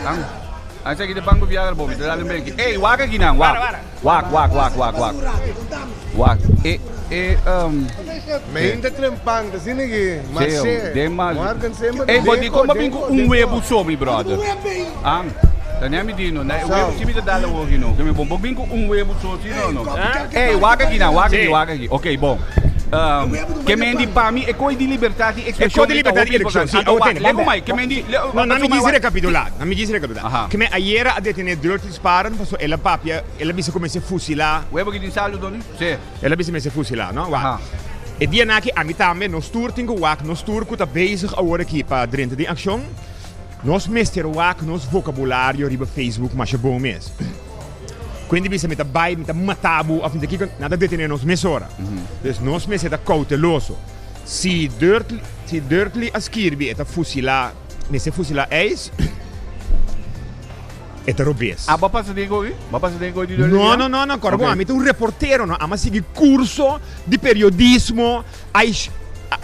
Ang. Esaki ta pan ku Viagra bo, mi ta dal un beki. Ey, wak aki nan, wak. Wak, wak, wak, wak, wak. Wak, e, e, um. Mijn ta trempan, ta asina aki. Marshe. Den mas. Morgen semper. Ey, bo di kon bo bin ku un webu so, mi brother? An, ta ne mi di no. Na e webu si mi ta dal awor aki no. Ke mi bon, bo bin ku un webu so si no no. Ey, wak aki nan, wak aki, wak aki. Oké, bon. Um, ke men di pa mi e koi di libertad di E koi di libertad di expresion, si. Anto wak, lego mai, ke men di. No, nan mi disi rekapitulá, nan mi disi rekapitulá. Ke men ayera a detené Dirty Sparen pasobra el a papia, el a bisa ku mester fusilá. Webo ki tin salu, Tony? Si. El a bisa mester fusilá, no? Wak. E dianan aki ami tambe, nos tur tin ku wak, nos tur ku ta bezig awor aki pa drenta den akshon, nos mester wak nos vokabulario riba Facebook masha bon mes. Kuende bisa mi ta bai, mi ta mata bo of mi ta kiko, nan ta detené nos mesora. Dus nos mester ta kouteloso. Si Dirtly, si Dirtly a skirbi e ta fusilá, mester fusilá ijs, e ta robes. Ah, bo a pasa den koe? Bo a pasa den koe di Dirtly? No, no, no, no, kòrda bo, Oké. ami ta un reportero, no, ami a sigui kurso di periodismo, ai,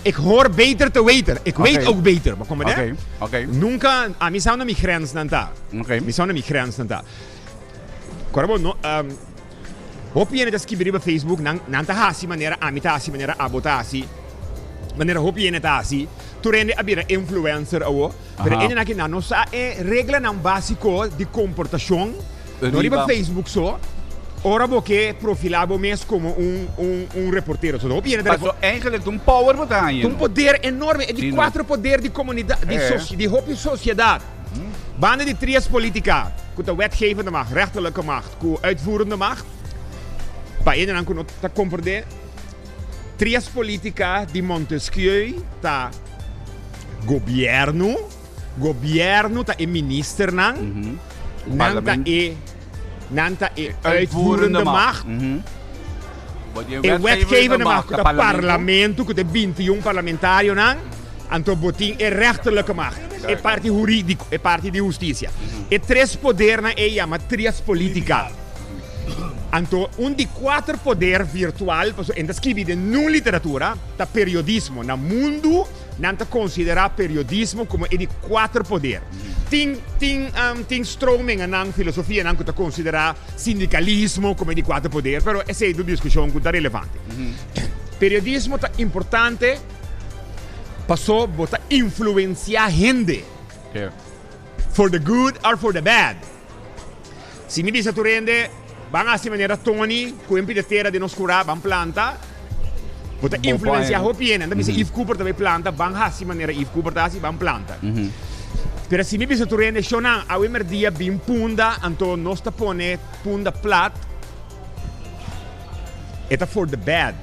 ik hoor beter te weten, ik weet Oké. ook beter, bo komprendé? Oké, oké. Nunka, ami sa unda mi grensnan ta. Oké. Mi sa unda mi grensnan ta. Kòrda bo, no, hopi hende ta skibi riba Facebook, nan, nan ta hasi manera ami ta hasi, manera abo ta hasi, manera hopi hende ta hasi. Tur hende a bira influencer awo. Pero Aha. hendenan aki nan no sa e reglanan básiko di komportashon, no riba Riba. Facebook so, ora bo ke profilá bo mes komo un, un, un reportero. So, hopi hende ta Paso eigenlijk ta un power bo ta haña, Ta un no? poder enorme, e di Sí, no. kuatro poder di komunidat, di Eh. sosie, di hopi sosiedat. Banda di trias politica, cu ta wetgevende macht, rechterlijke macht, cu uitvoerende macht, pa hendenan cu no ta comprende, trias politica di Montesquieu ta gobierno, gobierno ta e ministernan, nan ta e, nan ta e uitvoerende macht, E wetgevende macht ku ta parlamento ku ta e bintiun parlamentarionan, anto bo tin e rechterlijke macht, e parti hurídiko, e parti di hustisia. E tres podernan ei yama trias politica. Anto un di kuater poder virtual, pasobra e no ta skibi den nun literatura, ta periodismo. Na mundu Nan ta konsiderá periodismo komo e di kuater poder. Tin tin tin stromingennan, filosofianan ku ta konsiderá sindikalismo komo e di kuater poder, pero esei ta un diskushon ku ta relevante. Periodismo ta importante paso bo ta influensiá hende, for the good or for the bad. Si mi bisa tur hende, Ban hasi manera Tony ku e pida tera den nos kurá, ban planta, bo ta influensiá hopi hende. Nan ta bisa Yves Cooper ta bai planta, ban hasi manera Yves Cooper ta hasi, ban planta. Pero si mi bisa tur hende, Shownan, awe merdia bin Punda, anto nos ta pone Punda plat, e ta for the bad.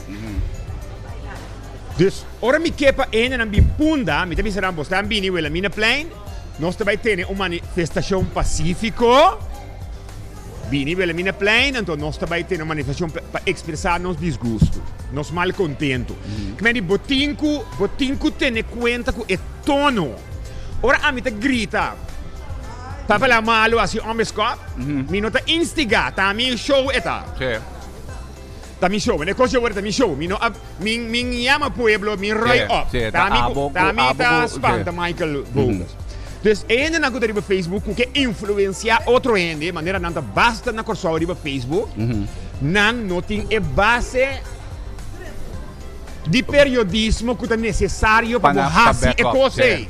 Dus, ora mi ke pa hendenan bin Punda, mi ta bisa nan, Bo stan bini Wilhelminaplein, Nos ta bai tene un manifestashon pasífiko. Bini Wilhelminaplein, anto nos ta bai tene un manifestashon pa ekspresá nos disgustu, nos malkontentu. Kmé di bo tin ku bo tin ku tene kuenta ku e tono. Ora ami ta grita Papa la malu hasi òmbe skòp, mi no ta instigá, ta mi show e ta. Ta mi show, e kos yo worde ta mi show, mi no a, mi, mi yama pueblo, mi roi op. Ta mi ku, ta mi ta spanta Michael Bogus. Dus e hendenan ku ta riba Facebook ku ke influensia otro hende, manera nan ta basta na Kòrsou riba Facebook, nan no tin e base di periodismo ku ta nesesario pa bo hasi e kos ei.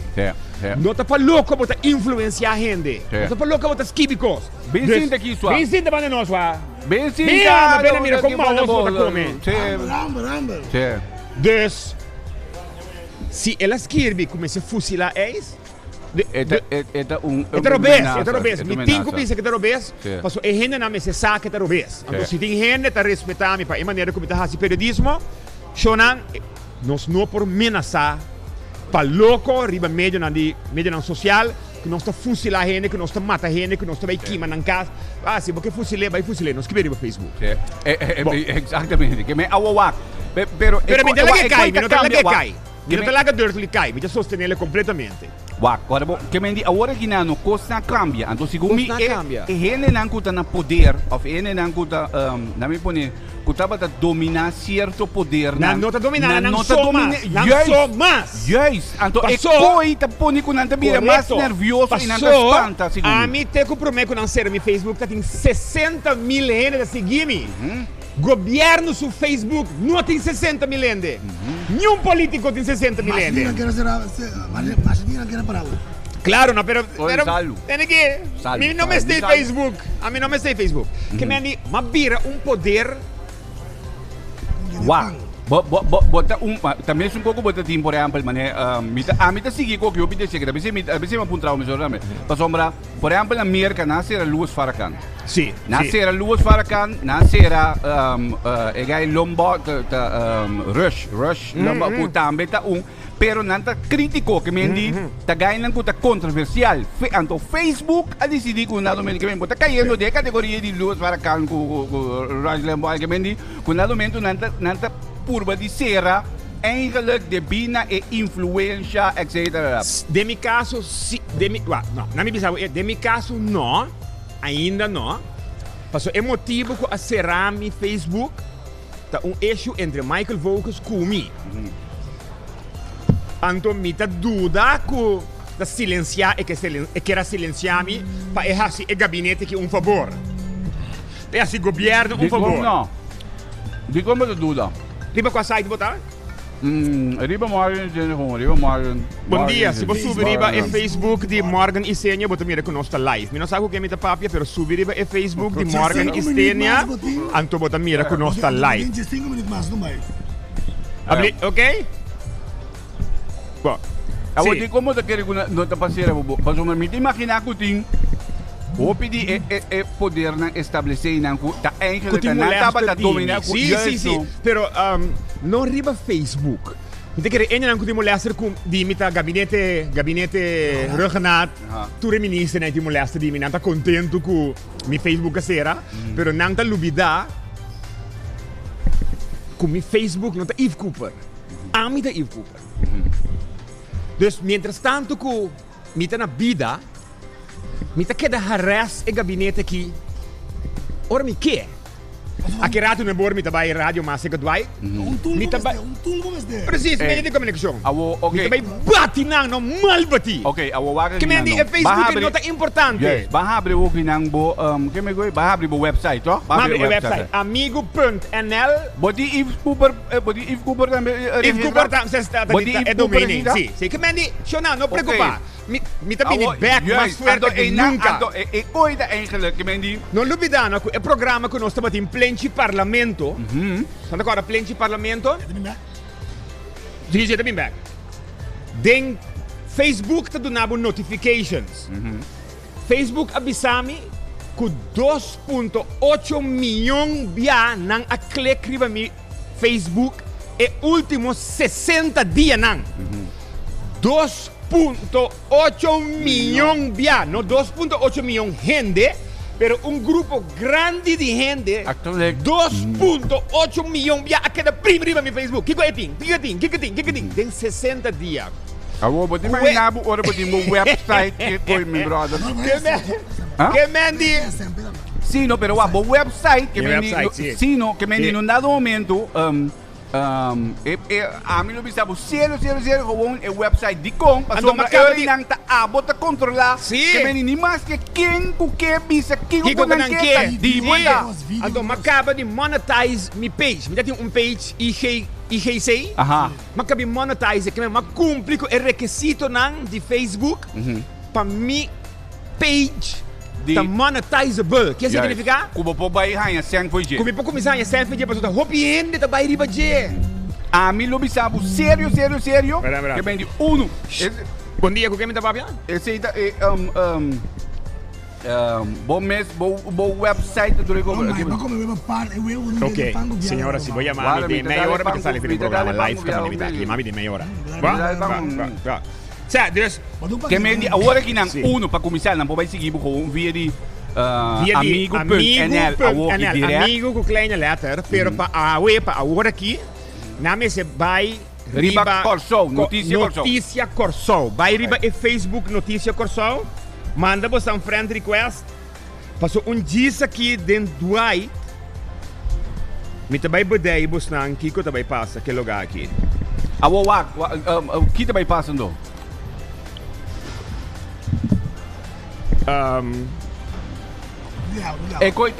No ta pa loko bo ta influensia hende, no ta pa loko bo ta skibi kos. Bin sinta aki sua. Bin sinta banda nos wa. Bin sinta. Mira, ma bena mira kon maos bo ta kome. Hamber, hamber, hamber. Dus, si el a skirbi ku mester fusilá eis, E ta un E ta robes, e ta robes. Mi tin ku bisa ku e ta robes, pasobra e hendenan mester sa ku e ta robes. Anto si tin hende ta respetá mi pa e manera ku mi ta hasi periodismo, shownan, nos no por menasá pa loko riba medionan di medionan sosial. Ku nos ta fusilá hende, ku nos ta mata hende, ku nos ta bai kima nan kas. Ah, si bo ke fusil'é, bai fusil'é. No skibi riba Facebook. Sí. Exactamente. Ke men awa wak. Pero Pero mi ta laga e kai, mi no ta laga e kai. Mi no ta laga Dursley kai, mi ta sostenele kompletamente. Wak, ora bo, ke men di awor aki nan no kosnan a kambia. Anto segun mi Kosnan a e kambia. e hendenan ku ta na poder òf e hendenan ku ta nan mi pone ku tabata dominá sierto podernan. Nan no ta dominá nan nan no ta so dominá mas. Nan juist, so mas. juist. Anto e Pasó koi ta pone ku nan ta bira mas Korekto. nervioso i nan ta Pasó spanta segun mi. ami te ku promé ku nan sera mi Facebook ta tin 60.000 hende ta sigui mi. Gobierno su Facebook no tin 60.000 hende. Niun politico tin 60.000 Mas hende. nan kere sera, mas nan kere para bo. Claro no, pero, Oye, pero salu. tene que, Salu, mi no salu, mester salu. Facebook. A mi no mester Facebook. Ke men di, ma bira un poder. Wak, bo, bo, bo, bo ta un, ta mes un koko bo ta tin, por ehempel, mane, mi ta, ami ta sigui koki hopi de seker, a bes mi, a bes mi a puntra bo mesora tambe. Pasobra, por ehempel, na Merka nan a sera Louis Farrakhan. Sí, Nan a sí. sera Louis Farrakhan, nan a sera e gai Lombard, ta, Rush, Rush Lombard, ku tambe ta un, pero nan ta kritiko, ke men di, ta gainan ku ta kontroversial. Fe, anto Facebook a disidí ku nan momento, ke men bo ta kayendo den e kategoria di Louis Farrakhan ku, ku, ku Rush Limbaugh, ke men di, ku nan momento nan ta, nan ta purba di sera eigenlijk debí na e influensha, etcetera. Den mi kaso si, den mi, wak, no, nan mi bisa bo, den mi kaso no. Ainda no, paso e motibu ku a será mi Facebook ta un issue entre Michael Voges ku mi. Anto mi ta duda ku ta silensiá e ke e kier a silensiá mi pa e hasi e gabinete aki un fabor. Pa e hasi gobièrnu un Dikon fabor. no? Dikon bo ta duda? Riba kua site bo ta? Riba Morgan Isenia gewoon, riba Morgan. Bon dia, si bo subi riba e Morgan. Facebook di Morgan Isenia bo ta mira ku nos ta live. Mi no sa ku ken mi ta papia pero subi riba e Facebook di Morgan Isenia anto bo ta mira ku nos ta live. Abli, ok? Bo. Awor Si. di komo ta kere ku no ta pasera bo bo pasobra mi ta imagina ku tin hopi di e e e podernan establesé nan ku ta Ku eigenlijk tin nan molester tabata di domina mi. ku Sí, sí, juist sí. no. Pero no riba Facebook. Mi ta kere endenan ku tin molester ku di mi ta gabinete gabinete Rhuggenaath tur e ministernan tin molester di mi nan ta kontentu ku mi Facebook a sera pero nan ta lubida ku mi Facebook no ta Yves Cooper. Ami ta Yves Cooper. Dus mientras tanto ku mi ta na bida, mi ta keda harass e gabinete aki ora mi ke. Aki rato na bor mi ta bai radio mas seka Dwight. Mi ta bai. Precies, medio di komunikashon. Mi ta bai bati nan, no mal bati. Ke men di e Facebook no ta importante. Ban habri hopi nan bo, ke mi goe? Ban habri bo website, toh? Ban habri e website, amigu punt nl. Bo di Yves Cooper. Bo di Yves Cooper tambe Yves registra? Cooper ta, se sta, Bo di ta, Yves e Cooper domain name, registra? si, si. Ke men di, Shona, no preocupa. Mi, mi ta bini Awo, back mas juist, fuerte anto ke einan, nunca. anto e, e oita eigenlijk, ke men di. No lubida no ku e programa ku nos tabatin Plenchi Parlamento, Bo ta kòrda Plenchi Parlamento? E ta bin bek? Si, si, e ta bin bek. Den Facebook ta duna bo notifications. Facebook a bisa mi ku 2.8 mion bia nan a klik riba mi Facebook e ultimo 60 dianan. 2.8 mion bia, no 2.8 mion hende, pero un grupo grandi di hende, 2.8 mion bia a keda primi riba mi Facebook. Kiko e tin? Kiko e tin? Kiko e tin? Kiko e tin? Den 60 dia. Awor bo ta imagina bo ora bo tin bo website ke koe mi brother. Ke men di? Si no, pero wak bo website ke Mi men di, website, si. si no, ke men di Si. in un dado momento e e ami lo bisa bo serio serio serio gewoon e website dikon Anto pasobra ma kaba e di nan ta abo ta kontrola Si. ke men di ni maske ken ku ke bisa kiko Kiko ku ku nan nan ke ke. ta di bo Si. ta. Anto ma kaba di monetize mi page. Mi ta tin un page IG IGC. Aha. Ma kabi monetize ke men ma kumpli ku e rekesitonan di Facebook pa mi page Di- ta monetizable. Ke esei Juist. signifiká? Ku bo por bai haña sèn for dje. Ku mi por kuminsá haña sèn for dje pasobra ta hopi hende ta bai riba dje. Ami lo bisa bo serio, serio, serio Mira, mira. ke men di unu. Es- Bon dia, ku ken mi ta papia? Esei ta e bo mes bo bo website ta dura Oh my, bo come web par e web no Ok, pan ku señora, si bo yama mi den meia ora, mi ta sali for di programa live kaminda mi ta aki. Yama mi den meia ora. Ba? Ba, ba, ba. Sa, dus. Ke men di awor aki nan uno pa kuminsá nan por bai sigui bo gewoon via di Via di amigo punt nl awor ki amigo.nl, direct. amigo ku kleine letter, pero pa awe, pa awor aki, nan mester bai. Riba Kòrsou, Notisia Kòrsou. Notisia Kòrsou. Bai riba e Facebook Notisia Kòrsou, manda bosan friend request. Paso un djis aki den Dwight, mi ta bai bedei bosnan kiko ta bai pasa ke loga aki. Awor wak, ki ta bai pasa ando? E koi,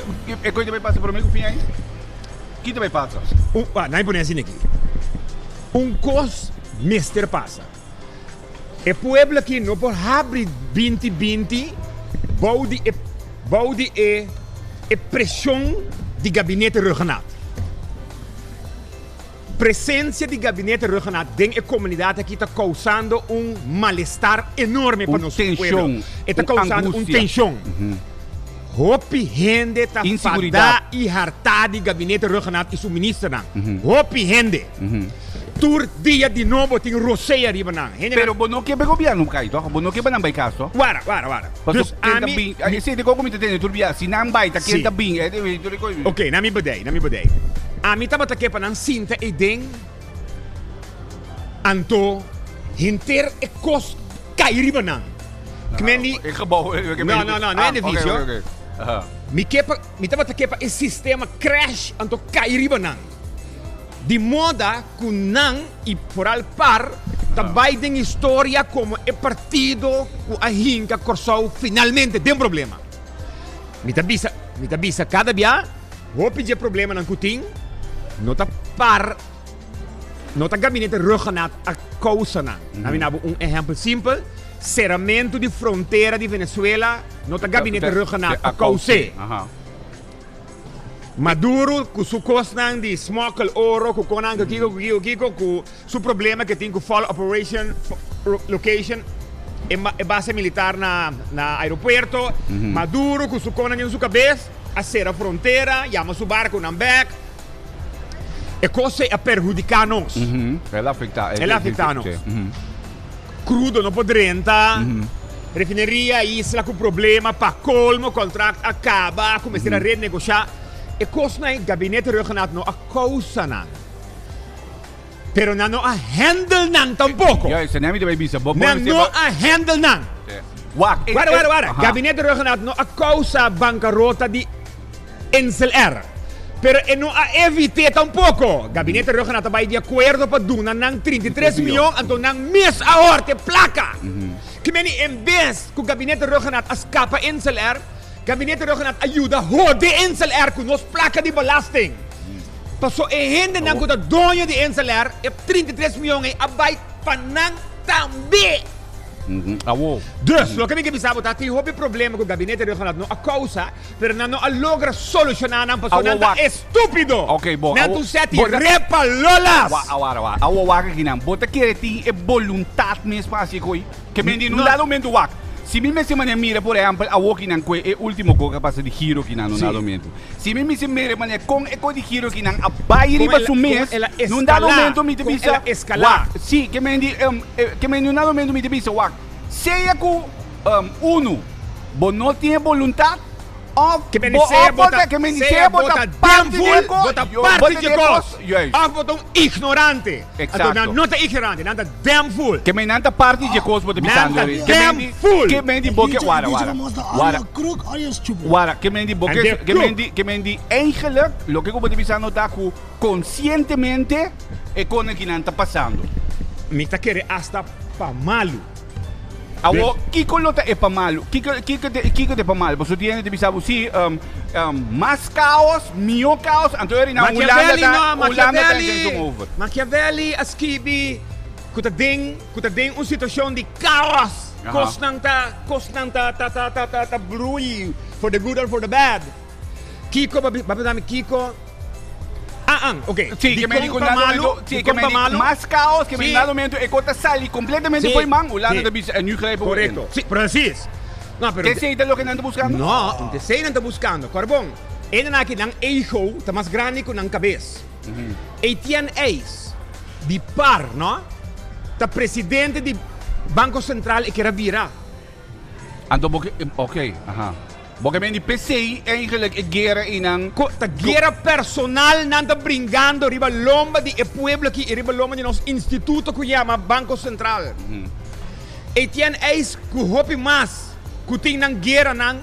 e koi ta bai pasa prome ku fin aña? Ki ta bai pasa? Un, ah, nan pone asina aki. Un kos mester pasa. E pueblo aki no por habri binti binti bou di e bou di e e presion di gabinete Rhuggenaath. Presencia di gabinete Rhuggenaath den e comunidad aki ta causando un malestar enorme pa Un nos pueblo. tension, E ta un causando un angustia. tension. Hopi hende ta fadá Insiguridad. i hartá di gabinete Rhuggenaath i su ministernan. Hopi hende. Tur dia di nobo tin rosea riba nan. Hende Pero bo no ke pa e gobièrnu kai tòg? Bo no ke pa nan bai kas tòg? Wara, wara, wara. Paso Dus ken ta ami bin, esei ta koko mi ta tende tur bia, si nan bai ta ken Si. ta bin, e e tur e kos. Ok, na mi bedei, na mi bedei. Ami tabata ke pa nan sinta eiden, anto henter e kos kai riba nan. Kmen di. E gebou, e No, no, no, no e Ah, ok, edifisio. ok, ok. Aha. Mi ke pa, mi tabata ke pa e sistema crash anto kai riba nan. Di moda ku nan i foral par ta bai den historia komo e partido ku a hinka Kòrsou finalmente den problema. Mi ta bisa, mi ta bisa kada bia, hopi dje problemanan ku tin no ta par, no ta gabinete Rhuggenaath a kousa nan. Na mi nabo un ehèmpel simpel, seramentu di frontera di Venezuela no ta gabinete Rhuggenaath a kous'é. Maduro cu su cosnan di smokkel oro cu conan cu kico cu kico kico cu su problema que tin cu fall operation location e base militar na na aeropuerto Maduro cu su conan den su cabes a cera frontera yama su barconan bek e cos ey a perhudica nos El a afecta el a afecta nos. Crudo no por drenta, refineria isla cu problema, pa colmo contract a caba cu mester a renegocia. E cosnan ey gabinete Rhuggenaath no a causa nan, pero nan no a handle nan tampoco. Juist, en mi ta bay bisa, bo Nan no a handle nan. Wak, Wara, wara, wara. Gabinete Rhuggenaath no a causa bancarota di. Insel-Air. Pero e no a evit'é tampoko. Gabinete Rhuggenaath ta bai di akuerdo pa duna nan 33 mion, anto nan mes a hòrta e plaka. Ki meni en bes ku Gabinete Rhuggenaath a skapa Insel-Air, Gabinete Rhuggenaath a yuda hode Insel-Air ku nos plaka di belasting. Paso e hendenan ku ta doño di Insel-Air, e 33 mion ei a bai pa nan tambe. Awo. Dus, loke mi ke bisa bo ta tin hopi problema ku Gabinete Rhuggenaath no a kousa. Pero nan no a logra soluciona nan pasobra nan ta estupido. Ok, bo. Nan ta un set di repalolas. Wa, awara, wak. Awo wak aki nan. Bo ta kere tin e boluntad mes pa haci e koe? Ke men di, in un dado momento wak. Si mi mester manera mira, por ehempel, awo ki nan koe e ultimo koe ku a pasa di giro ki nan, un dado momento. Si mi mester mira manera kon e koe di giro ki nan a bai riba su mes, in un dado momento mi ta bisa, wak, si, ke men di, ke men di un dado momento mi ta bisa, wak, sea ku. Unu, bo no tin e boluntat, òf Ke bo sea òf bo bo ta ta ke men sea sea bo bo ta ta parti den di e full, kos, bo ta yo bo parti ta di di e e kos, kos, juist. òf bo ta un ignorante. Anto Exacto. nan no ta ignorante, nan ta den full. Ke men nan ta parti di e kos bo ta Nan bisando ta eri. Ke men den di full. ke men di bo ke wara wara wara wara ke men di bo And ke they're ke men crook. di ke men di eigenlijk loke ku bo ta bisando ta ku konsientemente e konan ki nan ta pasando. Mi ta kere asta pa malu. Awor, kiko lo ta e pa malu? Kiko, kiko te, kiko te pa malu? Pasobra tin hende ta bisa bo, si, mas kaos, mihó kaos, anto eri na Hulanda Machiavelli ta, no, Hulanda ta Machiavelli, intenson over. Machiavelli a skibi ku ta den, ku ta den un situashon di kaos, kosnan ta, kosnan ta, ta, ta, ta, ta, ta brui, for the good or for the bad. Kiko, bo a bisa mi kiko? Ah, ah, ok. Sí, ke men di Dikon ku pa na malu? momento, sí, ke Dikon men pa di malu? mas kaos, ke men Sí. na momento e kos ta sali kompletamente Sí, fo'i man, Hulanda sí. ta bisa, en nu grijpen we in. Korekto. Sí, precies. No, pero T'esei ta loke nan ta buskando? No, t'esei nan ta buskando. Kòrbon, e nan aki nan ego ta mas grandi ku nan kabes. Etienne Eis, di par, no, ta presidente di Banko Sentral e kier a bira. Anto bo ke, ok, aha. Bo ke men di p'esei eigenlijk e guera einan. Ku ta guera personal nan ta bringando riba lomba di e pueblo aki i riba lomba di nos instituto ku yama Banko Sentral. Etienne eis ku hopi mas ku tin nan gueranan,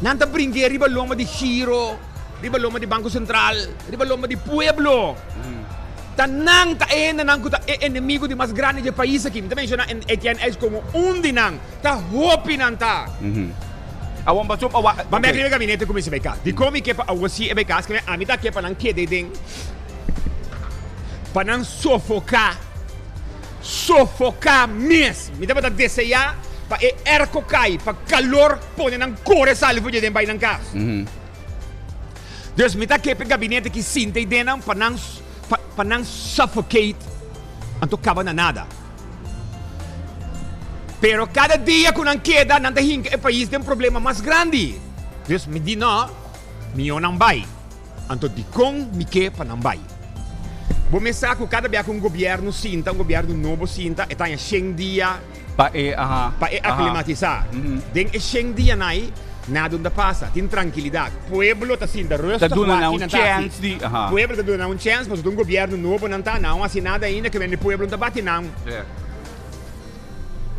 nan ta bring'é riba lomba di Giro, riba lomba di Banko Sentral, riba lomba di pueblo. Ta nan ta e hendenan ku ta e enemigo di mas grandi di e pais aki. Mi ta menshoná Etienne Eis komo un di nan. Ta hopi nan ta. Awor paso pa wak. Ban bek riba e gabinete kuminsá bai kas. Dikon mi ke pa awor si e bai kas? Kende ami ta ke pa nan keda ei den pa nan sofoká, sofoká mes. Mi tabata deseá pa e erko kai, pa kalor pone nan kore sali for dje den bai nan kas. Dus mi ta ke pa e gabinete ki sinta ei den nan pa nan pa nan suffocate anto kaba na nada. Pero kada dia ku nan keda, nan ta hinka e pais den problema mas grandi. Dus mi di no, mihó nan bai. Anto dikon mi ke pa nan bai? Bo mes sa ku kada bia ku un gobièrnu sinta, un gobièrnu nobo sinta, e ta haña shen dia Pa e, aha, pa e aklimatisá. Den e shen dianan ei, nada un ta pasa, tin trankilidat. Pueblo ta sinta Ta rustig duna wak nan ki un nan ta hasi. chèns di, aha. Pueblo ta duna nan un chèns pasobra ta un gobièrnu nobo nan ta, nan a hasi nada ainda ke wende pueblo no ta bati nan.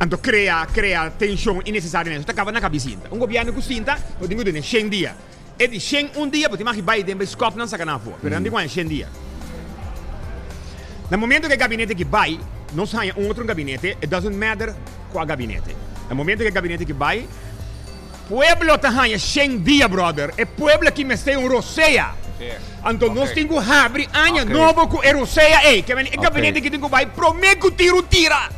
Anto krea, krea tenshon innesesariamente. Ta kaba na kabisinta. Un gobièrnu ku sinta, bo tin ku duna shen dia. E di shen un dia bo tin maki bai den bai skòp nan saka nan afó. Pero nan tin ku haña shen dia. Na momento ku e gabinete ki bai, nos haña un otro gabinete, it doesn't matter kua gabinete. Na momento ku e gabinete ki bai, pueblo ta haña shen dia brother. E pueblo aki mester un rosea. Anto nos tin ku habri aña nobo ku e rosea ei. Ke e gabinete ki tin ku bai promé ku tiru tira.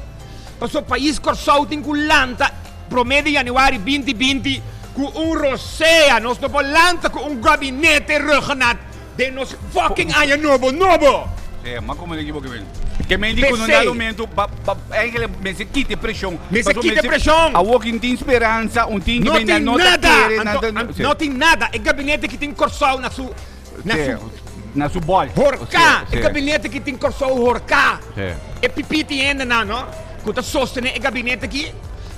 Pasobra pais Kòrsou tin ku lanta. Promé di yanüari 20 binti ku un rosea nos no por lanta ku un gabinete Rhuggenaath den nos fucking aña nobo nobo. Sí, ma como equipo que ven. Que men di ku no P'esei. momento ba ba eigenlijk mester kita e preshon. Mester Pasobra kita e mester preshon. Awor ki tin speransa, un tin ki No men tin no ta nada. kere, nan Anto, ta an, sí. no tin nada. E gabinete ki tin Kòrsou na su na Sí, su na su bòl. Horká. Sí, E sí. gabinete ki tin Kòrsou horká. Sí. E pipiti hendenan no ku ta sostené e gabinete aki,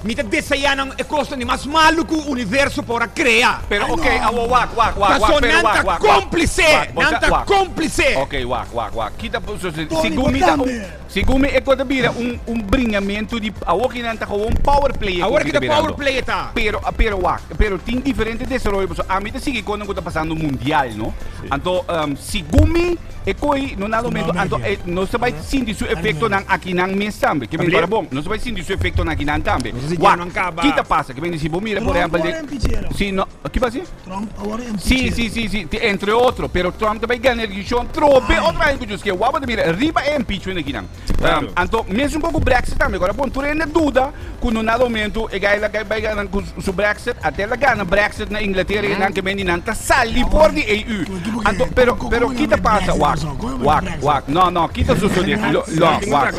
mi ta deseá nan e kosnan di mas malu ku universo por a krea. Pero ok, awor wak, wak, wak, wak, Paso pero nan wak, ta wak, wak. kómplise, Wak, bo nan sa, ta wak. kómplise. Ok, wak, wak, wak. Kita por sosodé? Tony, Segun bo mi ta un, tambe. segun mi e kos ta bira un, un bringamentu di, awor ki nan ta gewoon power play e Awor kos ki ki ta ta power birando. play e ta. Pero, pero wak, pero tin diferente desaroyo pasobra ami ta sigui konan ku ta pasando mundial, no? Anto, segun mi. E koe no na momento anto e nos ta bai sinti su efectonan akinan mes tambe. Ke men para bon, nos ta bai sinti su efectonan akinan tambe. Wak, ki ta pasa? Ke men di si bo mira por ehempel de Si no, ki pasa? Si, si, si, si, entre otro, pero Trump ta bai gana eleccion trobe otro aña ku djus ke wak bo ta mira riba e impeachment akinan. Anto mesun ku Brexit tambe, ora bon tur hende duda ku no na momento e gai la bai gana ku su Brexit, ate el a gana Brexit na Inglaterra i nan ke men di nan ta sali for di EU. Anto pero pero ki ta pasa wak wak wak no no ki ta sosode lo lo wak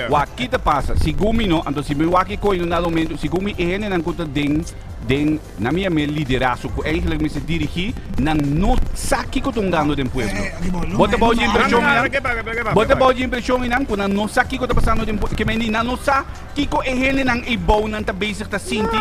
wak ki ta pasa segun mi no anto si mi wak e koi no na momento segun mi e hendenan ku ta den den Na mi yam'é lideraso ku eigenlijk mester dirigí nan no sa kiko ta hungando den pueblo. Bo ta bou dje impreshon einan? Bo ta bou dje impreshon einan ku nan no sa kiko ta pasando den pueblo? Ke mende nan no sa kiko e hendenan ei bou nan ta bezig ta sinti?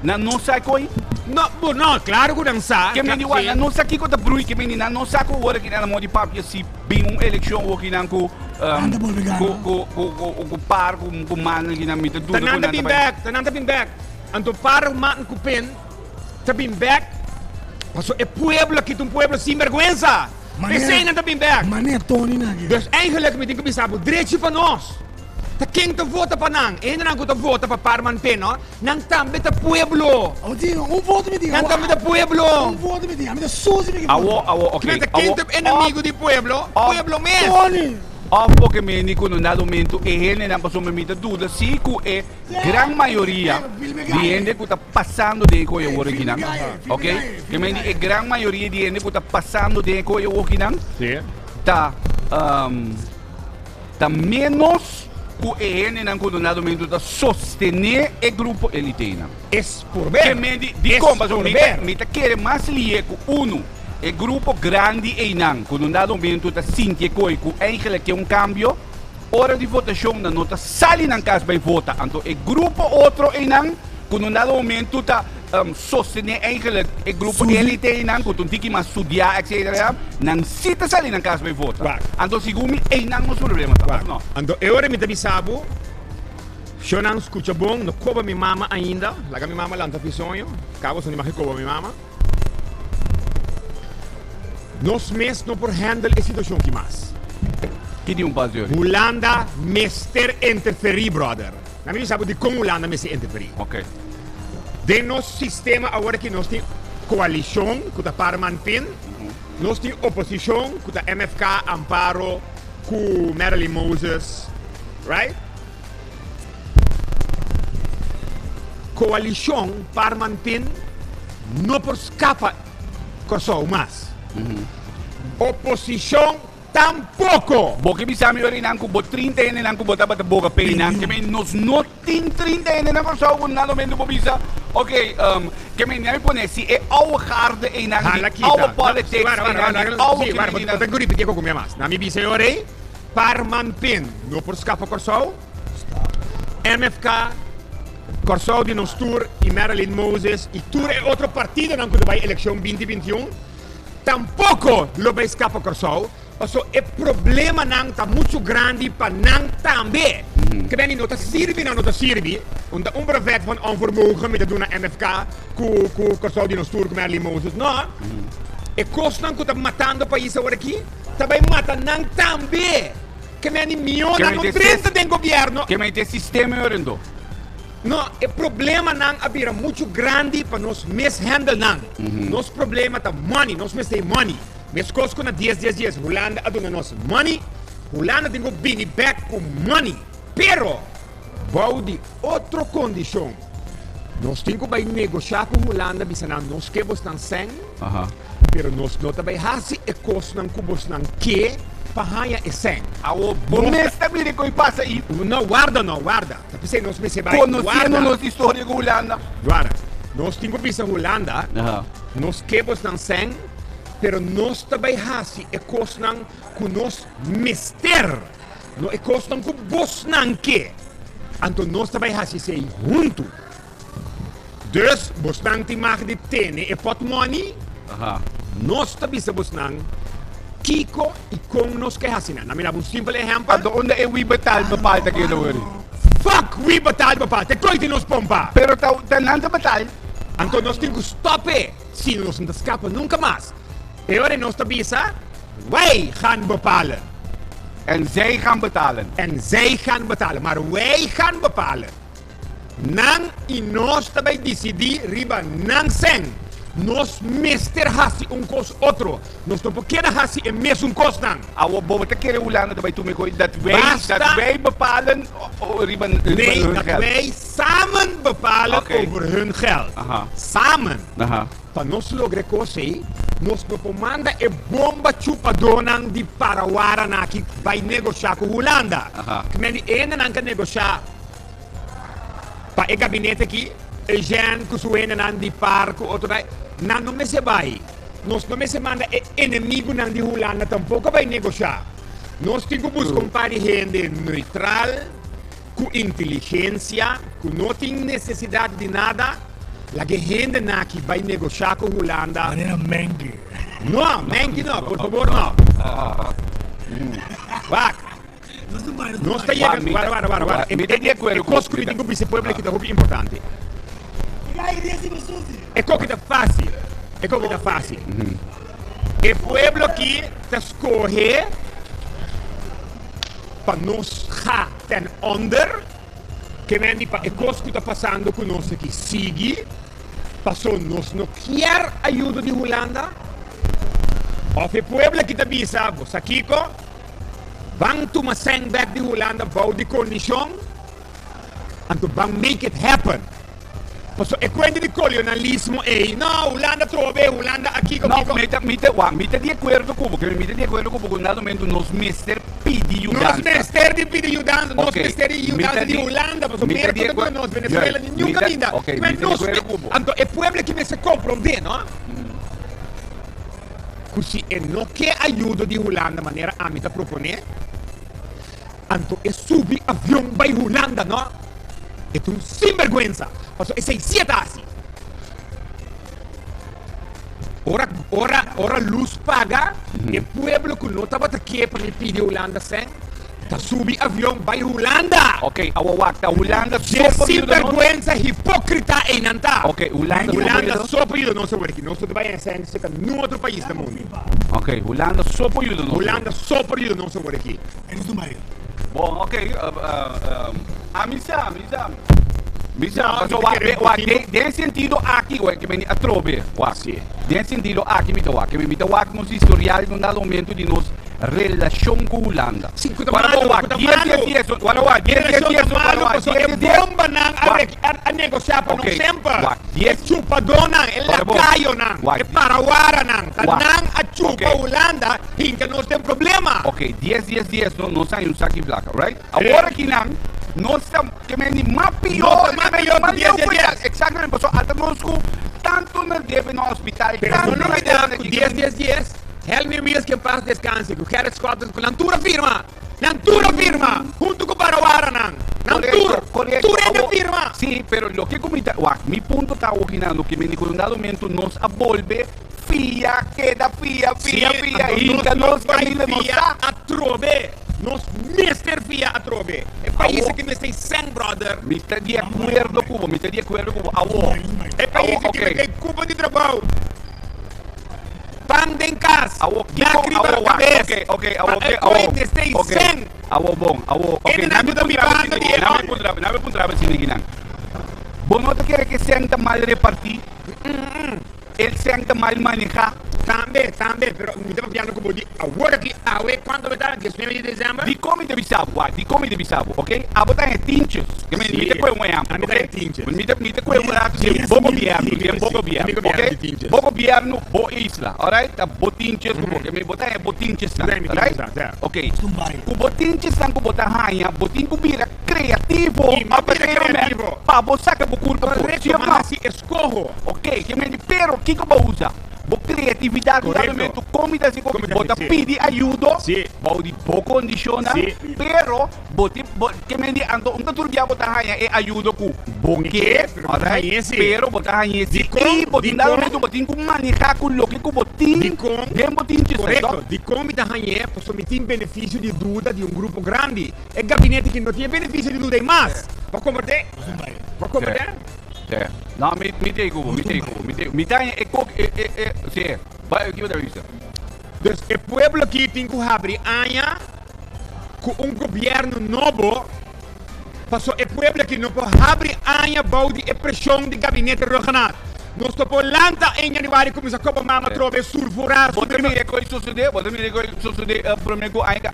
Nan no sa koi? No, bo no, klaro ku nan sa. Ke mende wak nan no sa kiko ta brui, ke mende nan no sa ku ora ki nan a modi papia si bin un elekshon oki nan ku ku ku ku ku par ku ku man ki nan mi ta duda ku Ta nan nan ta ta bin bai. bèk, ta nan ta bin bèk. Anto para man ku pen ta bin bek paso e pueblo aki ta un pueblo sinberguensa. P'esei nan ta bin bek. Dus eigenlijk mi tin ku bisa bo drechi pa nos. Ta ken ta vota pa nan? E hendenan ku ta vota pa par man pen no, nan tambe ta pueblo. Nan tambe ta pueblo. Awo, awo, ok. Ta ken ta enemigo di pueblo? Pueblo mes. Of porque meni ku no na momento e hendenan pasobra mi ta duda si ku e Gran mayoria di hende ku ta pasando den e koe awor akinan, ok, ke men di e gran mayoria di hende ku ta pasando den e koe awor akinan ta ta menos ku e hendenan ku donado momento ta sostené e grupo elitenan. Es por ber. Ke men di, dikon? Pasobra mi ta mi ta kere mas lihe ku unu e grupo grandi einan ku donado momento ta sinti e koe ku eigenlijk ke un kambio. Ora di votashon nan no ta sali nan kas bai vota, anto e grupo otro einan ku no dado momento ta. Sostené eigenlijk e grupo elite einan ku ta un tiki mas studiá etcetera, nan sí ta sali nan kas bai vota. Anto segun mi einan nos problema ta, òf no? Anto e ora mi ta bisa bo, Shownan skucha bon, no koba mi mama ainda, laga mi mama lanta fi soño, kaba so ni mag koba mi mama. Nos mes no por handle e situashon ki mas. Ki di un pas di ori? Hulanda mester interferí brother. Na mi bisa bo dikon Hulanda mester interferí. Ok. Den nos sistema awor aki nos tin koalishon ku ta Parman Pin, nos tin oposishon ku ta MFK, Amparo ku Marilyn Moses, right? Koalishon Parman Pin no por skapa Kòrsou mas. Oposishon Tampoco! Bo ke bisa mi ora nan ku bo 30 hendenan ku bo tabata boga p'e nan ke men nos no tin 30 hende na Kòrsou ku na momento bo bisa ok ke men mi pone si e ouwe garde einan Hala di kita. ouwe No, politics wara, wara, einan wara, di wara, ouwe sí, wara, bo kriminal. bo ta ripití koko mi mas. Na mi bisa e ora ei, Parman Pin no por skapa Kòrsou, MFK, Kòrsou di nos tur i Marilyn Moses i tur e otro partidonan ku ta bai elekshon 2021, Tampoco lo bay scapa Corsou, paso e problemanan ta mucho grandi pa nan tambe. Ke beni no ta sirbi nan no ta sirbi, un ta un brevet van onvermogen mi ta duna MFK cu cu Corsou di nos tur cu Marilyn Moses, no. E cosnan cu ta matando pais awor aki ta bay mata nan tambe. Ke beni mihor nan no drenta den gobierno. Ke menti e sistema e orendo. No, e problemanan a bira muchu grandi pa nos mes handle nan. Nos problema ta money, nos mester e money. Meskos ku na dies dies dies Hulanda a duna nos money, Hulanda tin ku bini bek ku money. Pero bou di otro kondishon. Nos tin ku bai negoshá ku Hulanda bisa nan nos ke bosnan sèn, pero nos no ta bai hasi e kosnan ku bosnan ke pa haña e sèn. Awor bo mes ta mira ku e pasa i. No, warda no, warda. Ta p'esei nos mester bai Conociendo warda. nos historia cu Hulanda. Warda. Nos tin cu bisa Hulanda, nos ke bosnan sèn, pero nos ta bai hasi e kosnan ku nos mester, no e kosnan ku bosnan ke. Anto nos ta bai hasi esei huntu. Dus bosnan tin mag di tene e pòtmòni, nos ta bisa bosnan kiko i kon nos ke hasi nan. Na mi daba un simpel ehèmpel. Anto unda e wi betaal bepaal ta keda wòrdu? Fuck wi betaal bepaal, te koite nos pompa! Pero ta ta nan ta betaal. Anto nos tin ku stòp e, sino nos no ta skapa nunka mas. E ora nos ta bisa, Wij gaan bepalen. En zij gaan betalen. En zij gaan betalen. Maar wij gaan bepalen. Nan i nos ta bai disidí riba nan sèn. Nos mester hasi un kos otro. Nos no por keda hasi e mesun kosnan. Awor bo ta kere Hulanda ta bai tuma e kos dat wij, Basta. dat wij bepalen riba, riba Nee, hun dat geld. wij samen bepalen Oké. over hun geld. Aha. Samen. Aha. Pa nos logra e kos ei, nos no por manda e bomba chupadónan di Paraguaranan aki bai negoshá ku Hulanda. Aha. Kmedi e hendenan ka negoshá. Pa e gabinete aki, Eugène ku su hendenan di par ku otro bai, nan no mester bai. Nos no mester manda e enemigunan di Hulanda tampoko bai negoshá. Nos tin ku buska un par di hende neutral, ku inteligensia, ku no tin nesesidat di nada. Laga e hendenan aki bai negoshá ku Hulanda. Manera Menke. No, Menke no, por fabor no. Wak. Nos ta yega, wara, wara, wara, wara. Mi ta di acuerdo E cos cu mi tin cu bisa e pueblo aki ta hopi importante. E koki ta facil, e koki ta facil. E pueblo aki ta scoge pa nos ga ten onder, ke men di pa e cos cu ta pasando cu nos aki sigui, paso nos no kier ayudo di Hulanda. Of e pueblo aki ta bisa, bo sa kico? Ban tuma sèn bèk di Hulanda bou di kondishon, anto ban make it happen. Pasobra e kuenta di kolonalismo ei, no, Hulanda trobe, Hulanda a kiko, No, kiko. mi ta, mi ta, wak, mi ta di akuerdo ku bo, ke mi ta di akuerdo ku bo ku na momento nos mester pidi Nos yudansa. mester di pidi yudansa, nos Ok, mester di mi yudansa ta di di, Hulanda, pasobra mi ta Merka di ta duna akuerdo, nos, Venezuela juist, ni niun mi ta, kaminda. ok, Kibè mi ta di nos akuerdo me, ku bo. anto e pueblo aki mester komprondé, no? Ku si e no ke ayudo di Hulanda manera ami ta proponé, anto e subi avion bai Hulanda no. E ta un sinberguensa, pasobra esei si e ta hasi. Ora, ora, ora luz paga, e pueblo ku no tabata ke pa mi pidi Hulanda sèn, ta subi avion bai Hulanda! Ok, awo wak, ta Hulanda so Dje por yuda nos? sinvergüenza hipócrita einan ta! Ok, Hulanda so por Hulanda yuda nos? so por yuda nos awor aki. Nos no ta bai haña sèn serka niun otro pais na mundu. Ok, Hulanda so por yuda nos awor. Hulanda so por yuda nos awor aki. Bon, ok, ami sa, mi sa. Mi sa, No, paso mi ta wak, kere wak, bo tin den, den sentido aki, wak, ke meni atrobe, wak. Sí. Den sentido aki mi ta wak, ke mi ta wak nos historial den un dado momento di nos relashon ku Hulanda. Sí, ku ta Wak, malu, wak, ku ta dies, malu. dies, dies, wak, wak, E dies, dies, relashon dies, ta wak, malu wak, pasobra dies, e dies, dies. bombanan a Wak. rek, a, a negosiá pa nos Ok, semper. wak, E dies. chupadónan, e Wak, bo. lakayonan, Wak. e parawaranan, ta Wak. nan a chupa Ok. Hulanda hinka nos den problema. Ok, dies, dies, dies, no, nos haña un saki plaka, right? Awor aki nan, nos ta ke men di mas pior, Nos ta mas ke men pior ku mas dies leu dies ku dies. ya. Exactamente, pasobra ata nos ku tantu na debe na hospital, Pero no tantu na lubida debe na ku ki dies dies dies, Helmi Wiels ke en paz descanse, ku Gerrit Schotten, ku nan tur a firma, nan tur a firma, huntu ku Barawaranan, nan tur, Korekto, korekto. tur hende a Awor, firma. sí, pero loke ku mi ta, wak, mi punto ta awor kinan, loke men di ku un dado momento nos a bolbe fia, keda fia, Sí, fia, fia, anto nos hinka no nos bai kaminda nos fia ta. atrobe. Nos mester fia atrobe. E pais Awo. aki mester sèn, brother. Mi ta di akuerdo ku bo, mi ta di akuerdo ku bo. Awo. E pais Awo, aki ok. mester kupo di trabou. Pan den kas. Awo, kiko, Dak riba awo, wak. kabes. Ok, ok, awo, Pa ok, e awo. koi mester Ok. sèn. Awo, bon, awo, ok. Hende nan Nami ku ta puntra bo bibando sini di e ki, nami òf. puntra bo, nami puntra bo sini kinan. Bo no ta kere ku e sèn ta mal repartí? El sèn ta mal manehá. Tambe, tambe, pero mi ta papiando ku bo di awor aki, awe, kuantu bo ta? Diesnuebe di desèmber? Dikon mi ta bisa bo? Wak, dikon mi ta bisa bo, oke? Abo ta haña tinches. Ke mi, mi ta Sí, kohe un ehèmpel, ami ta oke? haña tinches. Mi ta, mi ta kohe un ratu di bo gobièrnu, di bo gobièrnu, Mi gobièrnu oke? di tinches. Bo gobièrnu, bo isla, alright? Ta bo tinches ku bo, ke mi, bo ta haña bo tinchesnan, Mi ta haña mi alright? tinchesnan, sí. Oke. Ku bo tinchesnan ku bo ta haña, bo tin ku bira kreativo, I mi a pa bira primero men, kreativo. pa bo saka bo kurpa for. Korekto, Sí òf mi a no? hasi eskoho. Ok, ke menti, pero kiko bo usa? Bo kreatividat un dado Korekto. momento kon mi ta hasi koki? Kon mi ta Bo ta hasi, sí. pidi ayudo Sí. bou di bo kondishonnan, Sí. pero bo tin bo ke menti anto un ta tur bia bo ta haña e ayudo ku bo Mi ke, ke, pero bo ta alright? hañ'é sí. Pero bo ta hañ'é sí Dikon? i bo tin dado Dikon? momento bo tin ku manehá ku loke ku bo tin Dikon? den bo tin chesei, Korekto. toch? Dikon mi ta hañ'é? Pasobra mi tin benefisio di duda di un grupo grandi. E gabinete ki no tin e benefisio di duda ei mas. Bo komprendé? Bo komprendé? Sí. No, mi, mi te ku bo, mi te ku bo, mi te, mi ta e kok, e, e, e, sí. Bai, kiko ta bisa? Dus e pueblo aki tin ku habri aña ku un gobièrnu nobo, paso e pueblo aki no por habri aña bou di e preshon di gabinete Rhuggenaath. Nos no por lanta en januari kuminsá koba mama atrobe, sulfurá, Bo ta subir. mira koi sosodé, bo ta mira koi sosodé promé ku aña,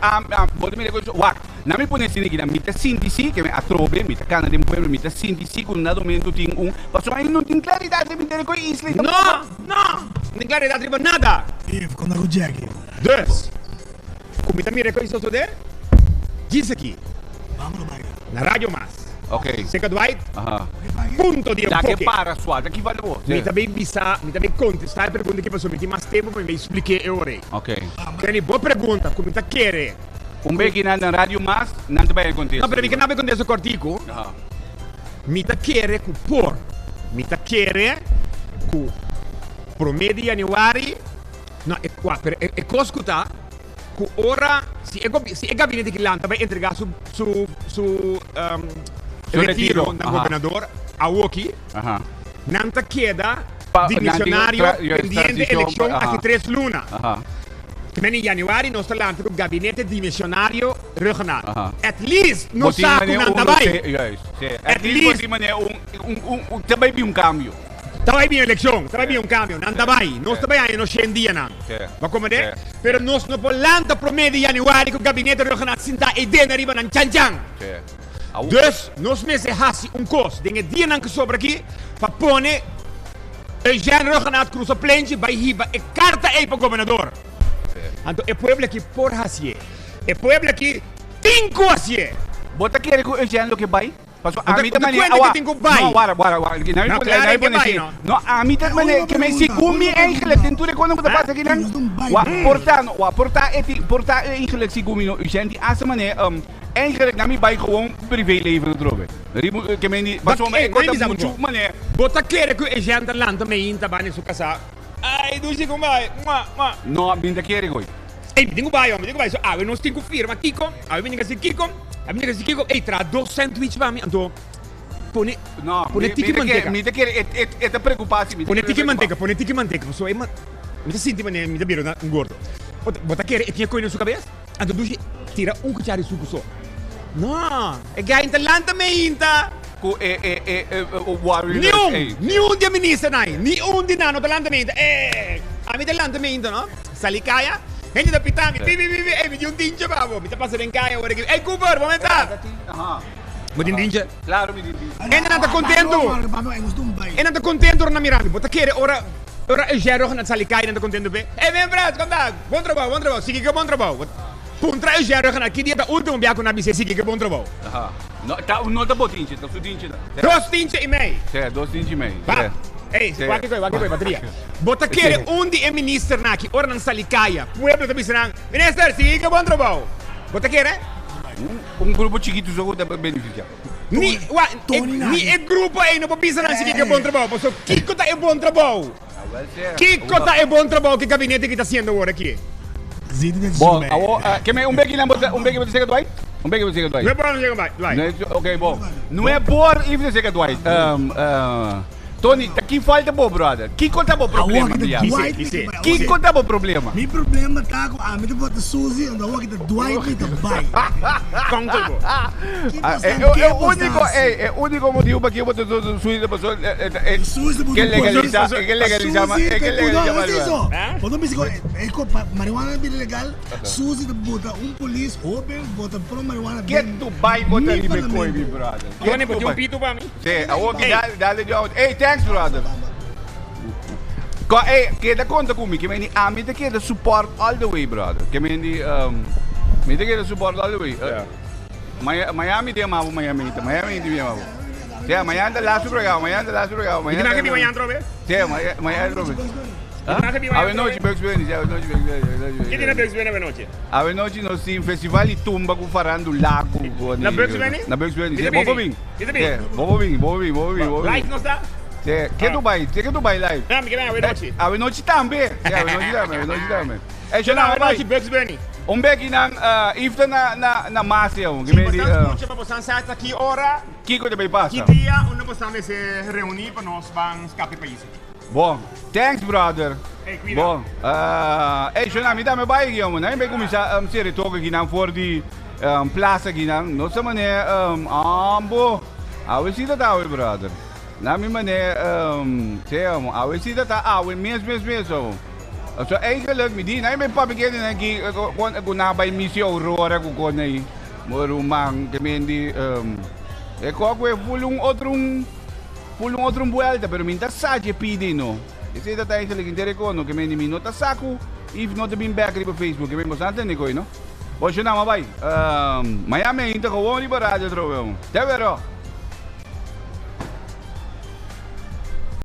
bo ta mira koi, wak. Na mi pone asina aki, mi ta sinti si ke mi atrobe, mi ta kana den pueblo, mi ta sinti si ku na momento tin un, pasobra ainda no tin klaridat riba henter ku e isla i No, tampoco. no, no tin klaridat riba nada. Eve, konta ku Jackie. Dus, ku mi ta mira ku e sosode, djis aki, na Radio Mas, Ok. Seca Dwight, Aha. punto di La ke enfoke. para suave, ki vale bo? Mi ta bay bisa, mi ta bay kontestá e pregunta aki pasobra mi tin mas tempu pa mi bay splik'é e ora ei. Ok. Kenny, bo pregunta ku mi ta kere. Un beki nan na radio mas, nan ta bay contesta. No, pero mi ke nan bay contesta cortico. Mi ta kere cu por. Mi ta kere cu prome di januari, no, e, wak, pero e, e cos cu ta, cu ora, si e gobi, si e gabinete ki lanta bay entrega su, su, su, um, Su retiro retiro, na aha. gobernador awoki, Aha. nan ta keda Pa- nan tin dimisionario tra- juist, pendiente transicion, eleccion aha. aki tres luna. Aha. Men in januari nos ta lanta ku gabinete dimisionario Rhuggenaath. Aha. At least nos Bo tin sa ku manera nan un ta no bai. se- Juist, sí. At At least bo least. tin manera un, un, un, un, ta bai bin un cambio. Ta bai bin eleccion, ta bai bin un cambio. Nan ta bai. Nos Sí. ta bai haña nos shen dianan. Sí. Bo comprende? Sí. Pero nos no por lanta prome di januari ku gabinete Rhuggenaath sinta e dena riba nan chan chan. Sí. Awo- Dus nos mester hasi un kos den e dianan ku sobra aki pa pone Eugène Rhuggenaath cruza plenchi bai hiba e carta ei pa gobernador. Anto e pueblo aki por hacié. E pueblo aki tin cu hacié. Bo ta kere cu Eugène lo ke bai? Paso Bo ta ami ta bo ta manera cuenta awa. cu tin cu bai. No, wara, wara, wara. Na mi No, pone, claro na mi ke pone bai, si. no. No, ami ta manera ke men segun mi eigenlijk den tur e konan ku ta pasa akinan. Wa, por ta no, wa, por ta e tin, por ta eigenlijk segun mi no, Eugène tin asa manera, um, Eigenlijk na mi bai gewoon privé leven atrobe. Riba ke men di Ba pasobra eh, e kos na ta mi bisa muchu bo. manera. Bo ta kere ku e gente lanta meinta bani su kasá. Ai. Ey, dushi con bai. Mua, mua. No, mi ta kere gooi. Ey, mi tin cu bai, mi tin cu bai. So, awe nos tin cu firma Kiko. Awe mi tin cu haci Kiko. Awe mi tin cu haci Kiko. Ey, traha dos sandwich pa mi. Anto, pone, No, pone mi, tiki mi ta kere, manteca. mi ta kere, e, e, e ta preocupa si. Mi ta Pone kere tiki preocupa. manteca, pone tiki manteca. Pasobra e ma, mi ta sinti manera mi ta bira un gordo. Bo ta, bo ta kere e tin e coy na su cabes? Anto dushi tira un cuchara di sucu so. No, e guy ta lanta meinta. Cu e e e e warriors Ni un, ey. ni un di e ministernan ey, ni un di nan no ta lanta meinta. Eh, ami ta lanta meinta no. Sali caya, hende ta pita mi, pi pi pi pi, ey mi tin un tinche pa bo. Mi ta pasa den caya ora ki, ey Cooper, bo mester? Bo tin tinche? Claro mi tin tinche. Hendenan ta contento. Hendenan ta contento ora nan mira mi. Bo ta kere ora ora Eugène Roggin a sali caya nan ta contento p'e? Ey ben Frans, con ta? Bon trabou, bon trabou. Sigui ke bon trabou. Puntra Eugène Roggin aki dia ta ultimo bia ku nan a bis'é sigui ke bon trabou. Aha. No, ta, no ta bo tinche, ta su tinche ta. Dos tinche i mei. Sí, dos tinche i mei. Ba. Ey, wak kiko, wak kiko, bateria. Bo ta kere un di e ministernan aki ora nan sali kaya, pueblo ta bisa nan, Minister, sigui ke bon trabou. Bo ta kere? Un grupo chikitu so ku ta benefisiá. Ni, wak, e, ni e grupo ey no por bisa nan sigui ke bon trabou, pasobra kiko ta e bon trabou? Kiko ta e bon trabou ku gabinete aki ta hasiendo awor aki? Bon, awor, ke me un beki nan bo ta, un beki bo ta sega Dwight? Un beki bo ta sega Dwight? No e por no sega Dwight. Ok, bon. No e por if ta sega Dwight. Tony, ta ki falta bo, brother? Kiko ta bo problema, Awor ki ta Mia? Dwight mi ta bai. Kiko ta bo problema? Mi problema ta ku ami ta vota Suzy, anto awor ki ta Dwight mi ta bai. Konkel bo. E úniko, e úniko motibu pa kiko bo ta vota Suzy ta pasobra e ke legalisa, e ke legalisa, e ke legalisa marihuana. Bo ta bisa ku e marihuana a bira legal, Suzy ta bota un polis hoben vota pro marihuana den mi Get to bai bo ta riba e koi, mi brother. Tony, bo tin un pitu pa mi? Sí, awor ki dale, dale Joe. Ey, thanks brother. Ko, ey, keda konta ku mi, ke meni ami ta keda support all the way, brother. Ke meni, um, mi ta keda support all the way. Uh, Miami te amabo, Miami te, Miami te amabo. Sí, mañana ta laatste programa, mañana ta laatste programa. Mañana ta mañana trobe? Sí, mañana trobe. Avenochi Bugs Bunny, sí, avenochi Bugs Bunny. Ki tin na Bugs Bunny avenochi? Avenochi nos tin festival di tumba ku farandula ku. Na Bugs Bunny? Na Bugs Bunny, sí. Bo por bin. Sí, bo por bin, bo por bin, bo por bin, bo por bin. Live nos ta? Sí, ke tu bai? Ke tu bai live? No, mi ke bai avenochi. Avenochi tambe. Sí, avenochi tambe, avenochi tambe. E Shona, avenochi Bugs Bunny. Un beki nan Ifta na na na Masia. Si bosan skucha pa bosan sa ta ki ora. Kiko ta bai pasa? Ki dia unda bosan mester reuni pa nos ban skapa e pais aki? Bon, thanks brother. Ey, cuida. Bon, ey Shona, mi tambe bai aki homo. Nan bai cuminsa seri toca aki nan for di plaza aki nan. No sa mane ambo. Awe si ta ta awe brother. Nan mi mane sea homo. Awe si ta ta awe mes mes mes homo. So eigenlijk mi di nan bai papia kende nan aki cu nan bai misi Aurora cu con ey. Mo ruman ke mendi e kok we ful un otro un. Ful un otro un buelta, pero mi n'ta sa dje pidi no. Esei ta ta eigenlijk inter e kono, ke mende mi no ta sa ku Yves no ta bin bek riba Facebook, ke men boso a tende koe no. Bo shonama bai. Miami ainda gewoon riba radio atrobe. Te wero.